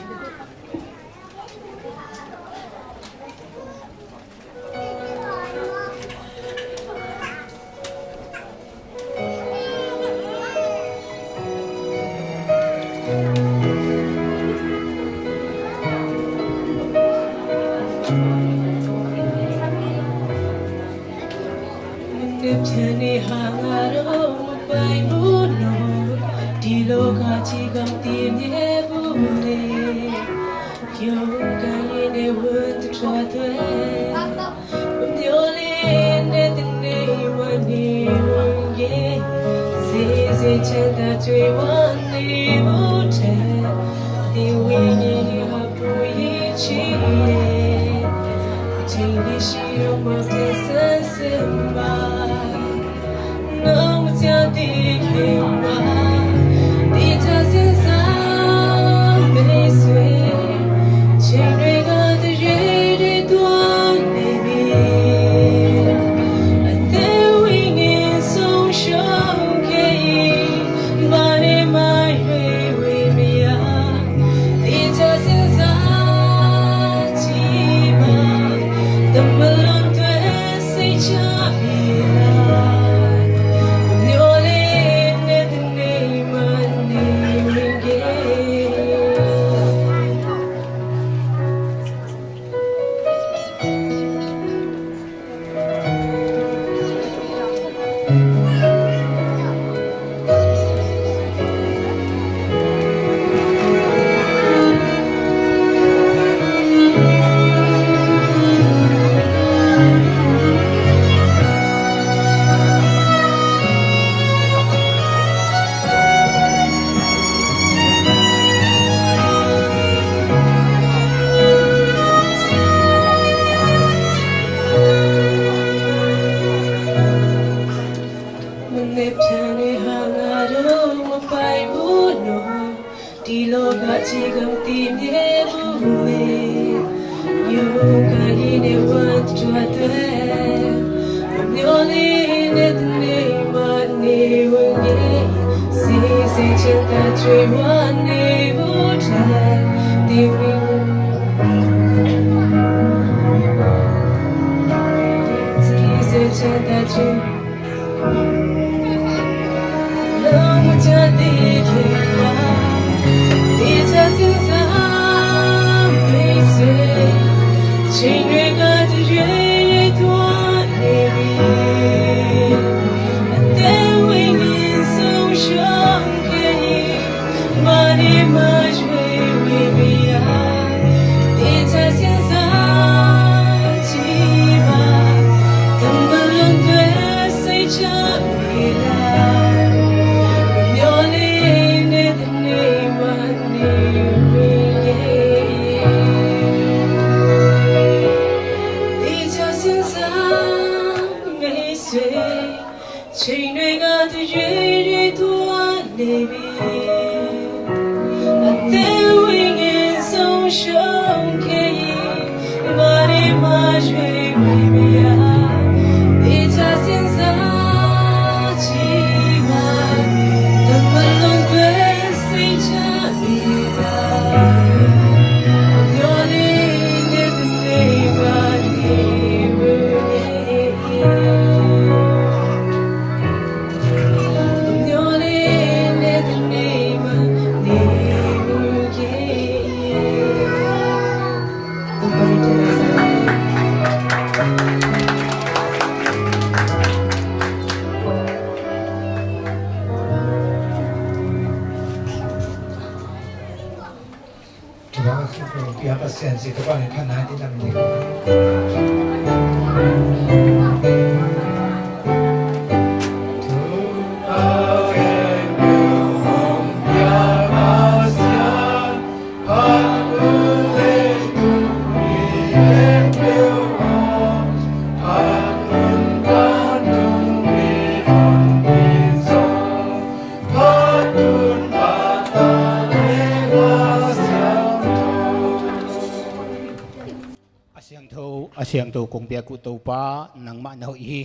A siangtho, a siangtho kong biak uh Topa, nangmah na hoih hi.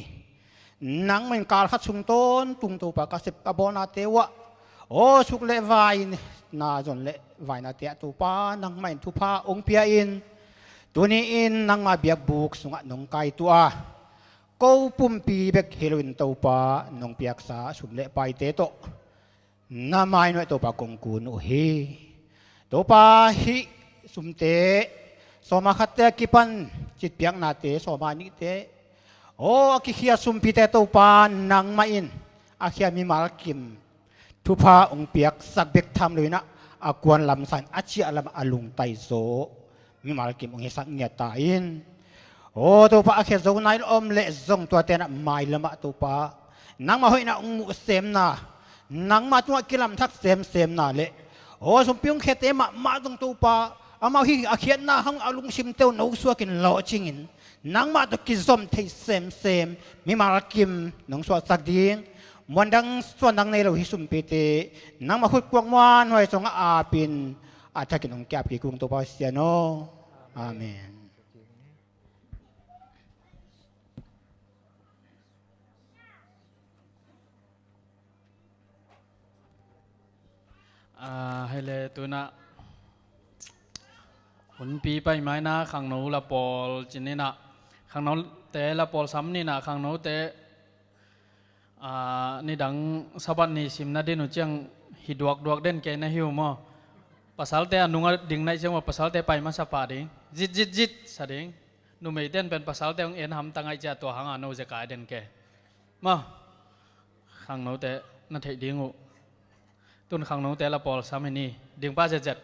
Nangmah in kal khat sung tawntung Topa ka sep ka bawlnate uh ah, aw suk le vaina zon le vainate ah Topa nangmah in thupha hong pia in, tuni in nangmah biakbuk sungah nong kaituah a, ko pumpi bek hi loin Topa nong piaksa sum le paite tawh na mainuai Topa kong kun uh hi. Topa hih sumte sawma khatte a kipan citpiaknate sawma nihte, aw a kikhia sumpite Topa nangmah in a khia mimal kim thupha hong piaksak bek tham loinah a kuan lamsang a ciah lamah a lungtai zaw mimal kim hong hisak ngiat ta in. Aw Topa a khia zo nai lo om leh zong tuate na mailamah Topa nangmah hoihna hong muh semna, nangmah tungah kilamthak semsemna le aw sumpi hong khiate mahmah zong Topa amau hih a khiatna hang a lungsimte uh no suakin lawhcingin nangmah tawh kizom thei semsem mimal kim nong suahsak ding, muandang suandang nei lo hih sumpite nangmah khutkuak muanhuai sungah apin a thakin hong kiap kik ung Topa Pasian aw. Amen. Hei le tunah hunpi pai maina khangno lapawl cininah khangnote lapawl sam ninah khangnote nidang Sabbath ni simna din uh ciang hi duakduak den kei na hi uh maw? Pasalte a nungah ding naih ciang maw pasalte pai masa pah ding zit zit zit sa ding. Numeite in pen pasalte hong en hamtang aih ciah tua hanga no zekai den ke maw? Khangnote na theih ding uh. Tun khangnote lapawl sam hi ni dingpa zetzet.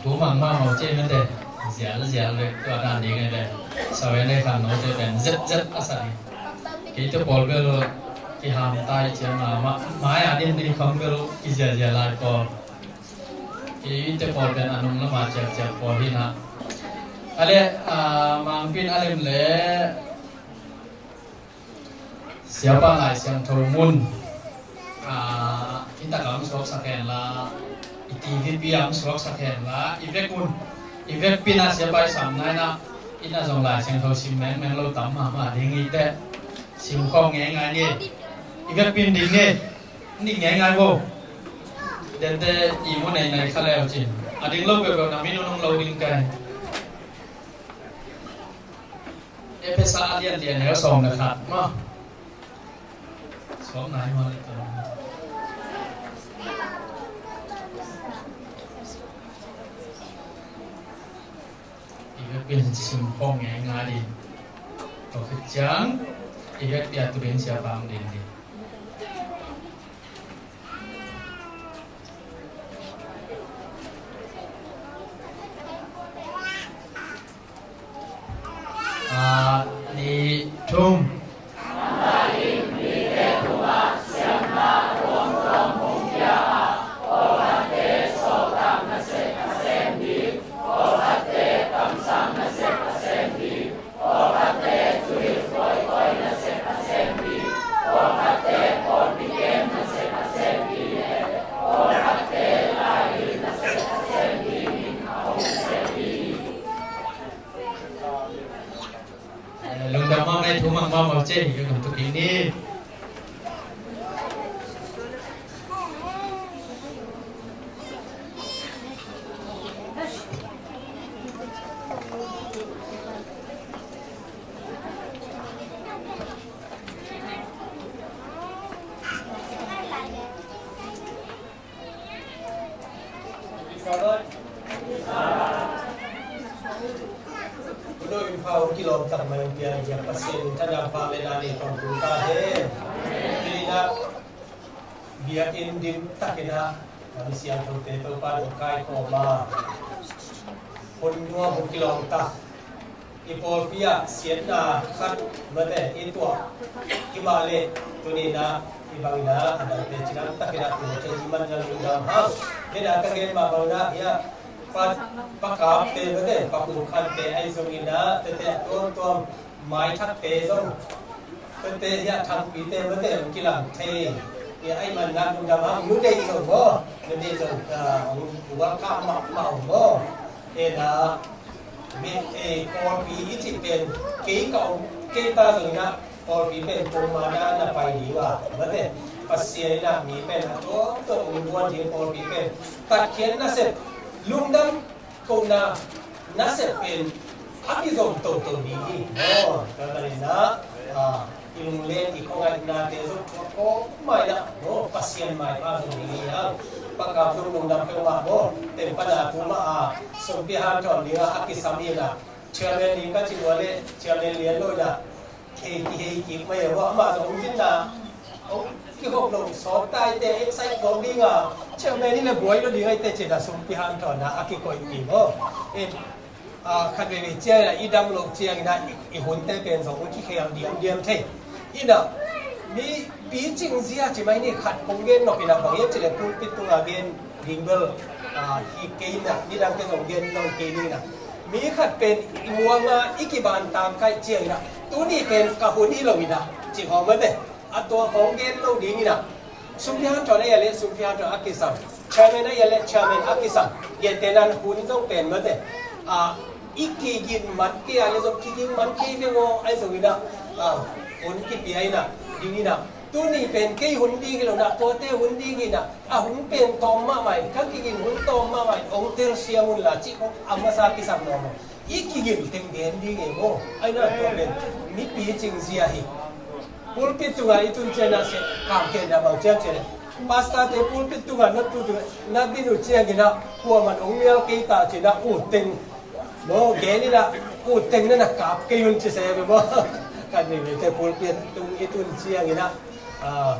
Thu mang mah mawh cei mete, zial zial le tua dan ding e le. Sawe nei khang no te pen zet zet a sa ding. Keite pawl bel kiham tai ciang a ma, mai a din ding kham bel kizia zia lai pawl. Keite pawl pen a nung lama ciak ciak pawl hi na. Ale, a, Mangpin a lem le Siapa Lai Siangtho mun, ah, i tak a hong suaksak hen la, i T V pi a hong suaksak hen la, i vek un, i vekpi na Siapa i sam nai na, i na zong Lai Siangtho sim mengmeng lo tam mahmah ding i te, sim khawng ngeingai ni, i vekpi ding ni, ni ngeingai bo. Dente i mu nei nei kha leu cin, a ding lo peuhpeuh na mi nunung lo ding kai. Efesa a lian lian hel sawm le khat maw? Sawm nai maw le tawh. I vekpi in sim khawng ngeingai ding. Tua khit ciang i vekpi a tu ding sia bang ding ding. Ah, nih, thum. Eh, lungdam mahmah, thu mang mahmah cei, ka tung tuk in ni. Uno in pha hong kilawm tak mai hong piang, biak Pasian in thadah pha le na nei tawm tung ta hen. Tuni in ah biakinn dim takin ah, a mi siangthote Topa dong kaikhawm a, hun nuam hong kilawm tak. I pawlpi ah siatna khat mate i tuah hi mah leh tuni in ah hih bangin ah a dangte cidam takin ah tua thei hi man zong lungdam hang. Hih in ah ka gen mah bangin ah hiah pa, pa Kapte mate pa Kum Khante ahi zongin ah tete a tuamtuam maithakte zong tete hiah Thangpite mate hong kilam thei. Hiah ahi man ah lungdam hang, nu deih zong maw, nu deih zong, ah, hong welcome mahmah ung maw. Hih in ah Mi, eh, pawlpi i cih pen kei ka om, kei ta zong in ah pawlpi pen pongman ah na pai ding a, mate Pasian in ah mi pen a tuamtuam hong guan ding pawlpi pen tatkhiat nasep, lungdam kohna nasep pen a kizom toto ding hi. Aw, tua ta in ah, ah, i lunglen i khuangaihna te zong thuak kawk mai na maw, Pasian maipha zong ding hi hang. Pa Kap zong lungdam peuhmah maw, tempan a tu mah a sumpi hanthawn ding a a kisam hi na. Chairman ding ka cih uh a leh chairman lian lo hi na. Kei kihei kik mai a maw, amah zong hong zinna hong kihop lo sawt tai te, excite kawk ding a, chairman hi leh buai lo ding a i te cih na sumpi hanthawn na a kikoih ding maw. Eh, ah, khat veivei ciangin ah i dam loh ciangin ah i, i hunte pen zong hong kikhel diamdiam thei. In ah mi picing zia ci mai ni, khat kong gen nop in ah bang hiam cih leh pulpit tungah gen ding bel, ah, hi kei in ah, nidangte zong gen nawn kei ding in ah. Mi khat pen i muang a i kiban tangkaih ciangin ah tuni pen ka hun hi lo in ah ci khawng mate. A tua khawng gen lo ding in ah, sumpi hanthawn a hia leh sumpi hanthawn a kisam, chairman a hia leh chairman a kisam. Gentehna in hun zong pen mate, ah, i kigin man kei a leh zong kigin man kei veng aw, ahi zongin ah, ah, hun kipia in ah ding in ah, tuni pen kei hun ding hi lo in ah, tuate hun ding in ah, a hun pen tawm mahmah in, ka kigin hun tawm mahmah in hong telsiam un la cih khawng a masa kisam nawn lo. I kigin teng gen ding e maw. Ahi na tua pen mi picing zia hi. Pulpit tungah i tun ciangin ah sia, kamkhiatna bang ciam cih leh, pastorte pulpit tungah na tun, na din uh ciangin ah kuaman hong mial kei ta ci-in ah ut teng maw, gen in ah ut teng na na kap kei un ci se ve maw. Kan mi mite pulpit tung i tun ciangin ah, ah,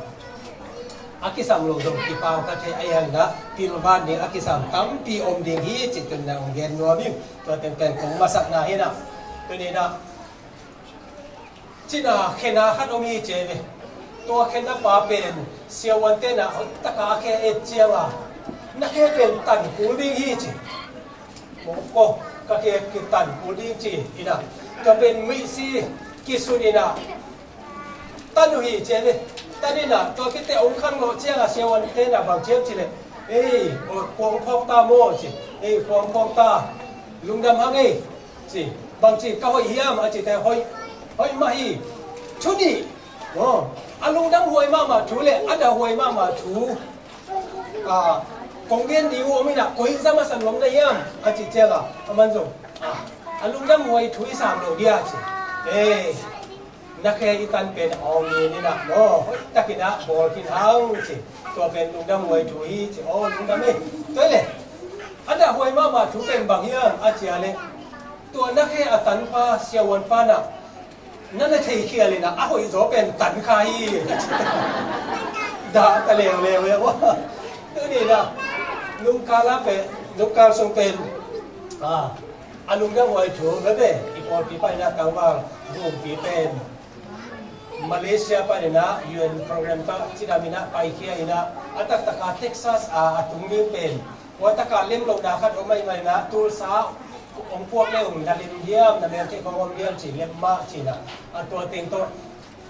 A kisam lo zong kipau kha thei a, ahi hangin ah pilvan ding a kisam tampi om ding hi cih tuni-in ah hong gen nuam ing. Tua teng pen kong masakna hi-in ah, tuni-in ah cina khenna khat om hi ci ve. Tua khenna pa pen siavuante in ah hoih takin a khe et ciangin na khe pen tan kul ding hi ci. Mawk ko, ka khe kitan kul ding ci-in ah, tua pen mihsi kisun in ah tan uh hi ci ve. Tan in ah tua khit teh hong khangno ciangin siavuante in ah bang ci hiam cih leh, "Ei, khuang phawk ta maw?" ci. "Ei, khuang phawk ta, lungdam hang ei," ci. "Bangci ka hoih hiam?" a cih teh, "Hoih, hoih mah hi. Thu nih, a lungdam huai mahmah thu le a dah huai mahmah thu, a, kong gen ding uh om in ah, koi zah masa nuam na hiam?" a cih ciangin aman zong, "A, a lungdam huai thu i sam lo dia," ci. "Ei, na khe i tan pen a om hi-in ah maw, hoih takin ah bawl khin hang," ci. "Tua pen lungdam huai thu hi," ci. "Aw, lungdam hi. Tua leh a dah huai mahmah thu pen bang hiam?" a cih leh, "Tua na khe a tanpa siavuan pa in ah na na theikhial in ah a hoihzaw pen tan kha hi," a ci. Dah ta leuleu hi. Tuni-in ah nungkal ah pen, nungkal sung pen, a, a lungdam huai thu bebe, i pawlpi panin ah tangval gumpi pen Malaysia panin ah U N program tawh cidam in ah paikhia in ah, a taktak a Texas a, a tung ding pen, hua takin lem lohna khat om ahih manin ah, Tulsa hong puak leh hong na lem diam, na mel thei khong om diam ci, lem mah ci-in ah, a tua teng tawh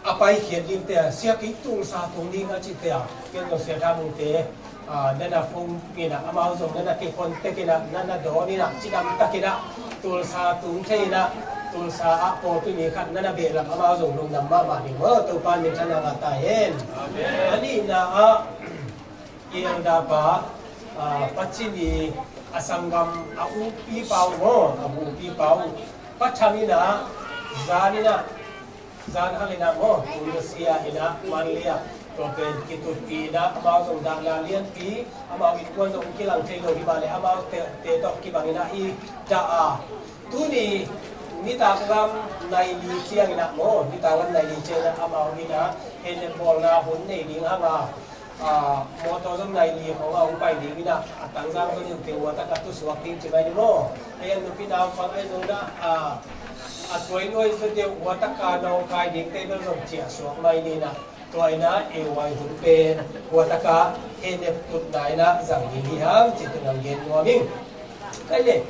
a paikhiat ding teh, "Sia, kei Tulsa tung ding," a cih teh, ken zong Sia Tha Mung te, a, na na phone in ah, amau zong na na kei contact in ah, na na dawn in ah, cidam takin ah Tulsa tung thei in ah, Tulsa ah pawlpi mi khat na na behlap, amau zong lungdam mahmah ding maw. Topa minthanna ngah ta hen. A nihna ah, i elder pa, a, Pa Cin i a sanggam, a upi pa uh maw, a upi pa uh, Pa Tham in ah, zan in ah, zan hal in ah maw, Indonesia in ah, Manley ah, tua pen kitutpih in ah, amau zong dahna lianpi, amau innkuan zong kilang thei lo hi mah leh, amaute tawh kibang in ah i dah a, tuni nitak lam nai li ciangin ah maw, nitak lam nai li ciangin ah amau in ah heihnem bawlna hun nei ding hang a, a, mawtaw zong nai li khong a hong pai ding in ah, a tangzang zong in teh hua takin tu suak ding ci mai ni maw. Ahi a, nupi naupang ahi zongin ah, a, a tuai nuai zong teh hua takin nawngkai ding teh bel zong ciah suak mai ni in ah, tua in ah ei huai hun pen hua takin hehnep tutna in ah zang ding hi hang ci-in tuni-in hong gen nuam ing. Ka hi leh,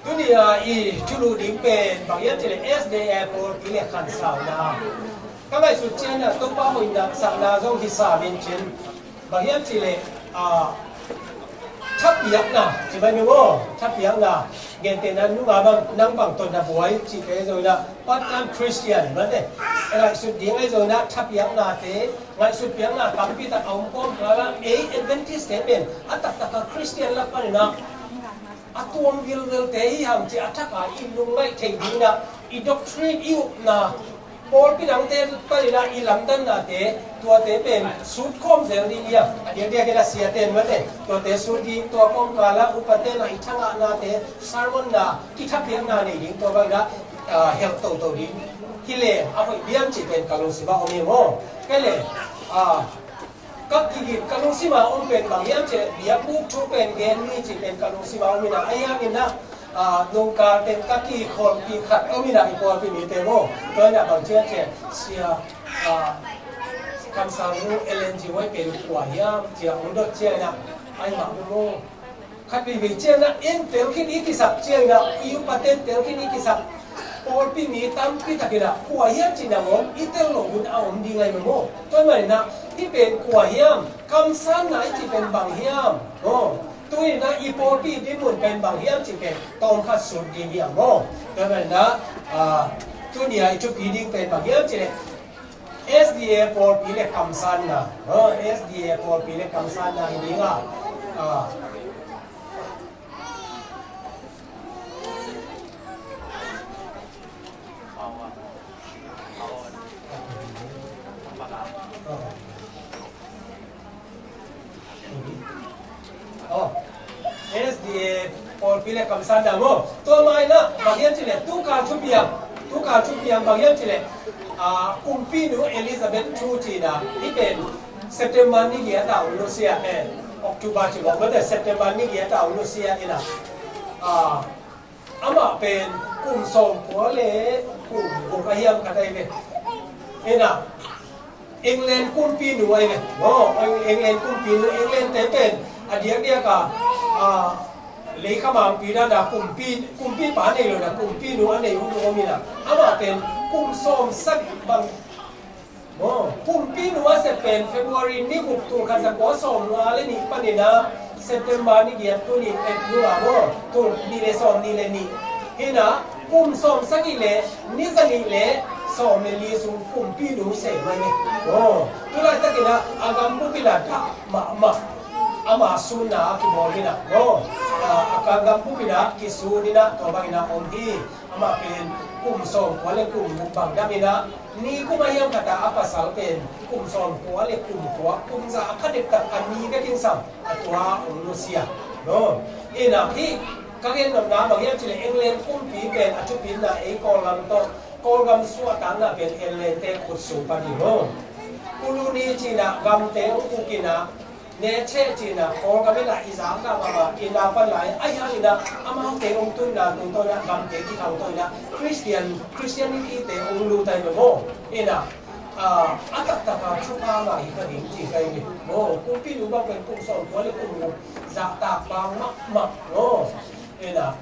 tuni-a i thulu ding pen bang hiam cih leh S D A pawlpi le khansauna. Ka ngaihsut ciangin ah Topa hoihna sakna zong hi sam in cin. Bang hiam cih leh, a, thapiakna, ci mai ni maw, thapiakna. Gentehna nunga bang, nang bang tawh na buai cihte zong in ah, part time Christian, mate. Ngaihsut ding ahi zong in ah, thapiaknate, ngaihsut piakna tampi tak a om kawmkal ah, ei Adventist te pen a taktak a Christian lak panin ah a tuam vilvelte hi hang ci a, a thak a i lungngaih theih ding in ah, i doctrine, i upna, pawlpi dangte panin ah i lamdannate, tuate pen sut khawm zel ding hi hang. A diakdiak in ah siate in mate, tuate sut ding, tua kawmkal ah upate in ah i thangahnate, sermon na, kithapiakna nei ding, tua bang in ah, a, helh toto ding hi leh a hoih diam cih pen ka lungsim ah om hi maw. Ka hi leh, a, ka kigin, ka lungsim ah om pen bang hiam cih leh, biakbuk thu pen gen ni cih pen ka lungsim ah om in ah, ahi hangin ah, a, nungkal teng ka kikholhpih khat om in ah, i pawlpi mite maw. Tua in ah bang ci hiam cih leh, sia, a, kamsang nu Ellen G White pen kua hiam ci-a hong dot ciangin ah, ahi mah maw. Khat veivei ciangin ah, en tel khin i kisak ciangin ah, i upate tel khin i kisak pawlpi mi tampi takin ah, kua hiam cih nangawn i tel loh hun a om ding ahi maw. Tua ahih manin ah, hih pen kua hiam, kamsanna i cih pen bang hiam, aw, tu-in ah i pawlpi dinmun pen bang hiam cih pen tawmkhat sut ding hi hang maw. Tua ahih manin ah, a, tuni-a i thupi ding pen bang hiam cih leh, S D A pawlpi le kamsanna. Ha, S D A pawlpi le kamsanna hi ding a. Ah. Oh. S D A pawlpi le kamsanna maw. Tua mah in ah, bang hiam cih leh, tukal thupiang, tukal thupiang bang hiam cih leh, ah, Kumpinu Elizabeth thu cihna, hih pen, September ni giat a um nusia e, October ci bawk mate, September ni giat a um nusia ina. Ah, amah pen kum sawmkua le kum guk a hiam khat ahi ve. Ina, England kumpinu ahi ve. Maw, Eng- England kumpinu, England te pen a diakdiak a, ah, leikhamangpi dana kumpi, kumpipa nei lo na kumpinu a nei uh om ina. Amah pen kum sawmsagih bang Maw, kumpinu a sep pen February ni guk tul khat za kua sawmnga le nih panin a September ni giat tul nih pek nung a maw, tul nih le sawmnih le nih. Hi ina, kum sawmsagih le ni zanih le sawm le li sung kumpinu sem ahi ve. Maw, tu laitakin a, a gambup ina dah mahmah. Ama sunna a kibawl hi ina. Maw, a, a gambup ina kisun ina, tua bangin a om hi. Amah pen kum sawmkua le kum guk bang dam ina, ni kum a hiam khat a a pasal pen kum sawmkua le kum kua, kum za a kha dektak a ni bek in sam, a tua hong nusia. No. Ina hih ka gen nopna bang hiam cih leh England kumpi pen a thupitna ei Kawlgam tawh, Kawlgam suahtakna pen England te khut sung pan hi maw. Colony ci ina gamte hong uk ina, Neche ci ina Kawlgam ina i zakna mahmah, i naupan lai, ahi hang ina amaute hong tunna tungtawn ina gamte kithangtawn ina Christian, Christianity te hong lut ahi ve maw. Ina, ah, a taktak a thupha ngah hi ka ding ci ka hi ve maw. Kumpinu bang pen kum sawmkua le kum guk zahtak bang mahmah maw. Ina,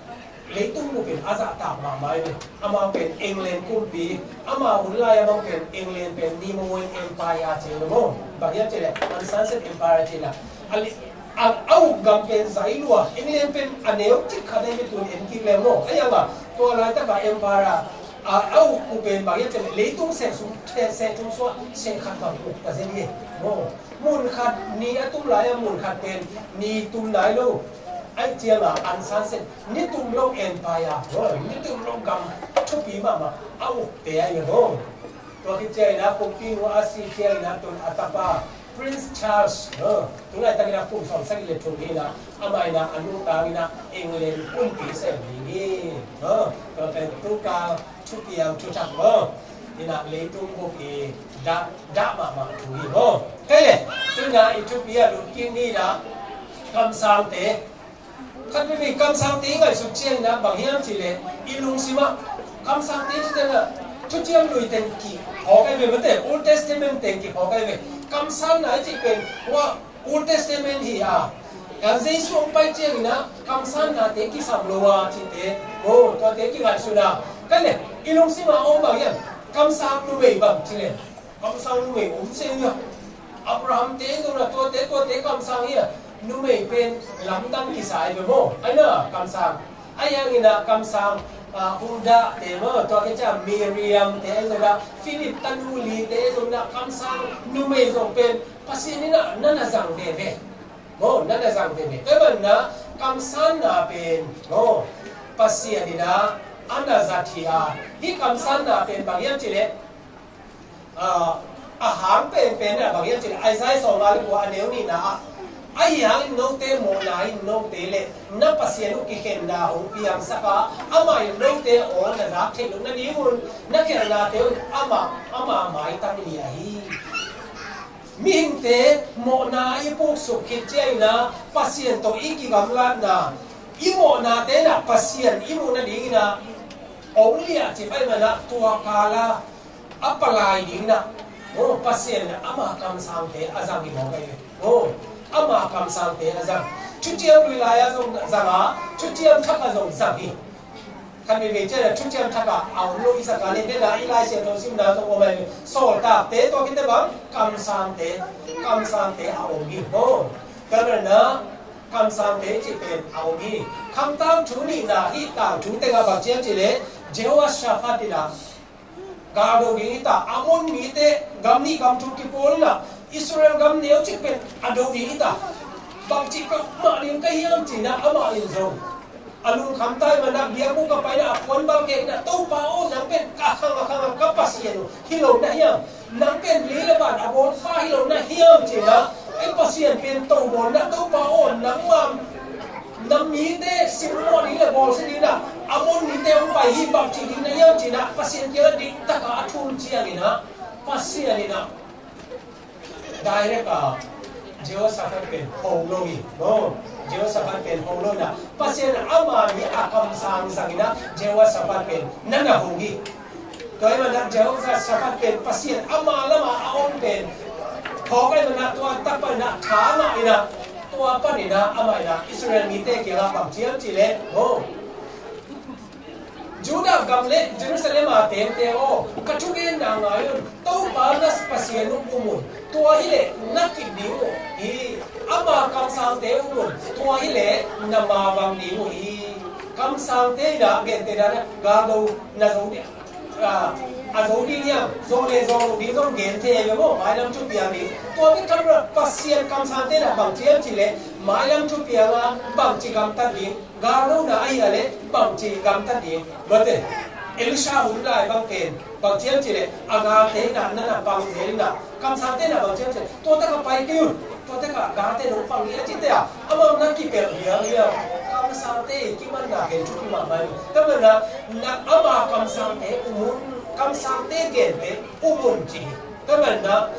Leitung bup in a zahtak mahmah hi ve. Amau pen England kumpi, amau hun lai-a bang pen England pen Minoan Empire ci hi ve maw. Bang hiam cih leh Uncensored Empire ci hi ina. A li-, a, a uk gam pen zai lua, England pen a neu cik khat ahi ve, tun en kik leng maw. Ahi hang a, tua laitak a empire a, a, a uk uh pen bang hiam cih leh leitung seh sung, seh, seh thum suah, seh khat bang uk ta zen hi maw. Mun khat ni a tum lai-a mun khat pen ni tum nai lo. Ahih ciangin Uncensored, ni tum lo empire, ni tum lo gam thupi mahmah a ukte ahi ve maw. Tua khit ciangin a kumpinu a si ciangin a tun a tapa Prince Charles, tu laitakin a kum sawmsagih le thum hi ina, amah ina a nungtang ina England kumpi sem ding hi. Tua pen tu ka thupiang thuthak maw. Ina leitung bup i dah, dah mahmah thu hi maw. Kei le, tu ina i thupi a lut kik ni ina kamsangte. Khat veivei kamsangte i ngaihsut ciang ina bang hiam cih leh i lungsim ah kamsangte ci teng ah Thuciam Lui teng kiphawk ahi ve mate, Old Testament teng kiphawk ahi ve. Kamsanna i cih pen hua Old Testament hi a, a Jesu hong pai ciangin a kamsannate kisam lo a cihte, aw, tuate kingaihsun a. Kei le, i lungsim a om bang hiam, kamsang numei bang ci le, kamsang numei om se hi a. Abraham te zong na tuate, tuate kamsang hi a, numei pen lamdang kisa hi ve maw. Ahi na kamsang, ahi hangin a kamsang, ah, Huldah te maw, tua khit ciang Miriam te zong na, Philip tanu Li te zong na, kamsang numei zong pen Pasian in a na na zang veve. Maw, na na zang veve. Tua ahih manin a kamsanna pen, maw, Pasian in a a na zat hi a. Hih kamsanna pen bang hiam cih leh, ah, a hang penpen a bang hiam cih leh Isaiah sawmnga le kua a neu nihna ah, ahi hangin note mawhna in note le na Pasian uh kikhenna hong piangsak a, amah in note aw na zak theih loh nadingun na khialhnate un amah, ama maitang liah hi. Mihingte mawhna i puksuk khit ciangin a Pasian tawh i kigamlatna, i mawhnate in a Pasian i muh nadingin a hong liah cih pai man a tua kal a a palai dingin a, aw, Pasian in a ama kamsangte a zang hi mawk ahi ve. Aw, ama kamsangte a zang. Thuciam Lui lai-a zong zang a, Thuciam Thak ah zong zang hi. Khat veivei ciang a Thuciam Thak ah a om lo i sak a le, nena i Lai Siangtho simna zong om ahi ve. Sawltakte, tua khit teh bang, kamsangte, kamsangte a om hi. Aw, tua ahih manin a kamsangte cih pen a om hi. Kham tangthu nihna hih tangthu teng ah bang ci hiam cih leh Jehoshaphat in a gal do ding hi ta, Ammon mite gam nih gam thum kipawl in a, Israel gam neu cik pen a do ding hi ta. Bangci peuhmah ding ka hiam ci in a, amah in zong a lungkham ta ahih man a, biakbuk ah pai in a, a puanbal khek in a, Topa aw, nang pen ka khang a khang a ka Pasian uh hi lo na hiam? Nang pen lei le van a bawlpa hi lo na hiam ci in a, ei Pasian pen to bawl in a, Topa aw, nangmah na mite simmawh ding le bawlsia ding in a, Ammon mite hong pai hi, bangci ding na hiam ci in a, Pasian kiangah diktak a a thum ciangin a, Pasian in a Direct a Jehoshaphat pen ho lo hi. No, Jehoshaphat pen ho lo na, Pasian ama mi a kamsang zangina Jehoshaphat pen na na ho hi. Tua hi mana Jehoshaphat pen Pasian ama lama a om pen thawk ahi mana tua tak pana tha ngah ina, tua panina ama ina Israel mite kiangah bang ciam cih leh, ho, Judah gam le Jerusalem a tengte aw, ka thugenna ngai un. Topa na Pasian uh um un. Tua hileh na kip ding uh hi. Ama kamsangte um un. Tua hileh na mavang ding uh hi. Kamsangte ina gente dana galdo na zo ding, a, a zo ding hiam, zo le zo lo ding zong gente ve maw, mailam thupiang ding. Tua bek tham lo Pasian kamsangte ina bang ciam cih leh mailam thupianga bangci gamtat ding. Gal lona ahi a leh bangci gamtat ding. Mate, Elisha hun lai bang pen bang ciam cih leh a galte ina na na pang zel ina, kamsangte ina bang ciam cih leh tua taka pai kei un, tua taka galte nong pang hi a cite a, amau na kipelh hiam hiam. Kamsangte kimanna pen thupi mahmah hi. Tua mana na ama kamsangte um un, kamsangte gente um un ci hi. Tua mana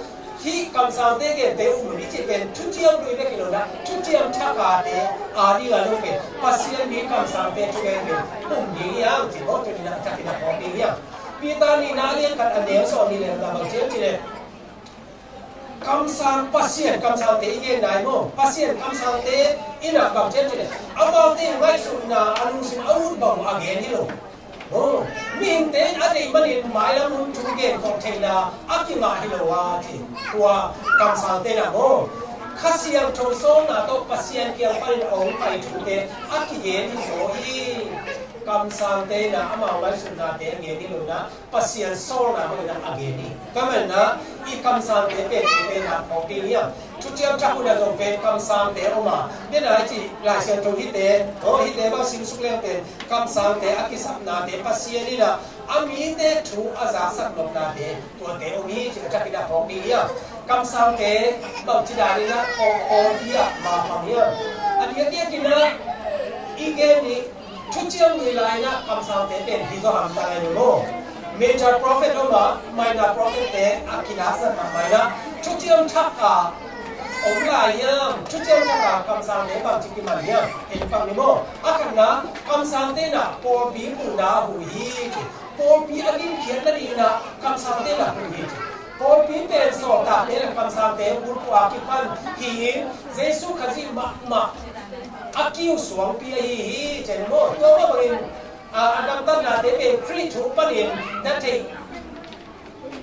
hih kamsangte gente um un i cih pen thuciam lui bek hi lo na, thuciam thakate a ding a lo pen Pasian mi kamsangte thugen pen um ding hi hang ci maw, tuni na a takin a phawk ding hi hang. Peter nihna a lian khat a neu sawm nih le na bang ciam cih leh kamsang Pasian kamsangte i gen nai maw, Pasian kamsangte ina bang ciam cih leh amaute ngaihsutna a lungsim a ut bang a gen hi lo. Oh, mihingte in a deih manin mailam hun thu gen khawh theihna a kingah hi lo a ci. Tua kamsangte in ah maw, Kha Siangtho sawlna tawh Pasian kiang panin a hong pai thute a kigen hi zaw hi. Kamsangte in ah amau ngaihsutnate a gen hi lo in ah Pasian sawlna bangin ah a gen hi. Tua manin ah i kamsangte pen i pen ah phawk ding hiam? Thuciam Thak hun ah zong pen kamsangte om a, den a i cih Lai Siangtho hihte, oh, hihte bang simsuk leng pen kamsangte a kisapnate Pasian in ah a mite thu a zaksak nopnate tuate om hi ci a, a takin ah phawk ding hiam? Kamsangte bangci danin ah pawlpi ah mapang hiam? A diakdiakin ah i gen i thuciam ni lai-in ah kamsangte pen hi zaw hamtang ahi maw? Major prophet om a, minor prophet te a kilaksat mahmah in ah Thuciam Thak ah om lai hiam? Thuciam Thak ah kamsangte bangci kiman hiam? En pak ni maw? A khatna, kamsangte in ah pawlpi puhna huh hi ci. Pawlpi a ginkhiat nadingin ah kamsangte in ah huh hi ci. Pawlpi pen sawltakte le kamsangte bulphuh a kipan hi-in Jesu Khazih mahmah a kiu suangpi ahi hi ci maw? Tua mah bangin a, a damtatnate pen Khrih thu panin na theih,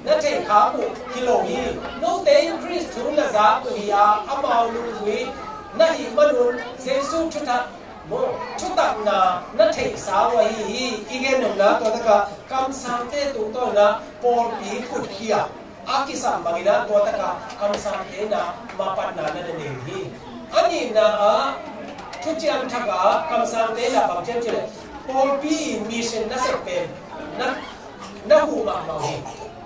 na theih khak uh hi lo hi. Note in Khrih thu na zak uh hi a, amau lungzui na hih manun Jesu thutak, maw, thutakna na theihsa uh ahi hi. I gen nopna tua takah kamsangte tungtawn in ah pawlpi khutkhia a kisam bangin ah tua takah kamsangte in ah mapatna na nei hi. A nihna ah Thuciam Thak ah kamsangte in ah bang ciam cih leh pawlpi mission nasep pen na, na huh mahmah uh hi.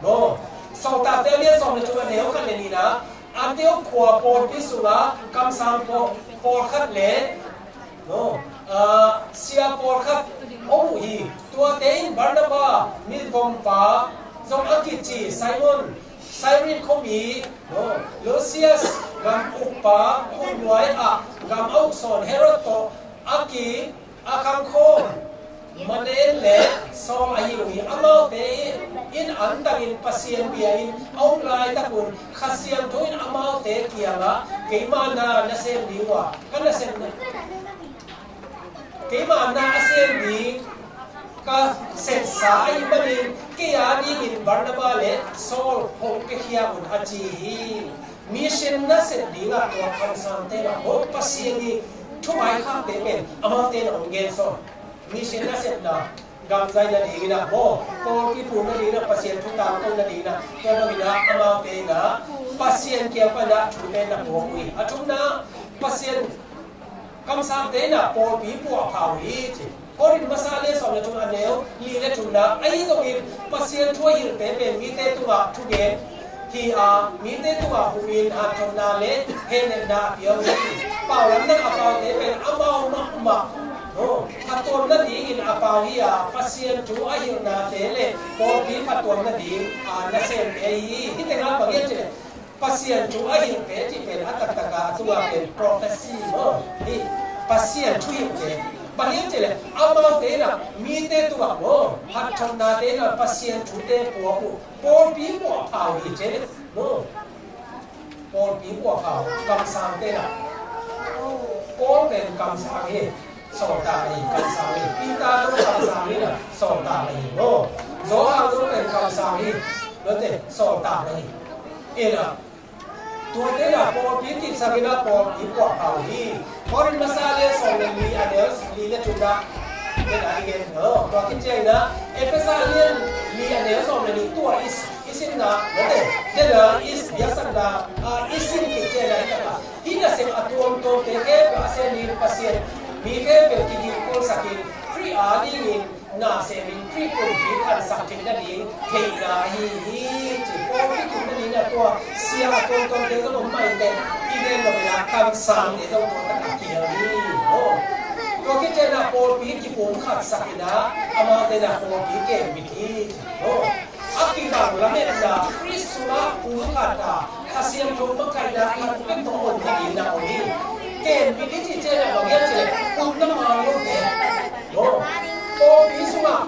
No. Sawltakte a lian sawm le thum a neu khat le nihna ah Antioch khua pawlpi sungah kamsang paw-, pawlkhat le no, ah, sia pawlkhat om uh hi. Tuate in Barnaba, mivompa zong a kici Simon, Cyrene khuami, no, Lucius gam ukpa, khutnuai ah gam a uk sawn Herod tawh a ki, a khangkhawm Manaen le Saul ahi uh hi. Amaute in antangin Pasian bia in a om laitakun Kha Siangtho in amaute kiangah keima na na sem ding uh a, ka na sem na, keima na a sem ding ka sepsa ahih manin kei a dingin Barnaba le Saul hong piakhia un a ci hi. Mission nasep dingah tua kamsangte lah maw Pasian i thuvaikhakte pen amaute na hong gen sawn. Mission nasepna gamzai nadingin ah maw, pawlpi phu nadingin ah, Pasian thu tangko nadingin ah, tua bangin ah amaute in ah Pasian kiang pan ah thute na puak uh hi. A thumna, Pasian kamsangte in ah pawlpi puah pha uh hi ci. Korin masa lian sawm le thum a neu li le thumna, ahi zongin Pasian thu a hilhte pen mite tungah thugen hi a, mite tungah huhin hanthotna le hehnepna a pia uh hi. Paulam nang a paute pen amau mahmah, no, phattuam nadingin a pau hi a, Pasian thu a hilhnate le pawlpi phattuam nading a nasemte ahi hi. Hih tengah bang hiam cih leh Pasian thu a hilhte cih pen a taktak a, a tungah pen prophecy maw? Hih Pasian thu hilhte. Bang hiam cih leh amaute in ah mite tungah maw, haksatnate in ah Pasian thute puak uh, pawlpi puahpha uh hi ci maw? Pawlpi puahpha uh, kamsangte in ah. Paul pen kamsang hi. Sawltak ahi, kamsang ahi. Peter zong kamsang ahi, sawltak ahi. Aw, Johan zong pen kamsang ahi, note, sawltak ahi. Ina, tuate in ah pawlpi kipsak in ah pawlpi puahpha uh hi. Korin masa lian sawm le li, a neu li le thumna, ina, i gen, aw, tua khit ciangin ah Efesa lian li, a neu sawm le li, tua i, i sinna, note, dena i biaksakna, a, i sin khit ciangin ah i takah hih nasep a tuamtuamte khempeuh a sem ding Pasian, mi khempeuh kidikpulsak in, Khrih adingin na sem in, Khrih kumpi khansak theih nading deihna ahi hi, ci. Pawlpi kip nading a tua sia a tuamtuamte zong om mah inteh, i gen lo in ah kamsangte zong tua takah kihel hi. Aw. Tua khit ciangin ah pawlpi kipumkhatsak in ah, amaute in ah pawlpi kembit hi, ci. Aw. A kibang lametna Khrih sungah pumkhat a, Kha Siangtho makaihna khat bek tawh om nading na om hi. Kembit i cih ciangin ah bang hiam cih leh, upna man lote. Aw, pawlpi sungah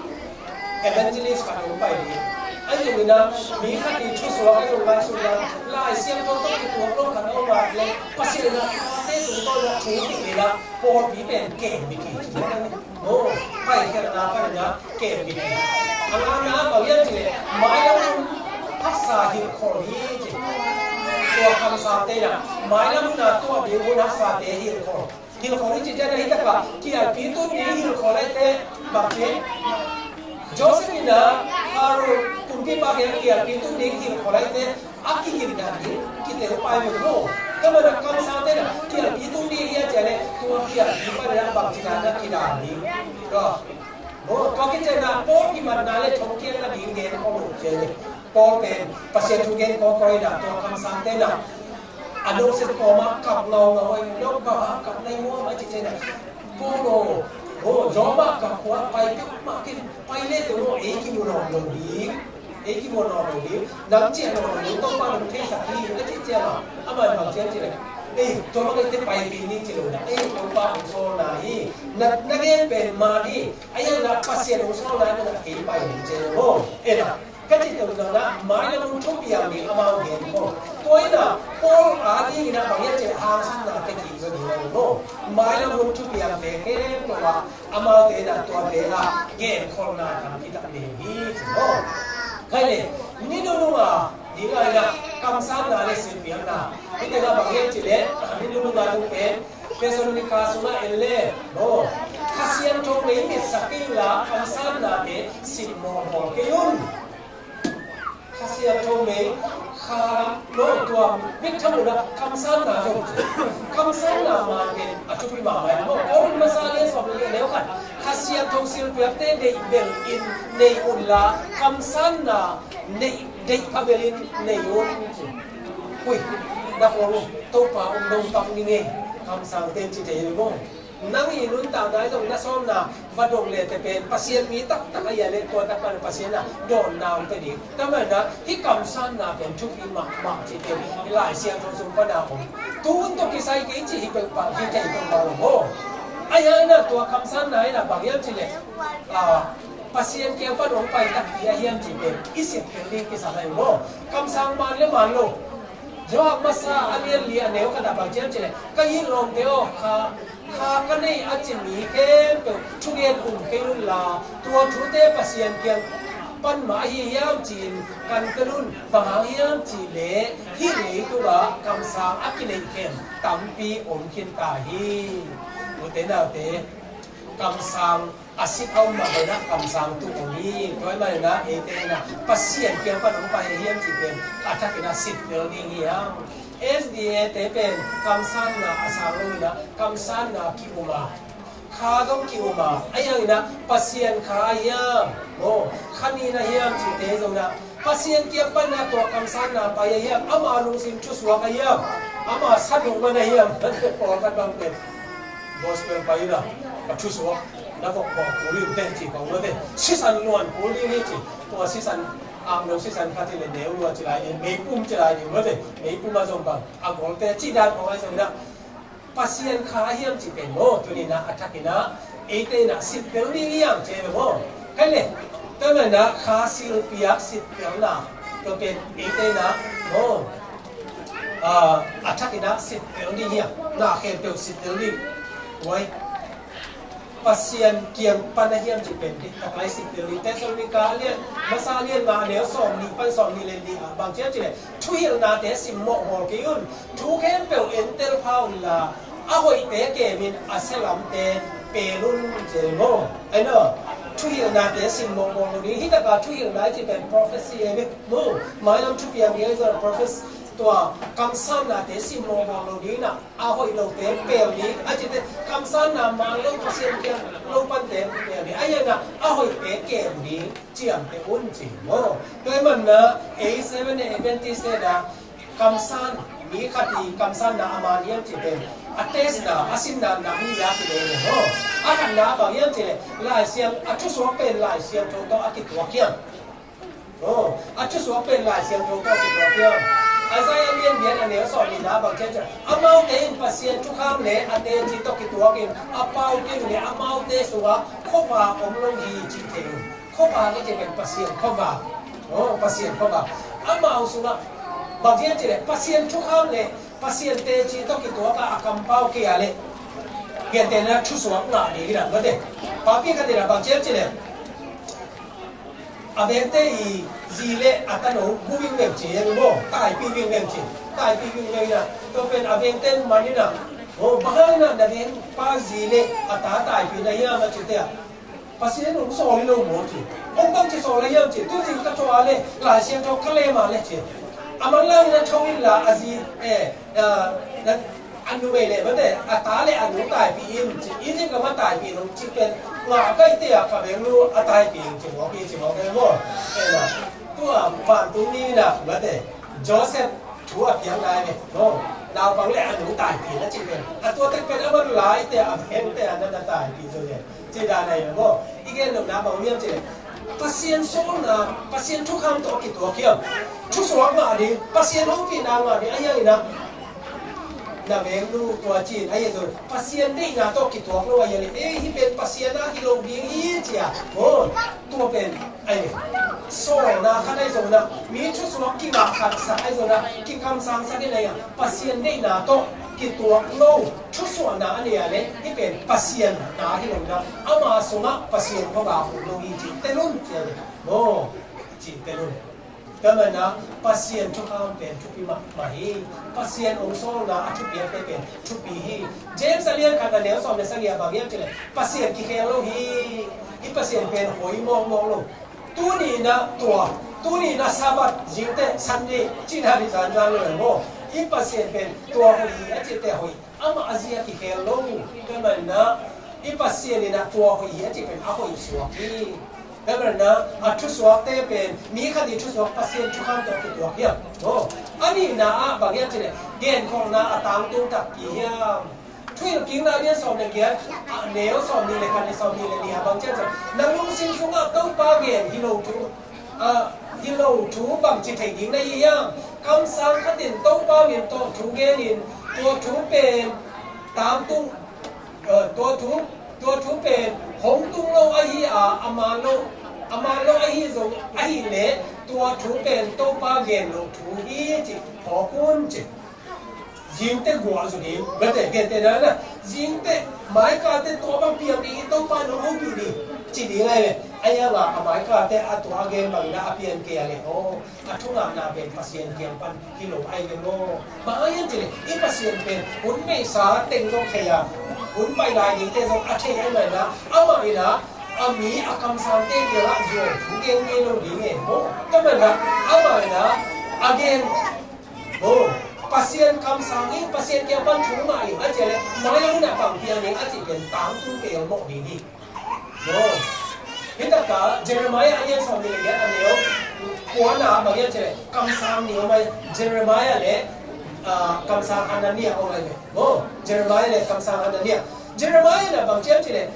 evangelist khat hong pai ding. Ahi zongin ah mi khat in thusuak a hong ngaihsutna, Lai Siangtho tawh kituak lo khat a om a leh, Pasian in ah tate tungtawn in ah thu kipia in ah, pawlpi pen kembit hi. Aw, paikhiatna panin ah kembit hi. A ngana bang hiam cih leh, mailam hun haksa hilhkholh hi, ci. Tua kamsangte in ah mailam hun a tuah ding hun haksate hilhkholh. Hilhkholh i cih ciangin ah hih takah kialpi tun ding hilhkholh ahih teh, bang ci? Joseph in ah Pharaoh kumpipa kiang kialpi tun ding hilhkholh ahih teh, a kigin dan ding, kite pai mah lo. Tua manin ah kamsangte in ah kialpi tung ding hi a cih leh, tua kialpi panin ah bangci dan a kidan ding. Tua, tua khit ciangin ah Paul kimatna le thongkiatna ding gen khawm uh ci leh, Paul pen Pasian thu gen kawikawi in ah tua kamsangte in ah a nusiat kawmah kap ngaungau a, no bang a kap nai maw a cih ciangin ah, Paul aw, aw, Roma gam khua pai peuhmah kei, pai le teh maw, ei kimu nawn lo ding. Ei kimu nawn lo ding, nang ciah nawn lo ding, Topa nong theisak hi, a cih ciangin ah, amah in bang ci hiam cih leh, ei, tua bang ahih teh pai kei ning ci lo in ah, ei, Topa hong sawlna hi, na, na gen pen man hi, ahi zongin ah Pasian hong sawlna hi, na kei pai ning ci lo maw. Ei na, ka cih tawh na, mailam hun thupiang ding amau gen maw. Tua in ah, Paul adingin ah bang hiam cih leh hangsanna te kizom ding maw. Mailam hun thupiangte khempeuh ah, amaute in ah tuate ah genkholhna tampi tak nei uh hi, ci maw. Khaile, ni nunung a ding a in ah kamsanna le silpiakna. Hih tengah bang hiam cih leh, ni nunung a tung pen Thessalonika sungah en le maw, Kha Siangtho mei mitsak inla kamsannate sit mawlmawl kei un. Kha Siangtho mei, kha, no, tua bek tham lo na, kamsanna zong, kamsanna man pen a thupi mahmah in maw. Korin masa lian sawm le li, a neu khat, Kha Siangtho silpiakte deih bel in nei unla, kamsanna nei, deih kha bel in nei un. Ui, na khuang uh Topa om dong tam ning ei, kamsangte ci thei uh maw. Nang i nuntakna i zong na sawmna va dong le te pen Pasian mi taktak ahi a leh tua tak pan Pasian a dawnna hong pia ding. Tua manin ah hih kamsanna pen thupi mahmah ci pen i Lai Siangtho sung pan a om. Tu hun tawh kisai kei ci hi peuhpah hi kei peuhpah lo maw. Ahi hangin ah tua kamsanna in ah bang hiam cih leh, ah, Pasian kiang pan hong pai takpi ahi hiam cih pen i sep pen ding kisam ahi maw. Kamsang man le man lo. Johan masa a lian li a neu khat ah bang ci hiam cih leh, ka it lawmte aw, kha, kha ka nei a ci mi khempeuh thugen um kei unla, tua thute Pasian kiang pan mah ahi hiam ci-in kan tel un. Bang hang hiam cih leh hih leitungah kamsang a kineih khem tampi om khin ta hi. Ute naute, kamsang a sit a om mah bangin ah kamsang tung om hi. Tua ahih manin ah eite in ah Pasian kiang pan hong pai ahi hiam cih pen a thakin ah sit tel ding hi hang. S D A te pen kamsanna a sang lo in ah kamsanna ki-um a, kha zong ki-um a, ahi hangin ah Pasian kha ahi hiam, maw, kha nin ahi hiam cihte zong in ah Pasian kiang pan a tua kamsanna pai ahi hiam, ama lungsim thusuak ahi hiam, ama sa dong man ahi hiam, pawlkhat bang pen gospel pai in ah, ka thusuak na vok vok kul in teh ci ko na teh, sisan luan kul ding hi ci, tua sisan Anglo sisan khat hi le neu lua ci lai, meipum ci lai ding mate, meipum a zong bang a golte cih dan khong ahi zong inah Pasian kha a hiam cih pen maw, tuni inah a thak inah eite inah sittel ding hi hang ci ve maw. Kei le tua man inah kha silpiak sittelna tua pen eite inah maw, a thak inah sittel ding hi hang, na khempeuh sittel ding. Wai Pasian kiang pan a hiam cih pen diktak lai sittel ding. Thessalonika lian masa lian nga neu sawm nih pan sawm nih le nih ah bang ci hiam cih leh thuhilhnate sim mawhmawl kei un. Thu khempeuh entel pha unla a hoihte kemin a sialamte pel un ci maw. Ahi na, thuhilhnate sim mawhmawl lo ding. Hi taka thuhilhna i cih pen prophecy ahi ve maw. Mailam thupiang ding ahi zong prophecy, tua kamsannate sim mawhmawl lo ding inah a hoih lote pel ding, a cite kamsanna man lo Pasian kiang lo pante pel ding, a hiangah a hoihte kem ding, ciamteh un ci maw. Tua ahih manin ei Seventh Day Adventist te dah kamsan, mi khat i kamsanna a man hiam cite a testna, a sinna na mi dah kidei le maw. A khatna bang hiam cite Lai Siang, a thusuak pen Lai Siangtho tawh a kituak hiam? Oh, a thusuak pen Lai Siangtho tawh kituak hiam? Isaiah lian giat a neu sawm nihna bang ciang ciang, amaute in Pasian thukham le a teci tawh kituakin a pau kei uh leh amaute sungah khuavak om lo hi cih thei un. Khuavak i cih pen Pasian khuavak. Oh, Pasian khuavak. Amau sungah bang ciang cih leh Pasian thukham le Pasian teci tawh kituak a a kampau kei a leh gentehna thusuak ngah ding hi lam mate. Papi khat in a bang ciang cih leh a vengte i zi le a tano gu vingveng ci hi maw, taipih vingveng ci, taipih vingveng inah tua pen a vengte in man inah, oh, bang hang inah na vengpa zi le a ta taipih na hiam a cite ah, Pasian hong sawl hi lo maw ci. Hong bang ci sawl a hiam ci, tu zing ka tho a le Lai Siangtho ka lem a le ci. A manlang inah tho inla a zi, eh, eh, na a numei le mate, a ta le a nu taipih in ci, Egypt lam ah taipih lo ci pen, ngah kaite a ka vengnu a taipih in ci mawk hi ci mawk hi maw. Ena, tua vantung ni inah mate, Joseph thu a piang lai ve maw. Naupang le a nu taipih na ci pen, a tua tek pen a man laite a vengte a na na taipih zo ve. Ci dan ahi maw. I gen nopna bang hiam cih leh Pasian sawlna, Pasian thukham tawh kituak hiam? Thusuak ngah ding, Pasian hopihna ngah ding, a hiang inah na vengnu tua ci-in a hiang zong Pasian deihna tawh kituak lo a hiang in, ei, hih pen Pasian a hi lo ding hi ci a maw. Tua pen ahi sawlna khat ahi zong inah, mi thusuak kingah khat sak ahi zong inah, kikamsang sak in ahi a, Pasian deihna tawh kituak lo thusuahna a nei a leh hih pen Pasian na hi lo inah, ama sungah Pasian khuavak om lo hi cih tel un ci a leh maw, cih tel un. Tua manin ah Pasian thukham pen thupi mahmah hi. Pasian hong sawlna a thupiakte pen thupi hi. James a lian khat a neu sawm le sagih ah bang hiam cih leh Pasian kikhel lo hi. I Pasian pen hoih mawkmawk lo. Tuni inah tua, tuni inah Sabbath zingteh Sunday cihna ding zanzan lo e maw. I Pasian pen tua hoih hi a cihte hoih, amah a zi a kikhel lo. Tua manin ah i Pasian inah tua hoih hi a cih pen a hoih suak hi. Tua manin ah a thusuakte pen, mi khat i thusuak Pasian thukham tawh kituak hiam? Aw, a nihna ah bang hiam cih leh genkholhna a tangtung takpi hiam? Thuhilhkikna lian sawm le giat, a neu sawm nih le khat le sawm nih le nih ah bang ciang ciang, na lungsim sungah Topa gen hi lo thu, a, hi lo thu bangci thei ding na hi hiam? Kamsang khat in Topa min tawh thu genin tua thu pen tangtung, a, tua thu, tua thu pen hong tung lo ahi a, a man lo, a man lo ahi zong ahih leh tua thu pen Topa gen lo thu hi cih phawk un cih. Zingteh guah zu ding, bete, gentehna inah, zingteh maikalte tua bang piang ding, i Topa nong hopih ding ci ding ahi ve. Ahi hangah a maikalte a tua a gen bangin ah a pian kei a leh, aw, a thungahna pen Pasian kiang pan hi lo ahi ve maw. Bang hang hiam cih leh i Pasian pen hun beisa teng zong thei a, hun pai lai dingte zong a thei ahih manin ah, amah inah a mi a kamsangte kiangah zuau thu gen ngei lo ding e maw. Tua manin ah amah inah a gen, aw, Pasian kamsang hi, Pasian kiang pan thu ngah hi a cih leh mailam hun ah bang piang ding a cih pen tangtung pelmawh ding hi. Aw, hi takah Jeremiah a lian sawm nih le giat a neu kuana ah bang hiam cih leh kamsang nih om ahi, Jeremiah le, ah, kamsang Hananiah om ahi ve. Aw, Jeremiah le kamsang Hananiah. Jeremiah inah bang ci hiam cih leh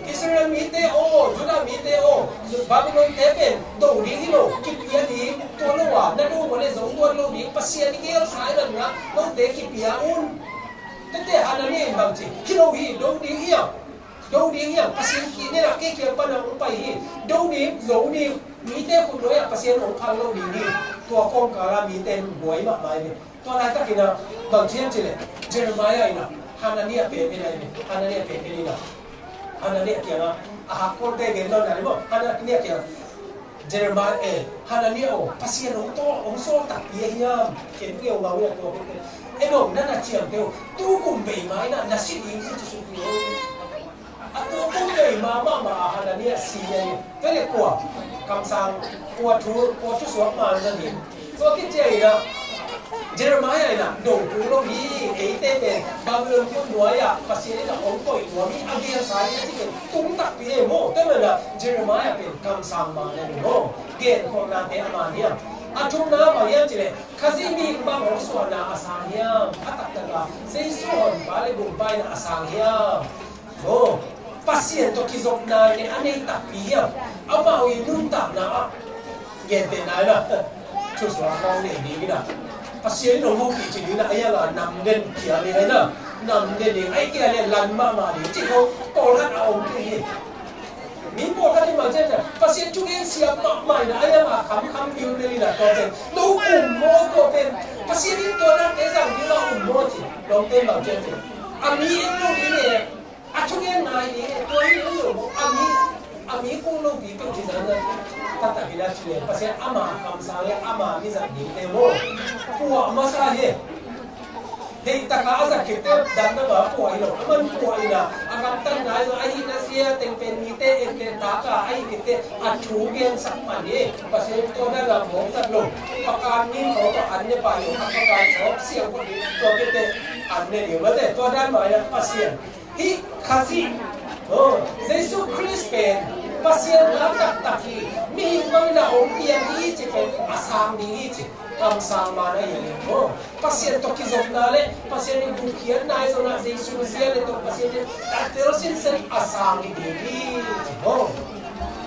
Israel mite aw, Judah mite aw, Babylon te pen do ding hi lo, kipia ding, tua lo a na do mawle, zo tuan lo ding, Pasian i gelsa i natna note kipia un. Tete Hanania in bang ci, hi lo hi, do ding hi a, do ding hi a, Pasian ki nena ke kia pana ong pai hi, do ding, zo ding, mite khut lo a Pasian ong phal lo ding hi. Tua kawmkala mite buai mahmah hi. Tua laitakin a bang ci hiam cih leh Jeremiah in a Hanania pen en ahi ve. Hanania pen en in a Hanania kiangah a hakkolte gen lo na ni maw. Hanania kiangah Jeremiah eh Hanania aw, Pasian hong tawl hong sawl takpi ahi hiam? Ken ngeu ngau in a tua khit en aw, na na ciamteh uh, tu kum bei ma in a na si ding hi ci suk hi. A tua kum bei ma mahmah a Hanania si ahi. Tua leh kua kamsang, kua thu, kua thusuak ma na hi. Tua khit ciangin a Jeremiah in a dong tung lo hi. Eite pen Babylon khut nuai ah Pasian in a hong koih nuam hi, a gelsa hi a ci pen tung takpi e maw. Tua manin a Jeremiah pen kamsang ma na hi maw. Gen khawmnate a man hiam? A thumna bang hiam cih leh Khazih mihing bang hong suahna a sang hiam? A taktak a Jesu honpa le gumpa in a sang hiam? Aw, Pasian tawh kizopna le a nei takpi hiam? Amau i nuntakna ah gentehna in a thusuak hong nei ding in a Pasian in hong hopih ci ding in a, a iang a nam den kia ding in a, nam den ding, ai kia le lan mahmah ding ci ko pawlkhat a om kei hi. Mi pawlkhat in bang ci a, Pasian thugen siam mahmah in a, a iang a khamkham ding mel in a tua pen no um maw tua pen, Pasian in tua nate zang ding a um maw ci. Lawmte in bang ci a, a mi en lo ding e. A thugen ngai ding e, tua hi lo lo, a mi, a mi kul lopi peuh ci zan zan. Taktak in a ci leh Pasian ama kamsang le ama mi zat dingte maw. Puah masa hi. Deihtak a a zat khitte dan na ma puah hi lo. A man puah in a, a gamtatna hi zong, a hihna zia teng pen mite etteh tak a, a hih khitte a thu gensak pan hi. Pasian tua dan a mawk zat lo. Pakan mi mawk a an ne pai lo. A pakan sawp siang pawh hi. Tua khitte an ne ding mate. Tua dan mah in a Pasian Hih Khazih, oh, Jesu Khrist pen Pasian a taktak hi, mihing bangin a hong piang hi ci pen a sang ding hi ci, kamsang man a hi a, oh, Pasian tawh kizopna le Pasian in gupkhiatna hi zongah Jesu zia le tawh Pasian in a tel sinsen a sang hi ding hi ci, oh.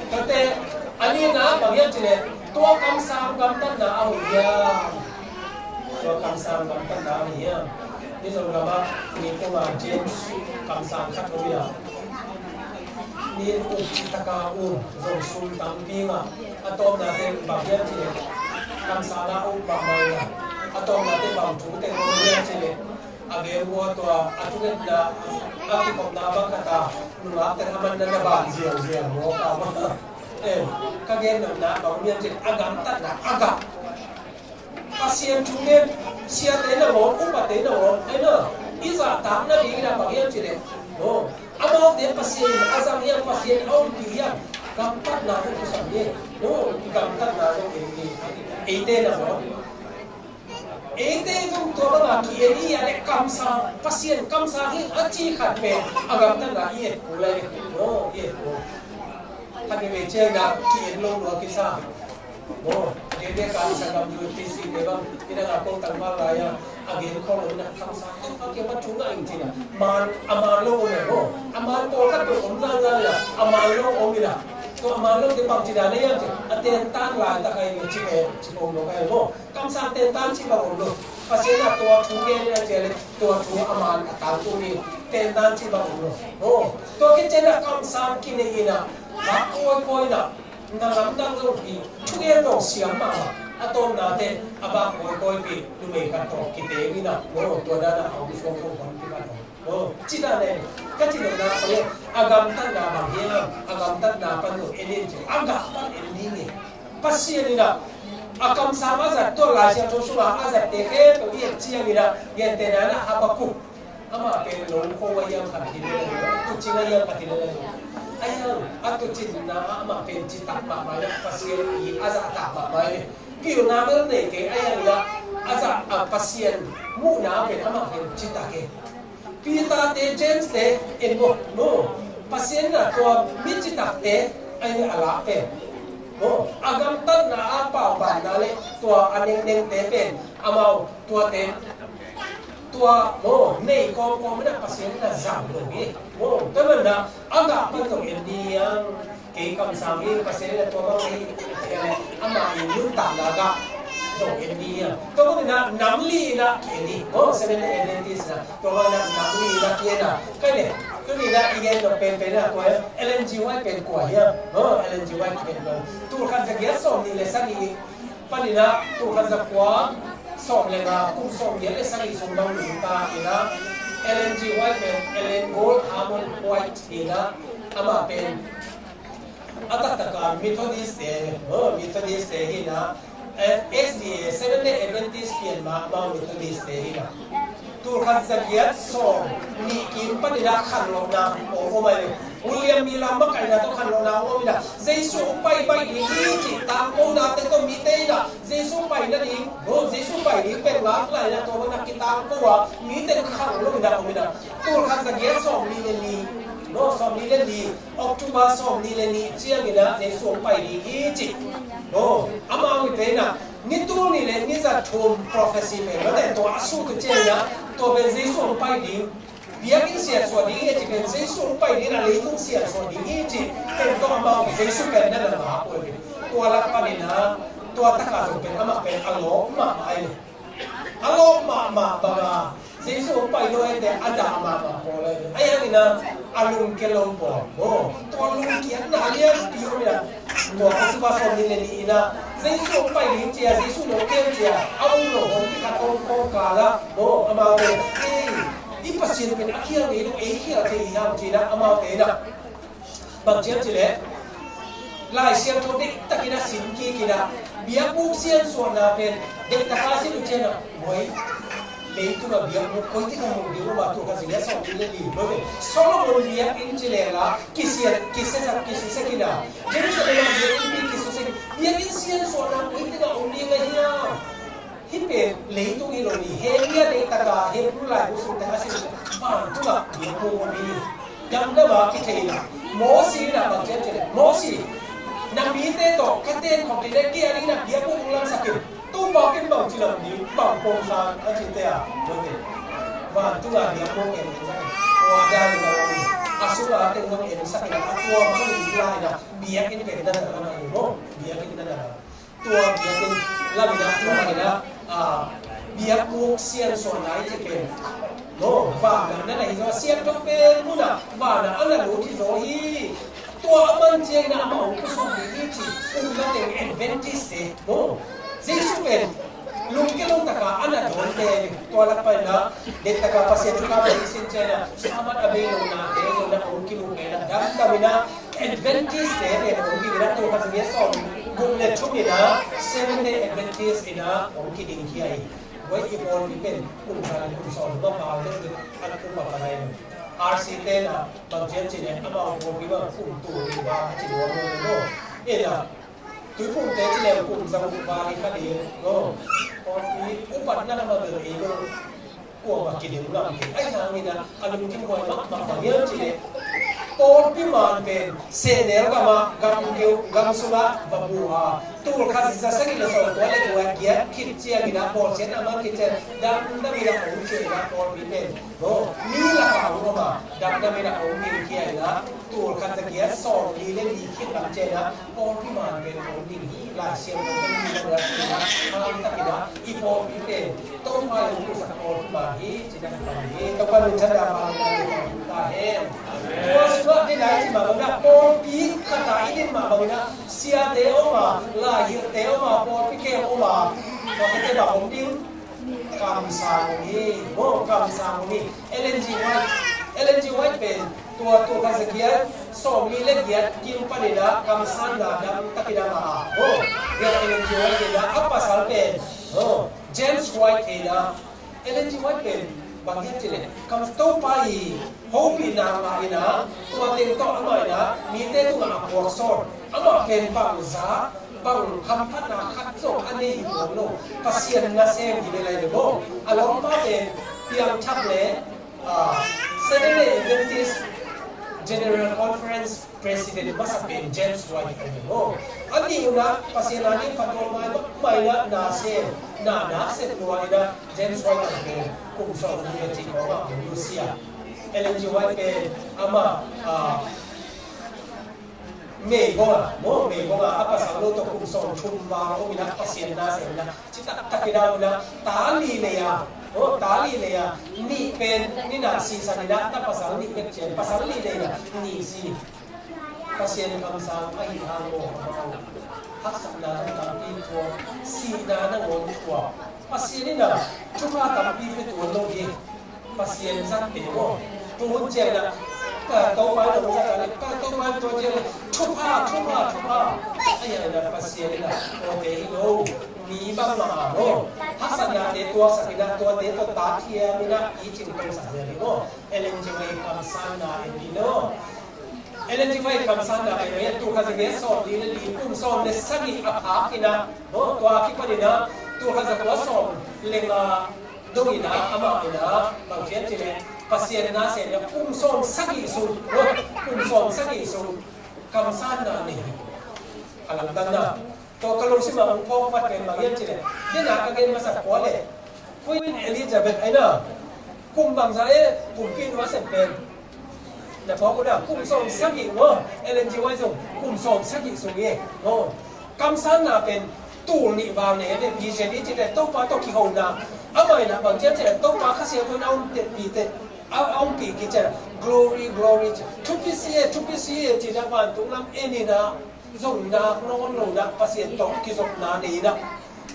Tate, a nihna bang hiam ci le tua kamsang gamtatna a hoih hiam? Tua kamsang gamtatna a hoih hiam? Mizo gamah nikum a James kamsang khat om hi a, mi uk citaka um zong sum tampi ngah. A tawpna pen bang hiam cih leh kamsang a uk mahmah hi a, a tawpna pen bang thu teng om hiam cih leh a veng ua tua a thungetna a kikhopna bang khat a nungak teng a man na na ban ziauziau mawk a mah. Eh, ka gen nopna bang om hiam cih leh a gamtatna a gah Pasian thu ngen siate na ngawm, upate na ngawm, ahi na, i zahtak nadingin a bang hiam cih leh, oh, amaute Pasian in a zang hiam, Pasian in a ompih hiam, gamtatna zong kisam hi, oh, i gamtatna zong ei hi, eite na ngawm. Eite zong tua banga ki-en i a leh kamsang, Pasian kamsang hi a ci khat pen a gamtatna i et kul lai, oh, i et kul. Khat veve ciangin a ki-en lo lua kisa. Maw, dede ka sangam U T C te bang, ina nga ko tangval lai a, a gen khawng lo ina kamsang, eh, a ke ma thu ngah ing cina. Man, a man lo om e maw. A man pawlkhat lo om zan zan ina, a man lo om ina. Tua a man lo te bang cina na iang cina, a tentan lai tak a ina ci ko, ci ko om lo ka ina maw. Kamsang tentan ci bang om lo. Pasian a tua thu ngen ina ci a le, tua thu a man a tangtung ina, tentan ci bang om lo. Maw, tua khit ciangin a kamsang kinei ina, a kawikawi ina, na lamdang zong hi, thugen zong siam mahmah, a tawpna teh, a bak kawikawi pi, numei khat tawh kiteng ina, maw tua dan a hong suak kho hong pi khat tawh. Maw, ci dan e, ka ci nopna, a gamtatna bang hiam, a gamtatna pan zong en in ci, a gah pan en ding e. Pasian ina, a kamsang a zat tua Lai Siangtho sunga a zatte khempeuh i et ciang ina, gentehna ina Habakuk. Amah pen lo kho a iang khat hi lel a, tuucing a iang khat hi lel a. A iang, a tuucinna ah amah pen citak mahmah le Pasian i a zahtak mahmah le. Pilna bel nei kei a iang ina a zah a Pasian muhna pen amah pen citak e. Peter te, James te, en maw, no. Pasian ina tua mi citakte a ina a lak pen. No. A gamtatna a paubanna le tua a nengnengte pen amau tuate Tua maw, nei kawmkawm in ah Pasian in ah zang lo hi. Maw, tua manin ah a gah pan zong en ding, kei kamsang hi, Pasian in ah tua bang hi, amah i nuntakna gah zong en ding. Tua manin ah nam li in ah ki-en hi. Maw, Seventh Day Adventist in ah tua bang in ah nam li in ah ki-en a, ka ne, tuni in ah i gen nop penpen in ah kua, Ellen G. White pen kua hiam? Maw, Ellen G. White pen kua? Tulkhat zagiat sawmnih le sagih panin ah tulkhat zakua sawm le nga, kum sawmgiat le sagih sung bang nungta in ah, Ellen G. White pen Ellen Gould Harmon White in ah, amah pen a taktak a Methodist te, oh, Methodist te hi in ah, eh, S D A, Seventh Day Adventist pian mah, amau Methodist te hi in ah. Tulkhat zagiat sawmnih kim panin ah khanlawhna om, om ai ve. William Miller makaihna tawh khanlawhna om in ah, Jesu hong pai baih ding hi cih tangkona teng tawh mite in ah Jesu pai nading, oh, Jesu pai ding pen ngak lai in ah tua bang in ah kitangko a, mite khang lo in ah om in ah. Tulkhat zagiat sawmnih le li, oh, sawmnih le li, October sawmnih le li ciangin ah Jesu hong pai ding hi cih, oh, amau mite in ah ni tul nih le ni za thum prophecy pen, mate, tua a sut uh ciangin ah tua pen Jesu hong pai ding, biakinn siansuah ding hi a cih pen, Jesu hong pai ding a leitung siansuah ding hi cih pen tawh amau Jesu pen na na ngak uh hi. Tua lak panin ah tua takah zong pen amah pen a lawp mahmah hi. A lawp mahmah bang a, Jesu hong pai lo a, tua a dah mahmah pawl hi. Ahi hangin ah a lungkia lo pawl, oh, tua lungkiatna lianpi om in ah, tua October sawmnih le li in ah Jesu hong pai ding ci a, Jesu hong kem ci a, a um lo hong kikhat hong kawm kal ah, oh, amaute, ei, i Pasian pen a khial ngei lo, ei khial thei hiam ci in ah amaute in ah bang ci hiam cih leh, Lai Siangtho dektakin a sim kik in ah, biakbuk siansuahna pen dektak a sin uh ciangin ah, hoi, leitung a biakbuk koi tek a hong ding uh, mah, tulkhat zagiat sawmnih le li, hoi, Solomon biakinn ci leng ah kisiat, kisiasak, kisiasak in ah, Jerusalem a biakinn pi kisusia, biakinn siansuahna koi tek a hong ding ahi a. Hih pen leitung hi lo hi. Hebru a deih taka, Hebru laibu sung teng a sim, vantung ah biakbuk om hi. Damdam a kithei in ah, Mosi in ah bang ci hiam cih leh, Mosi, na mite tawh ka ten khawm ding leh kei a dingin ah biakbuk hong lamsak in. Topa, ken bangci lam ding, bang pawng san, a cihte a, vantung a biakbuk en in sak in. Tua dan in ah, a sung a teng zong en sak in ah, a tua bang in lai in ah, biakinn pen na na na hi maw, biakinn na na na. Tua biakinn lam in ah, tua in ah, ah, biakbuk siansuahna i cih pen, no, van ah na na hi zaw, siangtho pen mun ah van ah a na lut hi zaw hi. Tua a man ciangin ah amah hong pusuak ding hi cih upna teng Adventist te, no, Jesu pen lungkia lo taka a na dawnte, tua lak panin ah, deih taka Pasian thupha pen i sin ciangin ah, Sabbath a bei lo nate zong na hong kimu pen ah, damdam in ah, Adventist te pen hong ding in ah, tulkhat zagiat sawmguk le thum in ah Seventh Day Adventist in ah hong kiding khia hi. Tua i pawlpi pen kum za le kum sawm ma pau le an kum ma pau lai lo. R C te in ah bang ci hiam cih leh, amau pawlpi bang kum tul in ah a ci nuam lo lo. In ah Tuiphumte ci leng kum za guk val hi kha ding, no. Pawlpi upatna lam a bel ei lo, kuamah kiding ngam kei. Ahi hangin ah a lungkim huai mahmah bang hiam cih leh, pawlpi man pen sehnel gam ah, gam keu, gam sungah va bu a, tulkhat za sagih le sawmkua le kua giat khit ciangin ah, bawlsiatna man khit ciang, damdam in ah hong khia in ah pawlpi pen, no, mi lakah hong om a, damdam in ah hong ding khia in ah, tulkhat zagiat sawmli le li khit lam ciang ah pawlpi man pen hong ding hi. Lai Siangtho pen mi lam rak in ah, hang takin ah i pawlpi pen Topa in hong pusak pawlpi man hi, ci-in ah ka pang hi. Topa min thang dam a, ta hen. Tua sungah ding lai ci mah bangin ah, pawlpi khat ah i din mah bangin ah, siate om a, laihilhte om a, pawlpi kem om a, tua khit teh bang om ding? Kamsang om hi, maw, kamsang om hi. Ellen G. White, Ellen G. White pen tua, tua tulkhat zagiat sawmli le giat kim panin ah kamsanna dang takin ah ngah a, maw. Tua Ellen G. White in ah a pasal pen, maw, James White in ah, Ellen G. White pen bang hiam cih leh, kam, Topa i hopihna ngah in ah, tua teng tawh amah in ah mite tungah a puak sawn. Amah pen bang za, bang hamphatna khat zong a nei hi tuan lo. Pasian nasem hi ve lai ve maw. A lawmpa pen piangthak le, ah, Seventh Day Adventist General Conference President masa pen James White ahi ve maw. A nih un ah Pasian a ding phattuam ngai mahmah in ah nasem. Na, na sep lua in ah, James White pen kum sawm nih le cih khawng ah hong nusia. Ellen G. White pen amah, ah, meigong a, maw, meigong a, a pasal lo tawh kum sawm thum val om in ah, Pasian na sem in ah, citak tak in ah om in ah, ta li lei a, maw, ta li lei a, nih pen, nih na sisan in ah, ta pasal nih bek ciang, pasal li lei in ah, nih si. Pasian kamsang ahih hang maw, haksatna tampi thuak, sihna nangawn thuak. Pasian in ah thupha tampi pia tuan lo hi. Pasian zat peuh maw. Tu hun ciang in ah, ka Topa in hong zat a leh, ka Topa in tua ciang leh, thupha, thupha, thupha. Ahi hang in ah Pasian in ah tuate hi lo, mi bangmah a maw, haksatnate tuaksak in ah, tuate tawh tat hiam in ah, i cing tongsak hi maw. Ellen G. White kamsanna en hi lo. Ellen G. White kamsanna pen tua khat za giat sawm li le li, kum sawm le sagih a phak in ah, maw, tua kipan in ah, tua khat za kua sawm le nga dong in ah, amah in ah, bang ci hiam cih leh, Pasian na sem in ah, kum sawm sagih sung, maw, kum sawm sagih sung, kamsanna nei hi. A lamdang na. Tua ka lungsim ah hong phawk vat pen bang hiam cih leh, den a ka gen masa kua leh, Queen Elizabeth ahi na, kum bangzah e, kumpi nu a sem pen. Na phawk uh na, kum sawm sagih maw, Ellen G. White zong, kum sawm sagih sung e, maw. Kamsanna pen, tul nih val nei e, vision i cih leh, Topa tawh kihona. Amah in ah bang ci hiam cih leh, Topa Kha Siangtho in a hong tetpih teh, a, a hong pih khit ciang, glory, glory, thupi si e, thupi si e, ci-in ah vantung lam en in ah, zong nak nawn lo in ah, Pasian tawh kizopna nei in ah,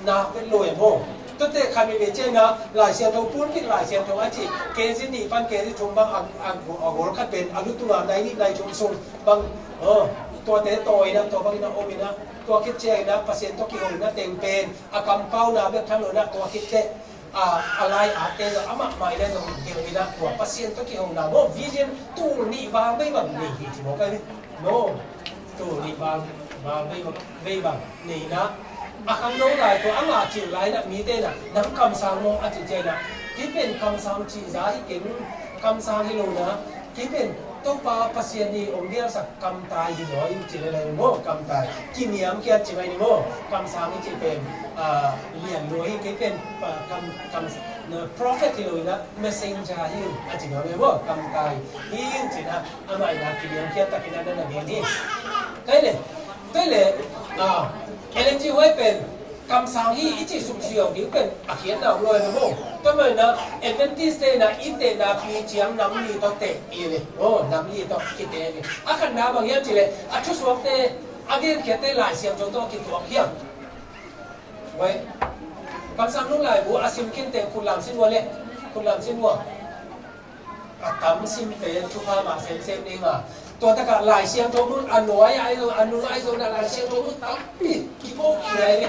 nak vet lo e maw. Tuate khat veve ciang in ah, Lai Siangtho pulpit, Lai Siangtho a cih, K G nih pan K G thum bang a, a, a gol khat pen, a lu tung a nai nih nai thum sung bang, aw, tuate tawi in ah, tua bang in ah om in ah, tua khit ciang in ah, Pasian tawh kihona teng pen, a kampauna bek tham lo in ah, tua khit teh, a, a lai a te zong amah mai le zong tel in ah tua Pasian tawh kihona maw, vision tul nih val vei bang nei hi ci maw ka hi. No. Tul nih val, val vei bang, vei bang nei in ah. A khangno lai tua a ngah cil lai in ah mite in ah nang kamsang maw a ci ciang in ah. Kei pen kamsang cih za hi keng, kamsang hi lo in ah. Kei pen Topa Pasian in hong gelsak kamtai hi zaw in ci lel lai maw, kamtai. Kiniamkhiat ci mai ni maw, kamsang i cih pen, ah, lian lua hi, kei pen, ah, kam, kam, na prophet hi lo in ah, messenger hi a ci mai ni maw, kamtai hi in ci in ah, amah in ah kiniamkhiat takin ah na na gen hi. Kai le, kai le, ah, Ellen G. White pen, kamsang hi i cih sumsi aw ding pen a khiatna uh lawi lo maw. Tua manin ah Adventist te in ah i tehna pi ciang nam li tawh teh i le. Aw, nam li tawh kiteh i le. A khatna bang hiam cih leh a thusuakte, a genkhiatte Lai Siangtho tawh kituak hiam. Wai. Kamsang nung laibu a sim khin teh khut lam sin ua le. Khut lam sin ua. A tam sim pen thupha mah semsem ding a. Tua takah Lai Siangtho mun a nuai ah ahi zong, a nung ah ahi zong, na Lai Siangtho mun tampi kiphawk kik ahi ve.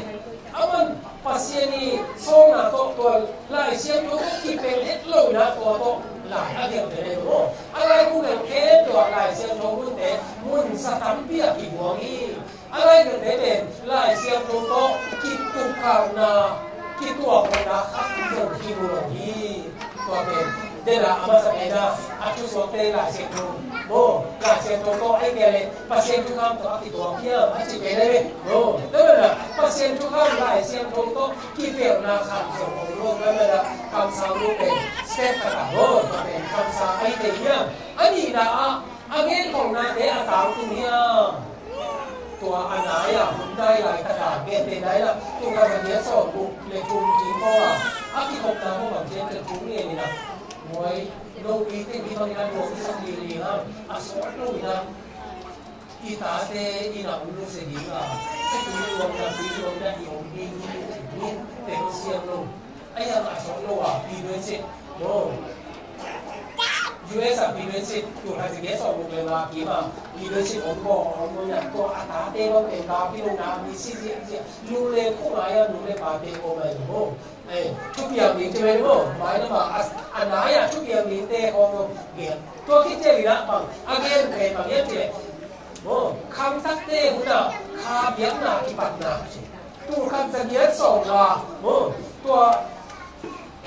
Aman Pasian i sawlna tawh tua Lai Siangtho tawh kipel het lo in ah tua tawh lai a gelh ve le maw. A lai kung leng khempeuh ah Lai Siangtho munte munsa tampi ah kibuang hi. A lai vialte pen Lai Siangtho tawh kitukalhna, kituakhawhna khat zong kimu lo hi. Tua pen, dena a masa pen a, a thusuakte Lai Siangtho, maw, Lai Siangtho tawh ahih kei leh Pasian thukham tawh a kituak hiam a cih pen ahi ve. Maw, dena Pasian thukham Lai Siangtho tawh kipelhna khat zong om lo, dena kamsang nu pen step khat ah, maw, tua pen kamsang ahih kei hiam. A nihna ah, a genkholhnate a tangtung hiam. Tua a nai-a hun nai laitak a genteh nai-a tul khat za giat sawmguk le thum kik khawng a, a kikhopna khawng bang ciang tel thum ngen in a, muai lo i teng hi bangin a nuam i sak lili hang a sawt lo in a, i tate in a um lo se ding a, sa tui luang na tui luang na i om ding hi, min tel siam lo. Ahi hang a sawt lo a, pi duai sit. No. U S a pi duai sit, tul khat za giat sawmguk le nga kim a, pi duai sit om baw, om baw na, tua a tate bang pen ka pi lo na, mi si ziahziah, nu le khu ngai a, nu le pate om ai lo. Eh, thupiang ding ci mai lo, mai na ma, a, a nai a thupiang dingte hong lo, gen. Tua khit ciang in a bang, a gen pen bang hiam cih leh. Maw, khangthakte hun a, kha biakna kipatna ci. Tul khat za giat sawm nga, maw, tua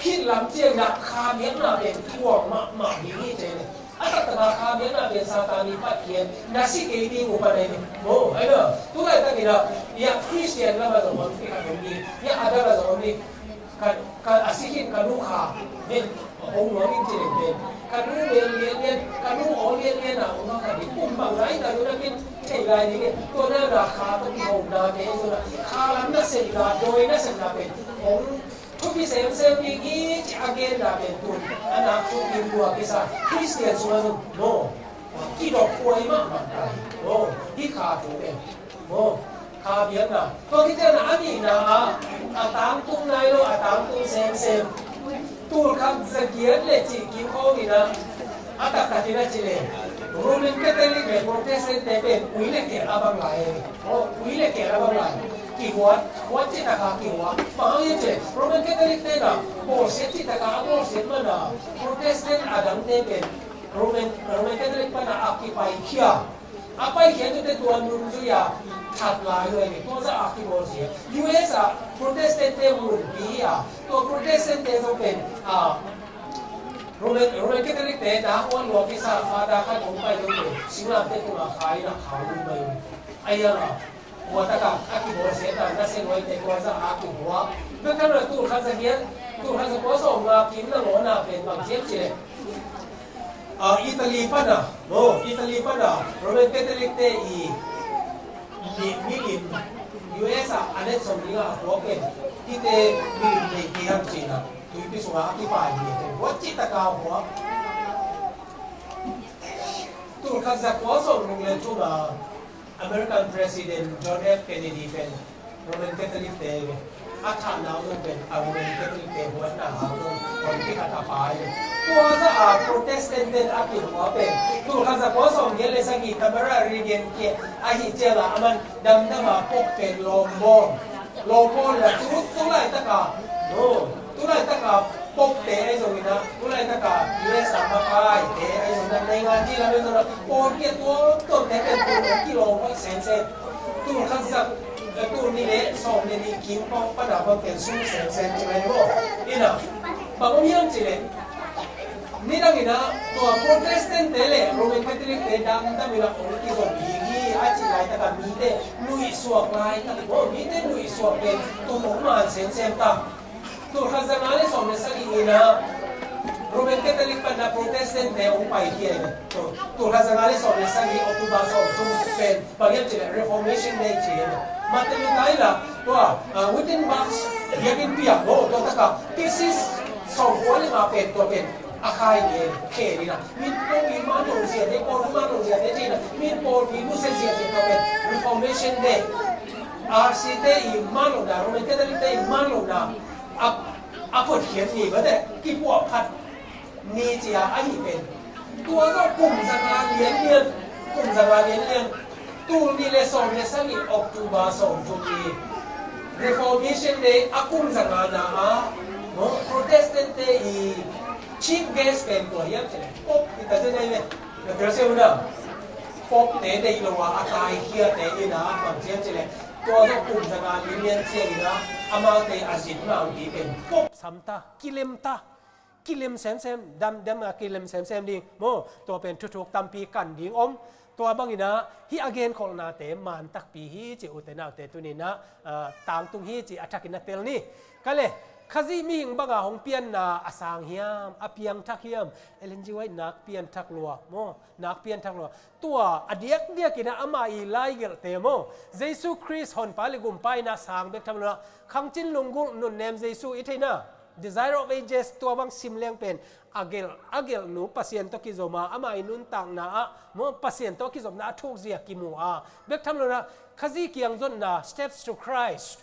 khit lam ciangin ah kha biakna pen thuak mahmah ding hi ci leh. A taktak a kha biakna pen Satan i patkhiat, na si kei ding uh pan ahi ve. Maw, ahi na, tu laitak in ah, ya Christian lam ah zong om, kikhat om ding, ya a dang ah zong om ding. Ka, ka a si khin ka nu kha, ven, hong nuam in ci leng ven. Ka nu mel lianlian, ka nu aw lianlian a, hong kha ding, kum bang lai ta lu na kin thei lai ding e. Tua na na kha tawh kihona te zong na, kha lam nasepna, dawi nasepna pen hong thupi semsem ding hi ci a genna pen tun a nak thu kim lua kisa Christian sungah zong maw, kidop huai mahmah ta hi. Maw, hih kha thu pen maw, kha biakna. Tua khit ciangin a nihna ah, a tangtung nai lo, a tangtung semsem. Tulkhat zagiat le cih kim khawng in ah, a taktak in a cih leh Roman Catholic le Protestant te pen ui le keh a bang lai. Maw, ui le keh a bang lai. Kihuat, huat cih tak a kihuat. Bang hang hiam cih leh Roman Catholic te in ah bawlsiat cih tak a a bawlsiat man a, Protestant a dangte pen Roman, Roman Catholic pan a a kipaikhia. A paikhiat tute tua nunzui a that lai uh ahi ve, tua zah a kibawlsia. U S a Protestant te munpi hi a, tua Protestant te zong pen, a, Roman, Roman Catholic te dah huan lua kisa Father khat hong pai zong pen singlamteh tungah khai in a khau lui mai uh. Ahi a, tua takah a kibawlsiatna nasia luaite tua zah a kihuat. Bek tham lo, tulkhat zagiat, tulkhat zakua sawmnga kim nangawn a pen bang hiam cih leh, a, Italy pan a, maw, Italy pan a Roman Catholic te i mi, milim U S a a let sawm ding a a huat pen, hihte milim nei kei hang ci-in a, tuipi sungah a kipai mi pen huat cih tak a huat. Tulkhat zakua sawmguk le thum a American President John F Kennedy pen Roman Catholic te ve. A thahna uh zong pen a Roman Catholic te huatna hang zong hong kikhat a pai ve. Tua zah a Protestant ten a kihuat pen tulkhat zakua sawmgiat le sagih Tamara Regan kiang ahih ciangin a, aman damdam a Pope pen lawmbawl, lawmbawl la tu, tu laitak a, no, tu laitak a Pope te ahi zongin a, tu laitak a U S a makaite ahi zongin a, naingan ci lam ahi zongin a, pawl kia tuamtuam te pen tu kilawm hoih semsem. Tulkhat zak, eh, tul nih le sawm le nih kim pan a bang pen sung semsem ci mai maw. In a, bang om hiam cih leh, nidang in a, tua Protestant te le Roman Catholic te damdam in a hong kizom ding hi a cih laitak a, mite nuihsuak laitak, oh, mite nuihsuak pen tu hong man semsem ta. Tulkhat zanga le sawm le sagih in a Roman Catholic pan a Protestant te hong paikhia hi. Tulkhat zanga le sawm le sagih October sawmthum pen bang hiam cih leh Reformation Day ci hi. Martin Luther in a tua, ah, Wittenberg biakinn piak maw, tua tak a thesis sawmkua le nga pen tua pen a khai ni, khe ni na. Min pawlpi man lo zia te, pawlpi man lo zia te ci na. Min pawlpi nusia zia te tua pen Reformation Day. R C te i man lo na, Roman Catholic te i man lo na. A, a phuatkhiat ni bate, kipuahphat ni ci a ahi pen. Tua zawh kum zanga lianlian, kum zanga lianlian. Tul nih le sawm le sagih October sawmthum ni Reformation Day a kum zanga na a, no, Protestant te i chief guest pen kua hiam cih leh Pope hi ta zen ahi ve. Na tel sia uh na. Pope te deih lo a a kaikhia te in a bang hiam cih leh tua zawh kum zanga lianlian ciangin a amaute a zin mangpi pen Pope sam ta, kilem ta. Kilem semsem, damdam a kilem semsem ding maw. Tua pen thuthuk tampi kan ding om. Tua bangin a hih a genkholhnate man takpi hi ci, ute naute, tuni in a, ah, tangtung hi ci a thakin a tel ni. Ka le, Khazih mihing banga hong pianna a sang hiam, a piangthak hiam? Ellen G White nak pianthak lua maw, nak pianthak lua. Tua a diakdiak in a ama i laigelhte maw, Jesu Khrist honpa le gumpa in a sang bek tham lo na, khangcin lunggulh nunnem Jesu i theihna, Desire of Ages, tua bang sim leng pen a gelh, a gelhnu Pasian tawh kizom a, ama i nuntakna ah maw, Pasian tawh kizopna a thukzia kimu a, bek tham lo na, Khazih kiang zonna, Steps to Christ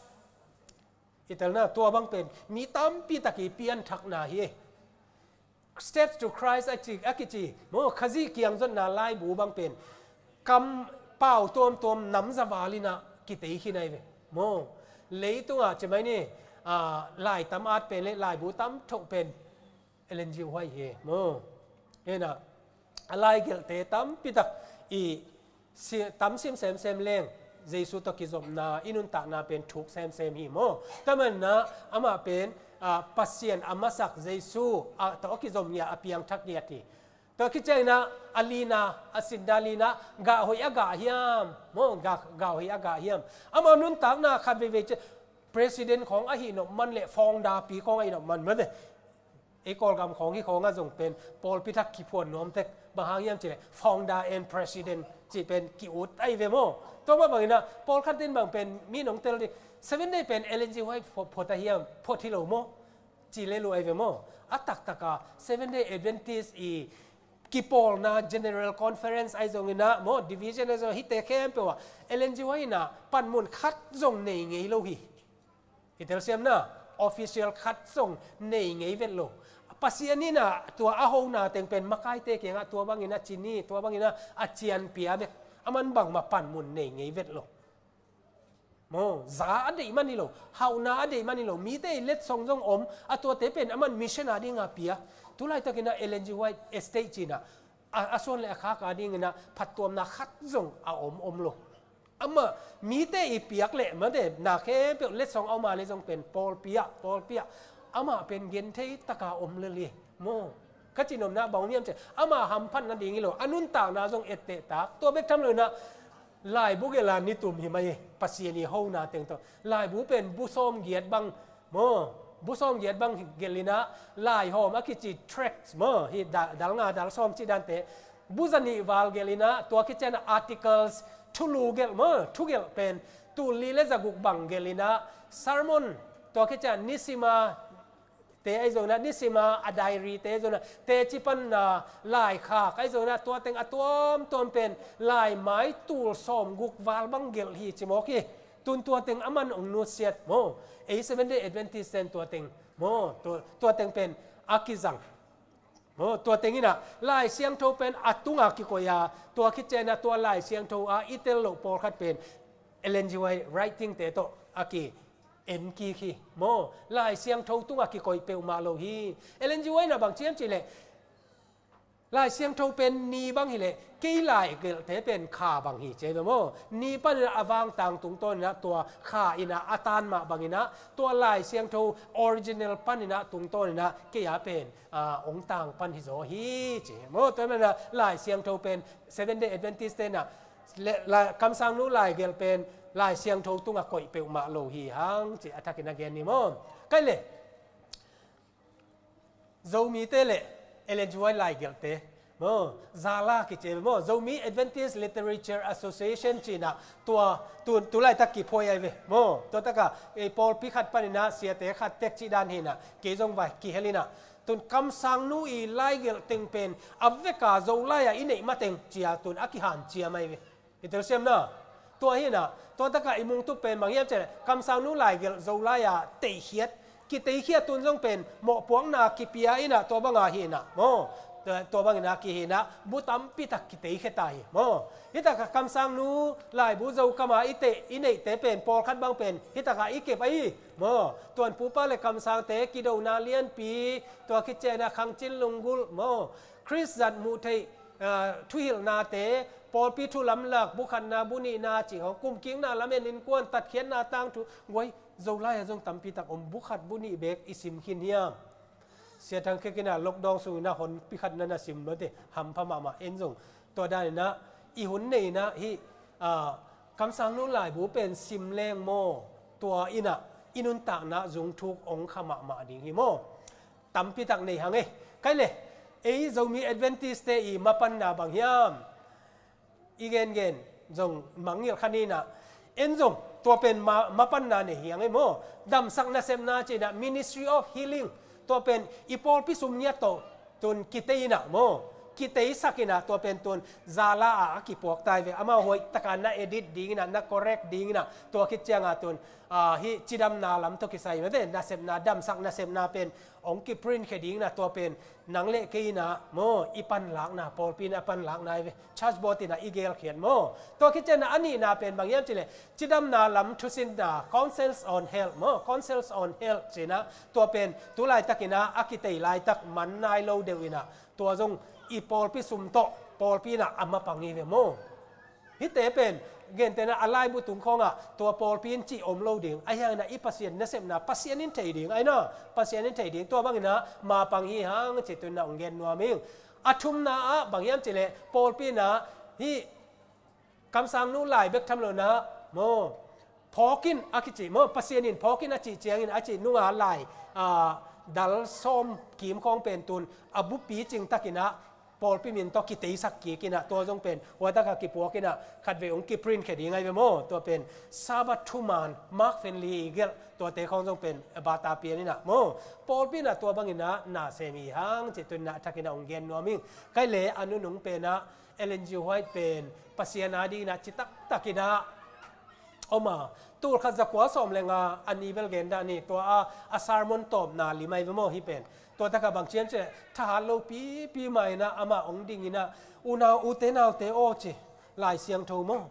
i telna, tua bang pen mi tampi tak i pianthakna hi. Steps to Christ a ci, a kici maw, Khazih kiang zonna laibu bang pen kam pau tuamtuam nam za val in a kitei khin ahi ve maw. Leitungah ci mai ni, ah, lai tam at pen le laibu tam thoh pen Ellen G White hi maw. Hi na, a laigelhte tampi tak i si-, tam sim semsem leng Jesu tawh kizopna, i nuntakna pen thuk semsem hi maw. Tua manin a amah pen, ah, Pasian a masak Jesu, ah, tawh a kizom ngiat, a piangthak ngiat hi. Tua khit ciangin ah a lina, a sinna lina, gah hoih a gah hiam? Maw, gah, gah hoih a gah hiam? Amau nuntakna khat veivei ciang president khawng ahih nop man le founder pi khawng ahih nop man mate. Ei Kawlgam khawng hi khawng ah zong pen pawlpi thak kiphuan nuam tek, bang hang hiam cih leh founder and president cih pen ki-ut ahi ve maw. Tua mah bangin ah pawlkhat in bang pen mi nong tel ding, Seven Day pen Ellen G White phuat, phuat a hiam? Phuat hi lo maw, ci le lua ahi ve maw. A taktaka Seven Day Adventist i kipawlna, General Conference ahi zongin ah maw, division ahi zong, hihte khempeuh ah Ellen G White in ah panmun khat zong nei ngei lo hi. I telsiamna, official khat zong nei ngei vet lo. Pasian in ah tua a hona teng pen makaite kiangah tua bangin a ci ni, tua bangin ah a cianpih bek, aman bangmah panmun nei ngei vet lo. Maw, za a deih man hi lo, hauhna a deih man hi lo, mite i letsong zong om, a tuate pen aman mission a dinga pia. Tulaitakin ah Ellen G White Estate ci-in ah, a, a suan le a khak a dingin ah phattuamna khat zong a om om lo. Amah mite i piak leh mate, na khempeuh letsong a om a le zong pen pawlpi ah, pawlpi ah amah pen genthei taka om lel hi. Maw, ka cihnopna bang om hiam cih leh, amah hamphat nading hi lo, a nuntakna zong etteh tak. Tua bek tham loin ah laibu gelh a ni tum hi mai hi, Pasian i hona teng tawh. Laibu pen bu sawmgiat bang maw, bu sawmgiat bang gelhin ah, laihawm a kici tracts maw, hih da-, dal nga dal sawm cih dante, bu zanih val gelhin ah, tua khit ciangin ah articles, thulu gelh maw, thugelh pen tul li le zaguk bang gelhin ah, sermon, tua khit ciangin ah nisima te ahi zongin ah, nisima a diary te ahi zongin ah, teci panna laikhak ahi zongin ah, tua teng a tuamtuam pen laimai tul sawmguk val bang gelh hi ci mawk hi. Tun tua teng aman hong nusiat maw. Ei Seven Day Adventist ten tua teng maw, tua, tua teng pen a kizang maw. Tua teng in ah Lai Siangtho pen a tunga kikoih a, tua khit ciangin ah tua Lai Siangtho a i tel loh pawlkhat pen Ellen G White writing te tawh a ki en kik hi maw. Lai Siangtho tunga kikoih peuhmah lo hi. Ellen G White in ah bang ci hiam cih leh, Lai Siangtho pen ni bang hi leh, kei lai gelhte pen kha bang hi ci hi ve maw. Ni panin ah a vangtang tungtawnin ah tua kha in ah a tan mah bangin ah, tua Lai Siangtho original panin ah tungtawnin ah kei a pen, ah, hong tang pan hi zaw hi ci hi maw. Tua manin ah Lai Siangtho pen Seven Day Adventist ten ah le, la, kamsangnu laigelh pen Lai Siangtho tunga koih peuhmah lo hi hang ci a thakin a gen ni maw. Kai le, Zomite le Ellen G White laigelhte maw, Zala kici maw, Zomi Adventist Literature Association ci-in ah tua, tu, tu laitak kiphuai ahi ve maw. Tua takah ei pawlpi khat panin ah siate khat tek cih dan hi-in ah, kei zong vai kihel in ah, tun kamsangnu i laigelh teng pen a veka Zolai ah i neih mateng ci-a tun a kihanciam ahi ve. I telsiamna, tua hi-in ah, tua takah i mungtup pen bang hiam cih leh, kamsangnu laigelh Zolai ah teikhiat, kiteikhiat tun zong pen mawhpuakna kipia in ah, tua banga hi-in ah maw, tua, tua bangin ah kihi-in ah, bu tampi tak kiteikhia ta hi maw. Hih takah kamsangnu laibu Zokam ah i teih, i neihte pen pawlkhat bang pen hih takah i kep ahi maw. Tuan pupa le kamsangte kidona lianpi, tua khit ciangin ah khangcin lunggulh maw, Khrist zat muh theih, ah, thuhilhnate, pawlpi thu lamlak, bu khatna bu nihna cih khawng, kumkikna lamen, innkuan tatkhiatna tangthu, guai, Zolai ah zong tampi tak om, bu khat bu nih bek i sim khin hiam? Sia Thang Khek in ah lockdown sungin ah honpi khat na na sim mate, hampha mahmah. En zong tua danin ah i hun nei-in ah hih, ah, kamsangnu laibu pen sim leng maw, tua in ah i nuntakna zungthuk hong kha mahmah ding hi maw. Tampi tak nei hang e. Kai le, ei Zomi Adventist te i mapanna bang hiam? I gengen zong mangngilh kha ni-in ah, en zong tua pen ma, mapanna nei hi hang e maw. Damsak nasepna ci-in ah, Ministry of Healing, tua pen i pawlpi sum ngiat tawh tun kitei in ah maw, kiteisak in ah, tua pen tun Zala ah a kipuak ta hi ve. Amau hoih takah na edit dingin ah, na correct dingin ah, tua khit ciangah tun, ah, hih cidamna lam tawh kisai mate, nasepna, damsak nasepna pen hong kiprint khia dingin ah, tua pen nang le kei in ah maw, i panlakna, pawlpi in a panlakna hi ve. Church board in ah i gelkhiat maw. Tua khit ciangin ah a nihna pen bang hiam cih leh, cidamna lam thusinna, Counsels on Health maw, Counsels on Health ci-in ah, tua pen tu laitakin ah a kitei laitak man nai lo deuh in ah, tua zong i pawlpi sum tawh pawlpi in ah a mapang hi ve maw. Hihte pen, gentehna in ah a laibu tung khawngah tua pawlpi in cih om lo ding. Ahi hangin ah i Pasian nasepna Pasian in thei ding, ahi na, Pasian in thei ding, tua bangin ah mapang hi hang ci-in tun ah hong gen nuam ing. A thumna ah bang hiam cih leh pawlpi in ah hih kamsangnu lai bek tham lo in ah maw, phawk in a kici maw, Pasian in phawk in a cih ciangin a cih nunga lai, aa, dal sawm kim khawng pen tun a bupi cing takin ah pawlpi min tawh kiteisak kik in ah, tua zong pen huatak a kipuak in ah khatvei hong kiprint khia ding ahi ve maw. Tua pen Sabbath thuman Mark Finley i gelh tuate khawng zong pen bata pian in ah maw, pawlpi in ah tua bangin ah na sem hi hang cih tuni in ah a thakin ah hong gen nuam ing. Kei le a nunung pen ah Ellen G. White pen Pasian a dingin ah citak takin ah om a, tul khat za kua sawm le nga a ni bel gen dah ni, tua a, a sermon tawpna lim ahi ve maw hih pen. Tua tak ah bang ci hiam cih leh thahat lo pipi mah in ah amah hong ding in ah, unau, ute naute aw ci, Lai Siangtho maw,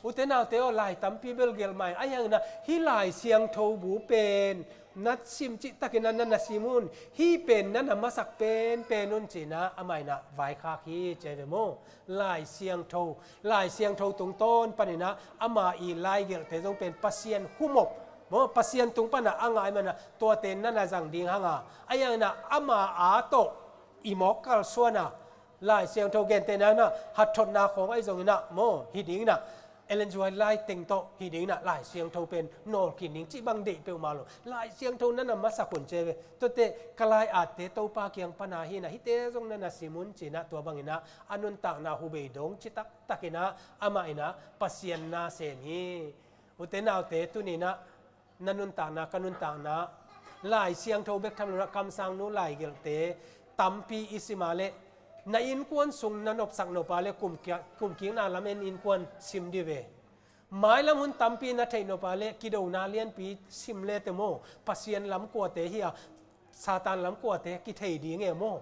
ute naute aw, lai tampi bel gelh mah in, ahi hangin ah hih Lai Siangtho bu pen na sim cih takin ah na na sim un, hih pen na na masak penpen un ci in ah amah in ah vaikhak hi ci ahi ve maw. Lai Siangtho, Lai Siangtho tungtawn panin ah ama i lai gelhte zong pen Pasian humop maw, Pasian tung pan ah a ngai man ah tuate na na zang ding hang a, ahi hangin ah ama a tawh i mawk kalsuan a, Lai Siangtho gentehna in ah hatthotna khawng ahi zongin ah maw, hi ding in ah Ellen G. White lai teng tawh hi ding in ah Lai Siangtho pen nawlkhin ding cih bang deih peuhmah lo. Lai Siangtho na na masak un ci ahi ve. Tuate ka lai atte Topa kiang pan a hi in ah hihte zong na na sim un ci in ah tua bangin ah a nuntakna hubei dong citak takin ah amah in ah Pasian na sem hi. Ute naute, tuni in ah na nuntakna, ka nuntakna, Lai Siangtho bek tham lo in ah kamsangnu lai gelhte tampi i sim a leh, na innkuan sung na nopsak nop a leh kum kia-, kumkikna lamen innkuan sim dih ve. Mailam hun tampi na theih nop a leh kidona lianpi sim le te maw, Pasian lam kuate hi a, Satan lam kuate kithei ding e maw.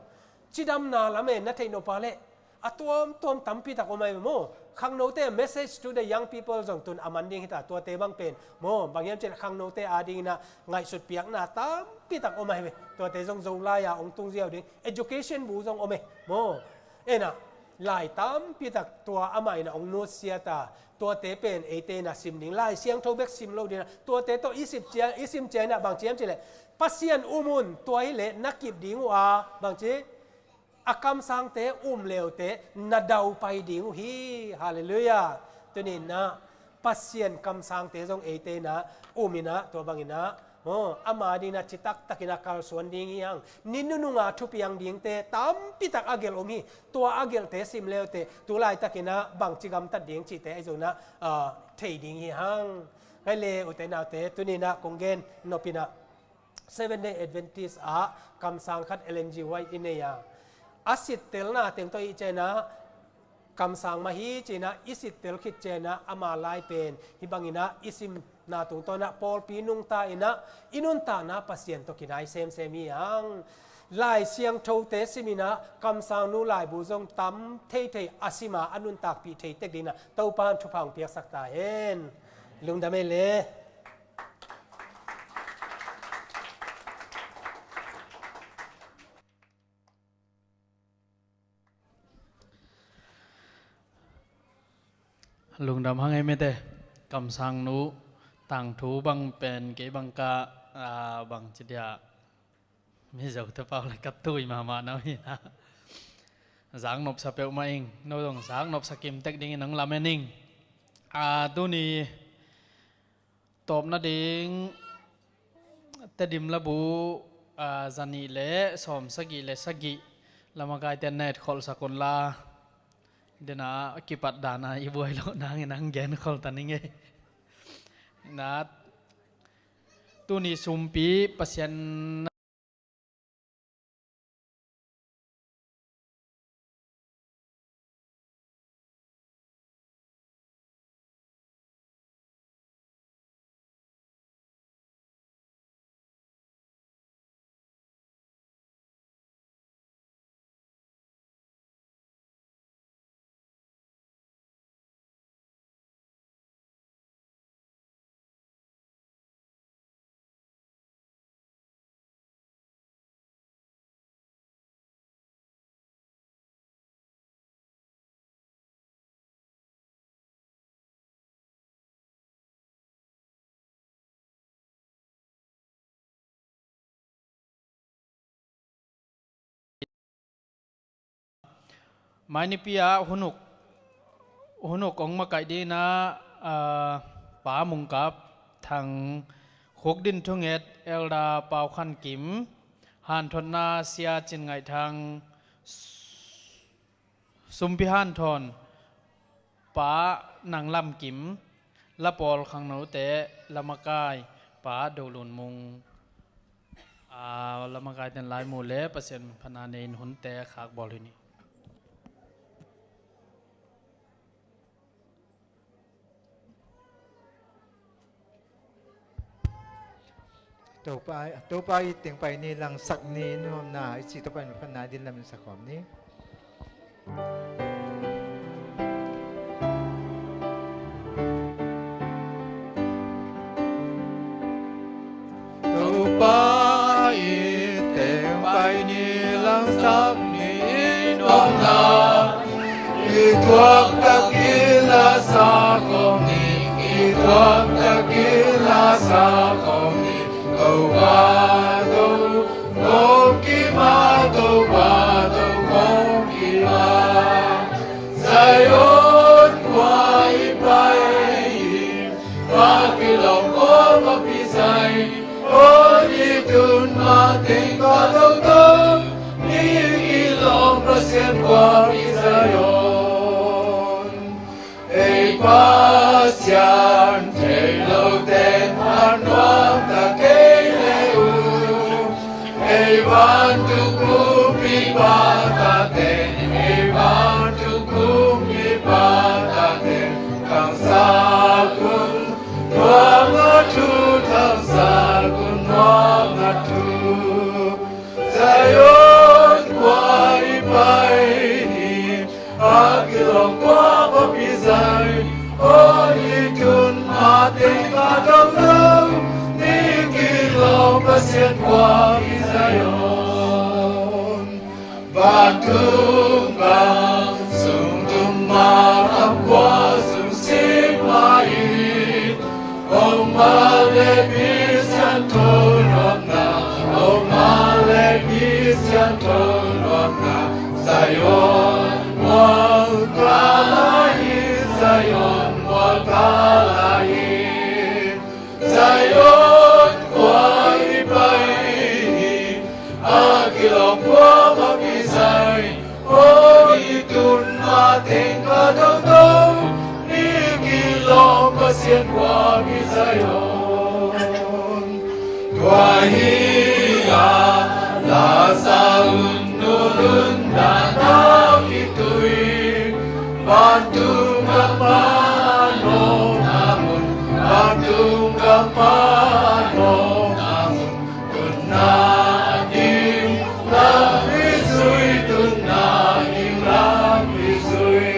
Cidamna lam e na theih nop a leh a tuamtuam tampi tak om ahi ve maw. Khangnote, Message to the Young People zong tun a man ding hi ta, tuate bang pen maw, bang hiam cih leh khangnote a dingin ah ngaihsut piakna tampi tak om ahi ve. Tuate zong Zolai a hong tung ziau ding, education bu zong om e maw. En ah, lai tampi tak tua amah in ah hong nusia ta, tuate pen eite in ah sim ding, Lai Siangtho bek sim lo ding in ah, tuate tawh i sim ciang, i sim ciang in ah bang ci hiam cih leh, Pasian um un, tua hi leh na kip ding uh a, bang ci, a kamsangte um leute na daupai ding uh hi. Halleluiah. Tuni in ah Pasian kamsangte zong eite in ah um in ah, tua bangin ah maw, ama dingin ah citak takin ah kalsuan ding hi hang. Ni nunung a thupiang dingte tampi tak a gelh om hi. Tua a gelhte sim leute tu laitakin ah bangci gamtat ding cihte ahi zongin ah, ah, thei ding hi hang. Kei le ute naute, tuni in ah kong gen nop in ah Seventh Day Adventist ah kamsang khat Ellen G. White i nei a, a sittelna teng tawh i cih ciangin ah kamsang mah hi ci in ah i sittel khit ciangin ah ama lai pen hih bangin ah i simna tungtawn ah pawlpi nungta in ah i nuntakna Pasian tawh kinai semsem hi hang. Lai Siangthote sim in ah kamsangnu laibu zong tam theithei a sim a, a nuntakpih thei tek dingin ah Topa in thupha hong piaksak ta hen. Lungdam ei le. Lungdam hang ei mite. Kamsangnu tangthu bang pen kei bang ka, ah, bang ci dia, Mizote pau le ka tui mahmah na hi na. Zaknopsa peuhmah ing, no zong zaknopsa kimtek dingin hong lamen ing. Ah, tuni tawpna ding Tedim labu, ah, zanih le sawm sagih le sagih lamakaite na etkholhsak unla, dena a kipat dana i buai loh nangin hong genkhol ta ning ei. Na, tuni sumpi Pasian Mai nipi ah hun uk, hun uk hong makaih dingin ah, aa, Pa Mungkap Thang, Khukdin Thunget, Elder Pau Khan Kim, hanthotna Sia Cin Ngaih Thang, sumpi hanthawn Pa Nang Lam Kim, lapawl khangnote, lamakai Pa Do Lun Mung. Aa, lamakaite'n lai mu le Pasian phatna nei in hunte khak bawl hi ni. Topa, Topa i teng pai ni, langsak ni, nuamna i ci Topa in phatna ding lam in sa khawm ni. Topa i teng pai ni, langsak ni, nuamna i thuak takin la sa khawm ni, i thuak takin la sa khawm ni. Topa tawh kong kim a, Topa tawh kong kim a, Zion khua i pai hi. A kilawm khua Papi Zion, aw i tun mateng ka toto, i kilawm Pasian khua i Zion. Ei Pasian thei lote'n a nuam ta kei le uh. Ei vantung kumpipa tate'n, ei vantung kumpipa tate'n, thangsak un nuam a thu, thangsak un nuam a thu. Zion khua i pai hi. A kilawm khua Papi Zion, aw i tun mateng ka toto, i kilawm Pasian khua i Zion. Vantung gam sung tung mah, gam khua sung sik mah in, Amalek mi siangtho nuamna, Amalek mi siangtho nuamna, Zion mual ka la hi, Zion mual ka la hi. Zion khua i pai hi. A kilawm khua Papi Zion, aw i tun mateng ka toto, i kilawm Pasian khua i Zion. Tua hi a, la sa un, nul un, dan a kitui. Vantung gam pan hong a mun, vantung gam pan hong a mun. Tunna ding lam i zui, tunna ding lam i zui.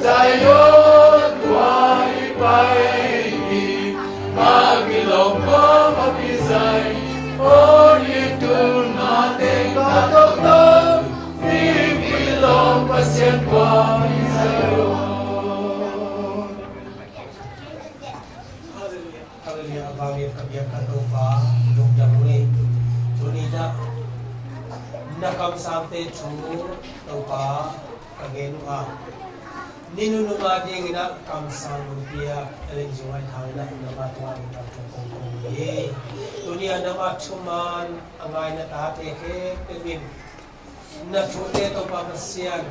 Zion khua i pai hi. A kilawm khua Papi Zion, aw i tun mateng ka toto, i kilawm Pasian khua i Zion. Halleluiah. Halleluiah, a vang in ka biak ka Topa, lungdam ung ei. Tuni-in ah na kamsangte thu Topa ka gen uh a, ni nunung a dingin ah kamsang nong piak Ellen Zung Ngaih Thang in ah nangma tungah lungdam thu kong ko hi. Tuni-in ah nangma thuman a ngai na tate khempeuh in na thute Topa Pasian,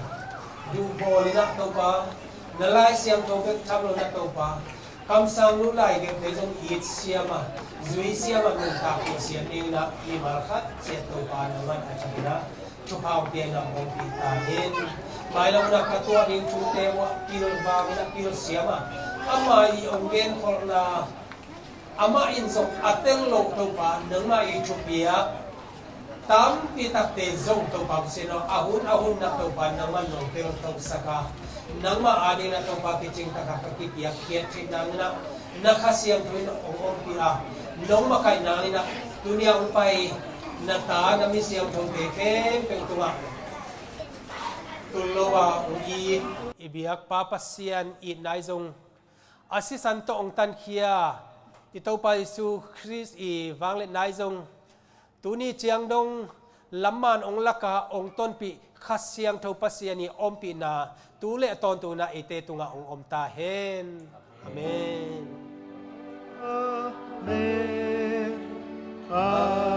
duh bawl in ah Topa, na Lai Siangtho bek tham lo in ah Topa, kamsang nu lai bek thei zong it siam a, zui siam a, nuntak pih siam dingin ah mimal khat ciat Topa nangman a thak in ah thupha hong pia in ah hong pih ta in. Mailam in ah ka tuah ding thute uh ah pilvang in ah pil siam a, ama i hong genkholhna, amah in zong a tel loh Topa nangmah i thupiak tampi takte zong Topa Pasian aw, a hun a hun in ah Topa nangmah nong teltosak a, nangmah adingin ah Topa kicing takin ka kipiak khiat theih nangin ah na Kha Siangtho in hong ompih a, nong makaih nangin ah tuni-a hong pai na ta na mi siangthote khempeuh tungah tul lo a hong it, i biakpa Pasian itna i zong, a sisan tawh hong tankhia i Topa Jesu Khrist i vangliatna i zong, tuni ciang dong lamman hong laka hong tonpih Kha Siangtho Pasian i ompihna tu le tawntunah eite tungah hong om ta hen. Amen. Amen. Amen.